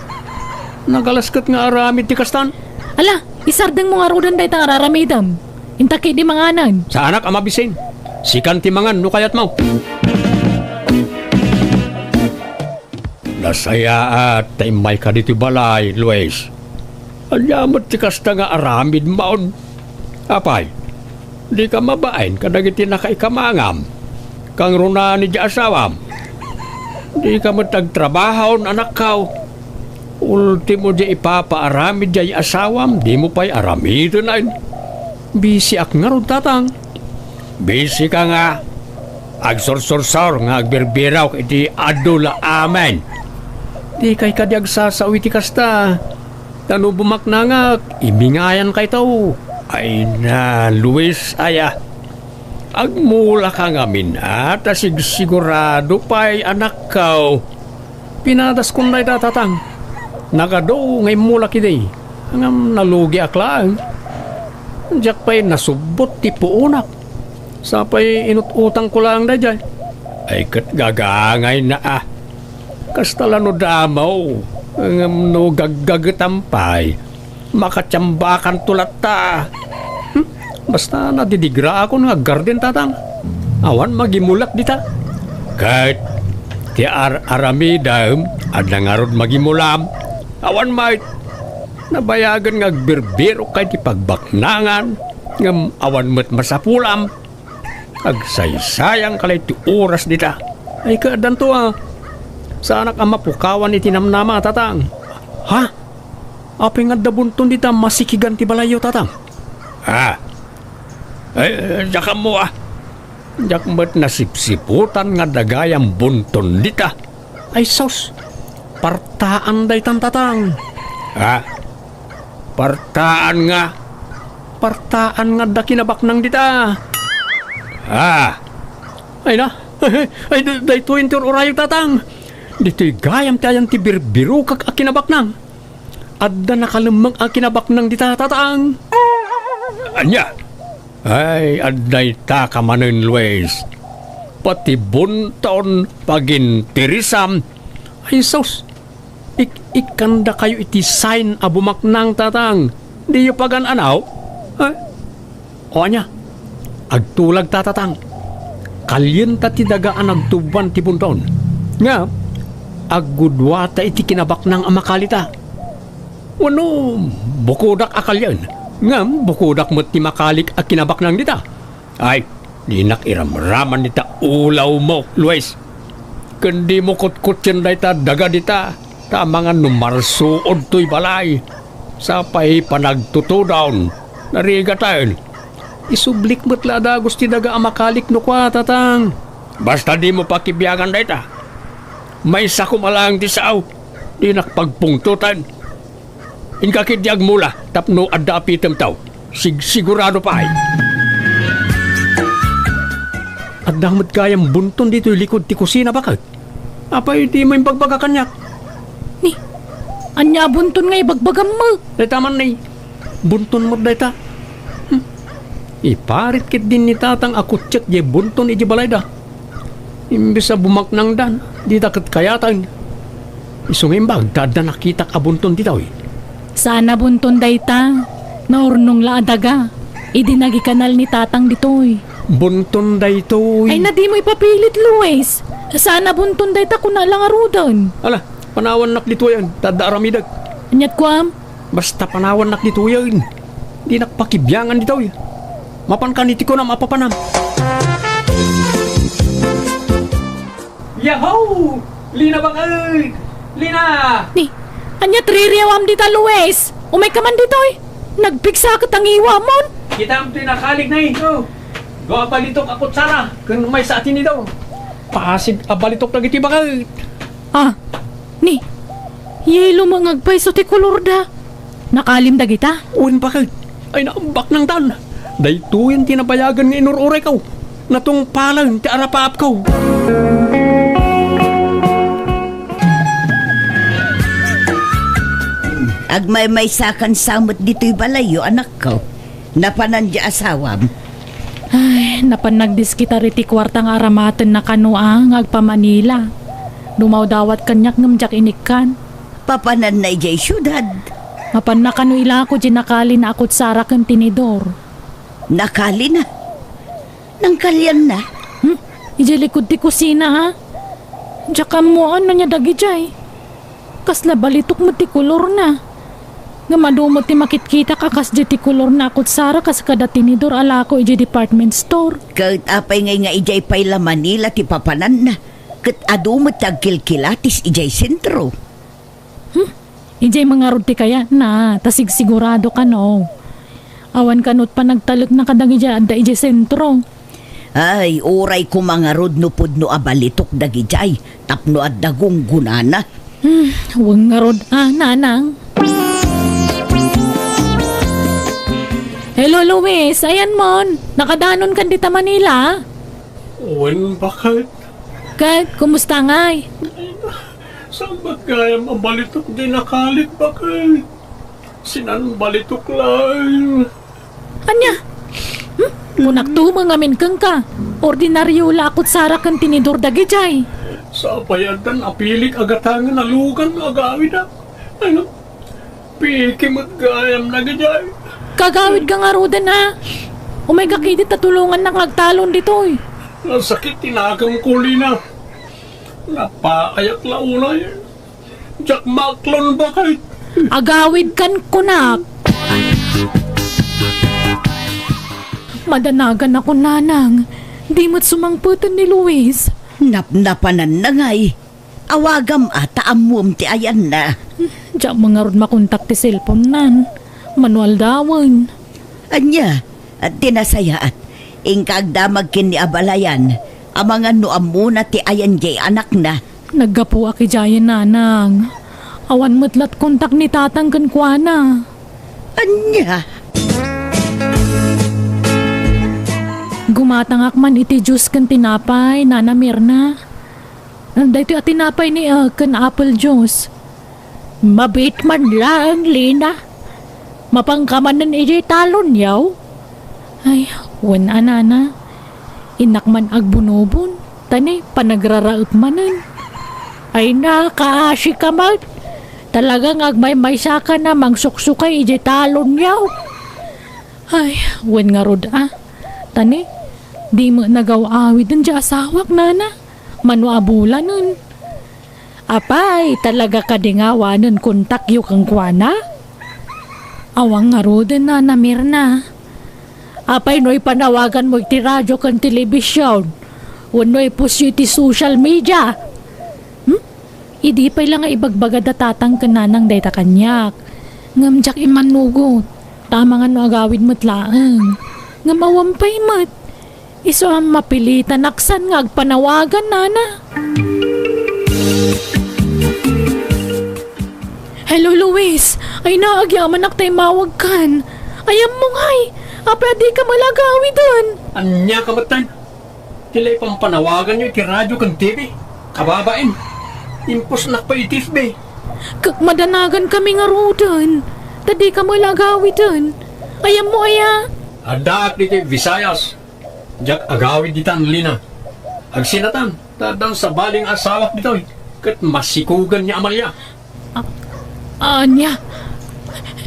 Nagalas ket nga aramid ti kastan. Ala, isardengmo ngaruden dayta nga ar-aramidem. Inta ketdi manganen. Saanak a mabisin. Sikan ti mangan no kayatmo. Nasayaat ta immayka ditoy balay, Luis. Ania met ti kasta nga aramidmon? Apay, dika mabain kadagiti nakaikamangam? Kangrunaan idiay asawam? Dika met agtrabaho, anakko. Ultimo, diay ipapaaramid diay asawam, dimo pay aramiden. Bisiak ngarud, tatang. Bisika nga agsursursor nga agbirbirok iti adu la amin. Dikay kadi agsasao iti kasta. Ta no bumaknangak, ibingayan kayto. Ay na, Luis, aya. Agmulaka ngamin, a, ta sigsigurado pay, anakko. Pinadaskon dayta, tatang. Nagadu nga immulak idi. Ngem nalugiak laeng. Diak pay nasubbot ti puonak. Sapay inut-utangko laeng daydiay. Ay ket gagangayna a. Kasta la no damo. Ngem no gaggagetam pay, makatiambakanto latta. Hmm? Basta nadidigraakon nga aggarden, tatang. Awan magimulak dita. Ket ti ar-aramidem, adda ngarud magimulam. Awan met. Nabayagen nga agbirbirok kay ti pagbaknangan, ngem awan met masapulam. Agsaysayangka lay ti oras dita. Ay, kaaddanto a. Saanak a mapukawan iti namnama, tatang. Ha? Apay nga adda bunton dita masikigan ti balayyo, tatang? Ah. Ay, diak ammo, ah. Diak met nasipsiputan nga adda gayam bunton dita. Ay, sus. Partaan daytan, tatang. Ah. Partaan nga. Partaan nga adda kinabaknang dita. Ah. Ay na. Ay, da-, daytoy ti ur-urayog, tatang. Ditoy gayam ti ayan ti birbirokak a kinabaknang. Adda nakalemmeng a kinabaknang dita, tatang. Ania? Ay, adda ita ka manen, Luis. Pati bunton, paginteresam. Ay, sus. Ik-, ikkandakayo iti sign a bumaknang, tatang. Diyo pagan-anaw? Ha? O ania? Agtulag ta, tatang. Kalienta ti daga a nagtuboan ti bunton. Nga, aggudua ta iti kinabaknang a makali ta. Wenno, bukodak a kalien. Ngem, bukodak met ti makalik a kinabaknang dita. Ay, dinak iramraman dita ulawmo, Luis. Ken dimo kutkuttien dayta daga dita, ta amangan no marsuod toy balay. Sapay panagtutudon, narigaten. Isublik met la a dagus ti daga a makalik no kua, tatang. Basta dimo pakibiangan dayta. Maysakom a laeng ti sao, dinak pagpungtoten. Inka ketdi agmula tapno adda apitemto. Sigsigurado pay. Adda met gayam bunton ditoy likod ti kusina, baket. Apay dimo imbagbaga kaniak? Ni, ania a bunton nga ibagbagam met? Dayta man ni, bunton met dayta. Hmm. Iparit ketdin ni tatang a kutsiek diay bunton idiay balayda. Imbes a bumaknangdan, dita ket kayataen. Isu nga imbag ta adda nakitak a bunton ditoy. Saan a bunton dayta? Naurnong la a daga. Idi nagikanal ni Tatang ditoy. Bunton daytoy. Ay, na dimo ipapilit, Luis. Saan a bunton dayta, kuna la ngaruden. Ala, panawannak ditoyen, ta adda aramidek. Aniat kuam? Basta panawannak ditoyen. Dinak pakibiangan ditoy. Mapankan iti kunam a papanam. Yahoo! Lina baket! Lina! Ni, ania ti ririawam dita, Luis? Umayka man ditoy. Nagpigsa ket a ngiwamon. Kitam ti nakalig na ito. Dua balitok a kutsara ken maysa a tinidor. Pasig a balitok dagiti baket. Ah, ni, yellow nga agpayso ti kolorda. Nakalim dagita? Wen, baket. Ay, naambak nangtan. Daytoyen ti nabayagen nga inur-urayko. Natungpalen ti arapaapko. Agmaymaysakan sa met ditoy balayyo, anakko. Napanan diay asawam? Ay, napan nagdiskitar iti kuarta nga aramatenna kano a nga agpa-Manila. Dumawdawat kaniak ngem diak inikkan. Papananna idiay siudad? Mapanna kano ilako diay nakalina a kutsara ken tinidor. Nakalina? Nangkalianna? Hmm? Idiay likud ti kusina, ha? Diak ammoan no ania dagidiay. Kasla balitok met ti kolorna. Ngem adu met ti makitkitak a kasdiay ti kolorna a kutsara kas kada tinidor a lako idiay department store. Ket apay ngay nga idiay pay la Manila ti papananna? Ket adu met ti agkilkilatis idiay sentro. Hmm? Idiay mangarud ti kayatna, ta sigsigurado kano. Awan kano ti panagtalekna kadagidiay adda idiay sentro. Ay, uray koma ngarud no pudno a balitok dagidiay tapno adda gunggonana. Hmm, wen ngarud a, nanang. Hello, Luis. Ayanmon. Nakadanonkan dita Manila? Wen, baket. Ket, kumusta ngay? Saan met gayam a balitok ti nakalig, baket? Sinan balitok laeng. Ania? Hmm? Kunakto met ngamin kenka. Ordinario la a kutsara ken tinidor dagidiay. Sapay addan a pilik a gatangen a lugan nga agawidak. Ay, piki met gayam dagidiay. Kagawidka ngaruden a. Umayka ketdi ta tulongannak nga agtalon ditoy. Nasakit ti nakemko, Lina. Napaayak la unay. Diak maaklon, baket. Agawidkan kunak. Madanagan ako, nanang. Di met sumangpeten ni Luis. Napnapananna ngay. Awagam a ta ammom ti ayanna. Diak met ngarud makontak ti cellphone-nan. Mano aldawen. Ania, ti nasayaat, inka agdamag ken ni abalayan, amangan no ammona ti ayan diay anakna. Naggapuak idiayen, nanang. Awan met lat kontak ni tatang kenkuana. Ania? Gumatangak man iti juice ken tinapay, Nana Mirna. Daytoy a tinapay ni, ah, ken apple juice. Mabiit man laeng, Lina. Mapanka manen idiay talonyo? Ay, wen a, Nana. Innak man agbunobon, ta ni panagraraep manen. Ay, nakaasika met. Talaga nga agmaymaysakan a mangsuksukay idiay talonyo. Ay, wen ngarud a. Ta ni, di met nagaw-awiden diay asawak, Nana. Mano a bulanen. Apay, talaga kadi nga awanen kontakyo kenkuana? Awan ngaruden, Nana Mirna. Apay no ipanawaganmo iti radio ken telebision wenno ipostyo iti social media? Hmm? Idi pay la nga ibagbaga da tatang ken nanang dayta kaniak. Ngem diak immanugot. Ta amangan no agawid met laeng. Ngem awan pay met. Isu a mapilitan a saan nga agpanawagan, Nana. Hello, Luis. Ay, naagyamanak ta immawagkan. Ay, ammo ngay. Apay a dika met la agawiden? Ania ka met, Tan? Ti la ipampanawaganyo iti radio ken T V. Kababain. Impusnak pay iti F B. Ket madanagan kami ngaruden. Ta dika met la agawiden. Ay, ammo aya? Addaak ditoy Visayas. Diak agawid ditan, Lina. Agsinatan. Addan sabali nga asawak ditoy, ket masikugen ni Amalia. Ania?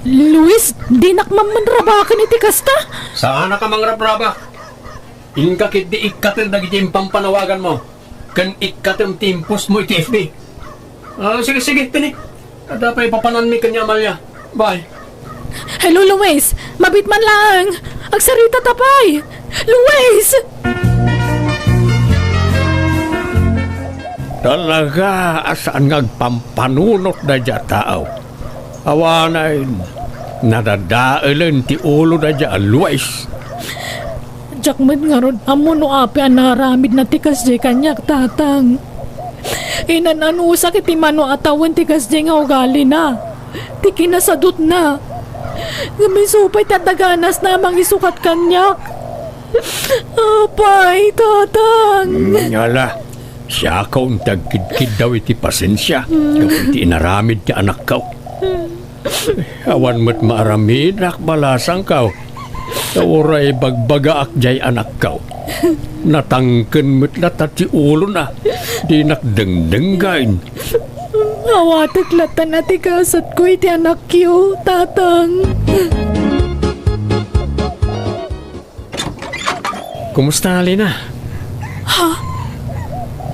Luis, dinak man manrabaken iti kasta? Saanak a mangrabrabak. Inka ketdi ikkater dagiti impampanawaganmo, ken ikkatem ti impostmo iti F B. Ah, sige, sige, tini. Adda pay papananmi ken ni Amalia. Bye. Hello, Luis. Mabit man laeng. Agsarita ta pay. Luis! Talaga a saan nga agpampanunot daydiay a tao. Awanen, nadadaelen ti ulo daydiay a Luis. Diak met ngarud ammo no apay a naaramidna ti kasdiay kaniak, Tatang. Inan-anusak iti mano a tawen ti kasdiay nga ugalina, ti kinasadutna. Ngem isu pay ti adda ganasna a mangisukat kaniak. Apay, Tatang. Mm, ala, siakon ti agkidkiddaw iti pasensia gapu iti inaramid ti anakko. Awan met maaramidak balasangko. Ta uray bagbagaak diay anakko, natangken met latta ti ulona. Dinak dengdenggaen. Awatek latta ti gasatko iti anakyo, Tatang. Kumusta, Lina? Ha?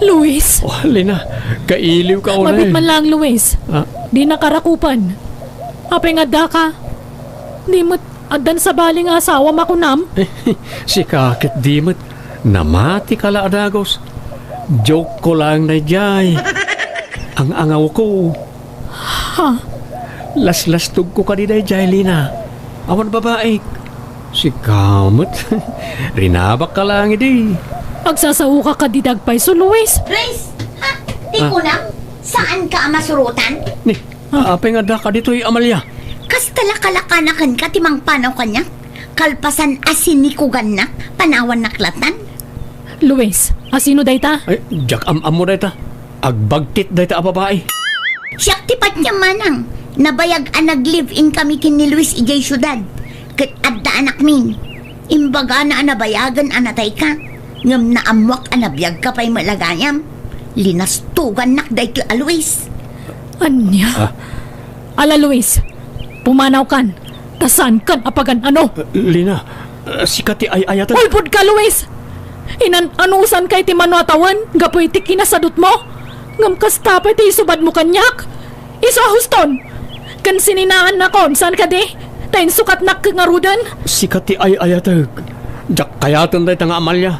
Luis? Oh, Lina, kailiwka unay. Mabit man laeng, Luis. Ah? Dinak arakupan. Apay nga addaka? Di met addan sabali nga asawam a kunam? Sika ket di met. Namatika la a dagus. Joke ko laeng daydiay. Ang-angawko. Ha? Laslastogko kadi daydiay, Lina. Awan babaik. Sika met. Rinabakka laeng idi. Agsasaoka kadi dagpayso, Luis? Luis! Ha? Ti kunam? Saanka a masurotan? Ni, apay nga addaka ditoy, Amalia? Kasta la kalakanakanka ti mangpanaw kaniak? Kalpasan a sinikugannak, panawannak lattan? Luis, asino dayta? Ay, diak am-ammo dayta. Agbagtit dayta a babai. Siak ti patiem manang. Nabayag a nag-live-in kami ken ni Luis idiay siudad. Ket adda anakmi. Imbagana a nabayagen a natayka. Ngem naammoak a nabiagka pay met la gayam. Linastogannak daytoy a Luis. Ania? Ah. Ala, Luis, pumanawkan. Ta saankan a pagan-ano? Lina, sika ti ay-ayaten. Ulpodka, Luis! Inan-anusanka iti mano a tawen gapu iti kinasadutmo? Ngem kasta pay ti isubadmo kaniak? Isu a huston! Ken sininaannakon, saan kadi? Ta insukatnak ket ngaruden? Sika ti ay-ayatek. Diak kayaten dayta nga Amalia.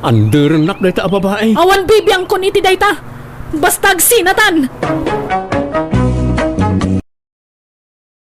Anderennak dayta a babai. Awan bibiangkon iti dayta. Basta agsinatan!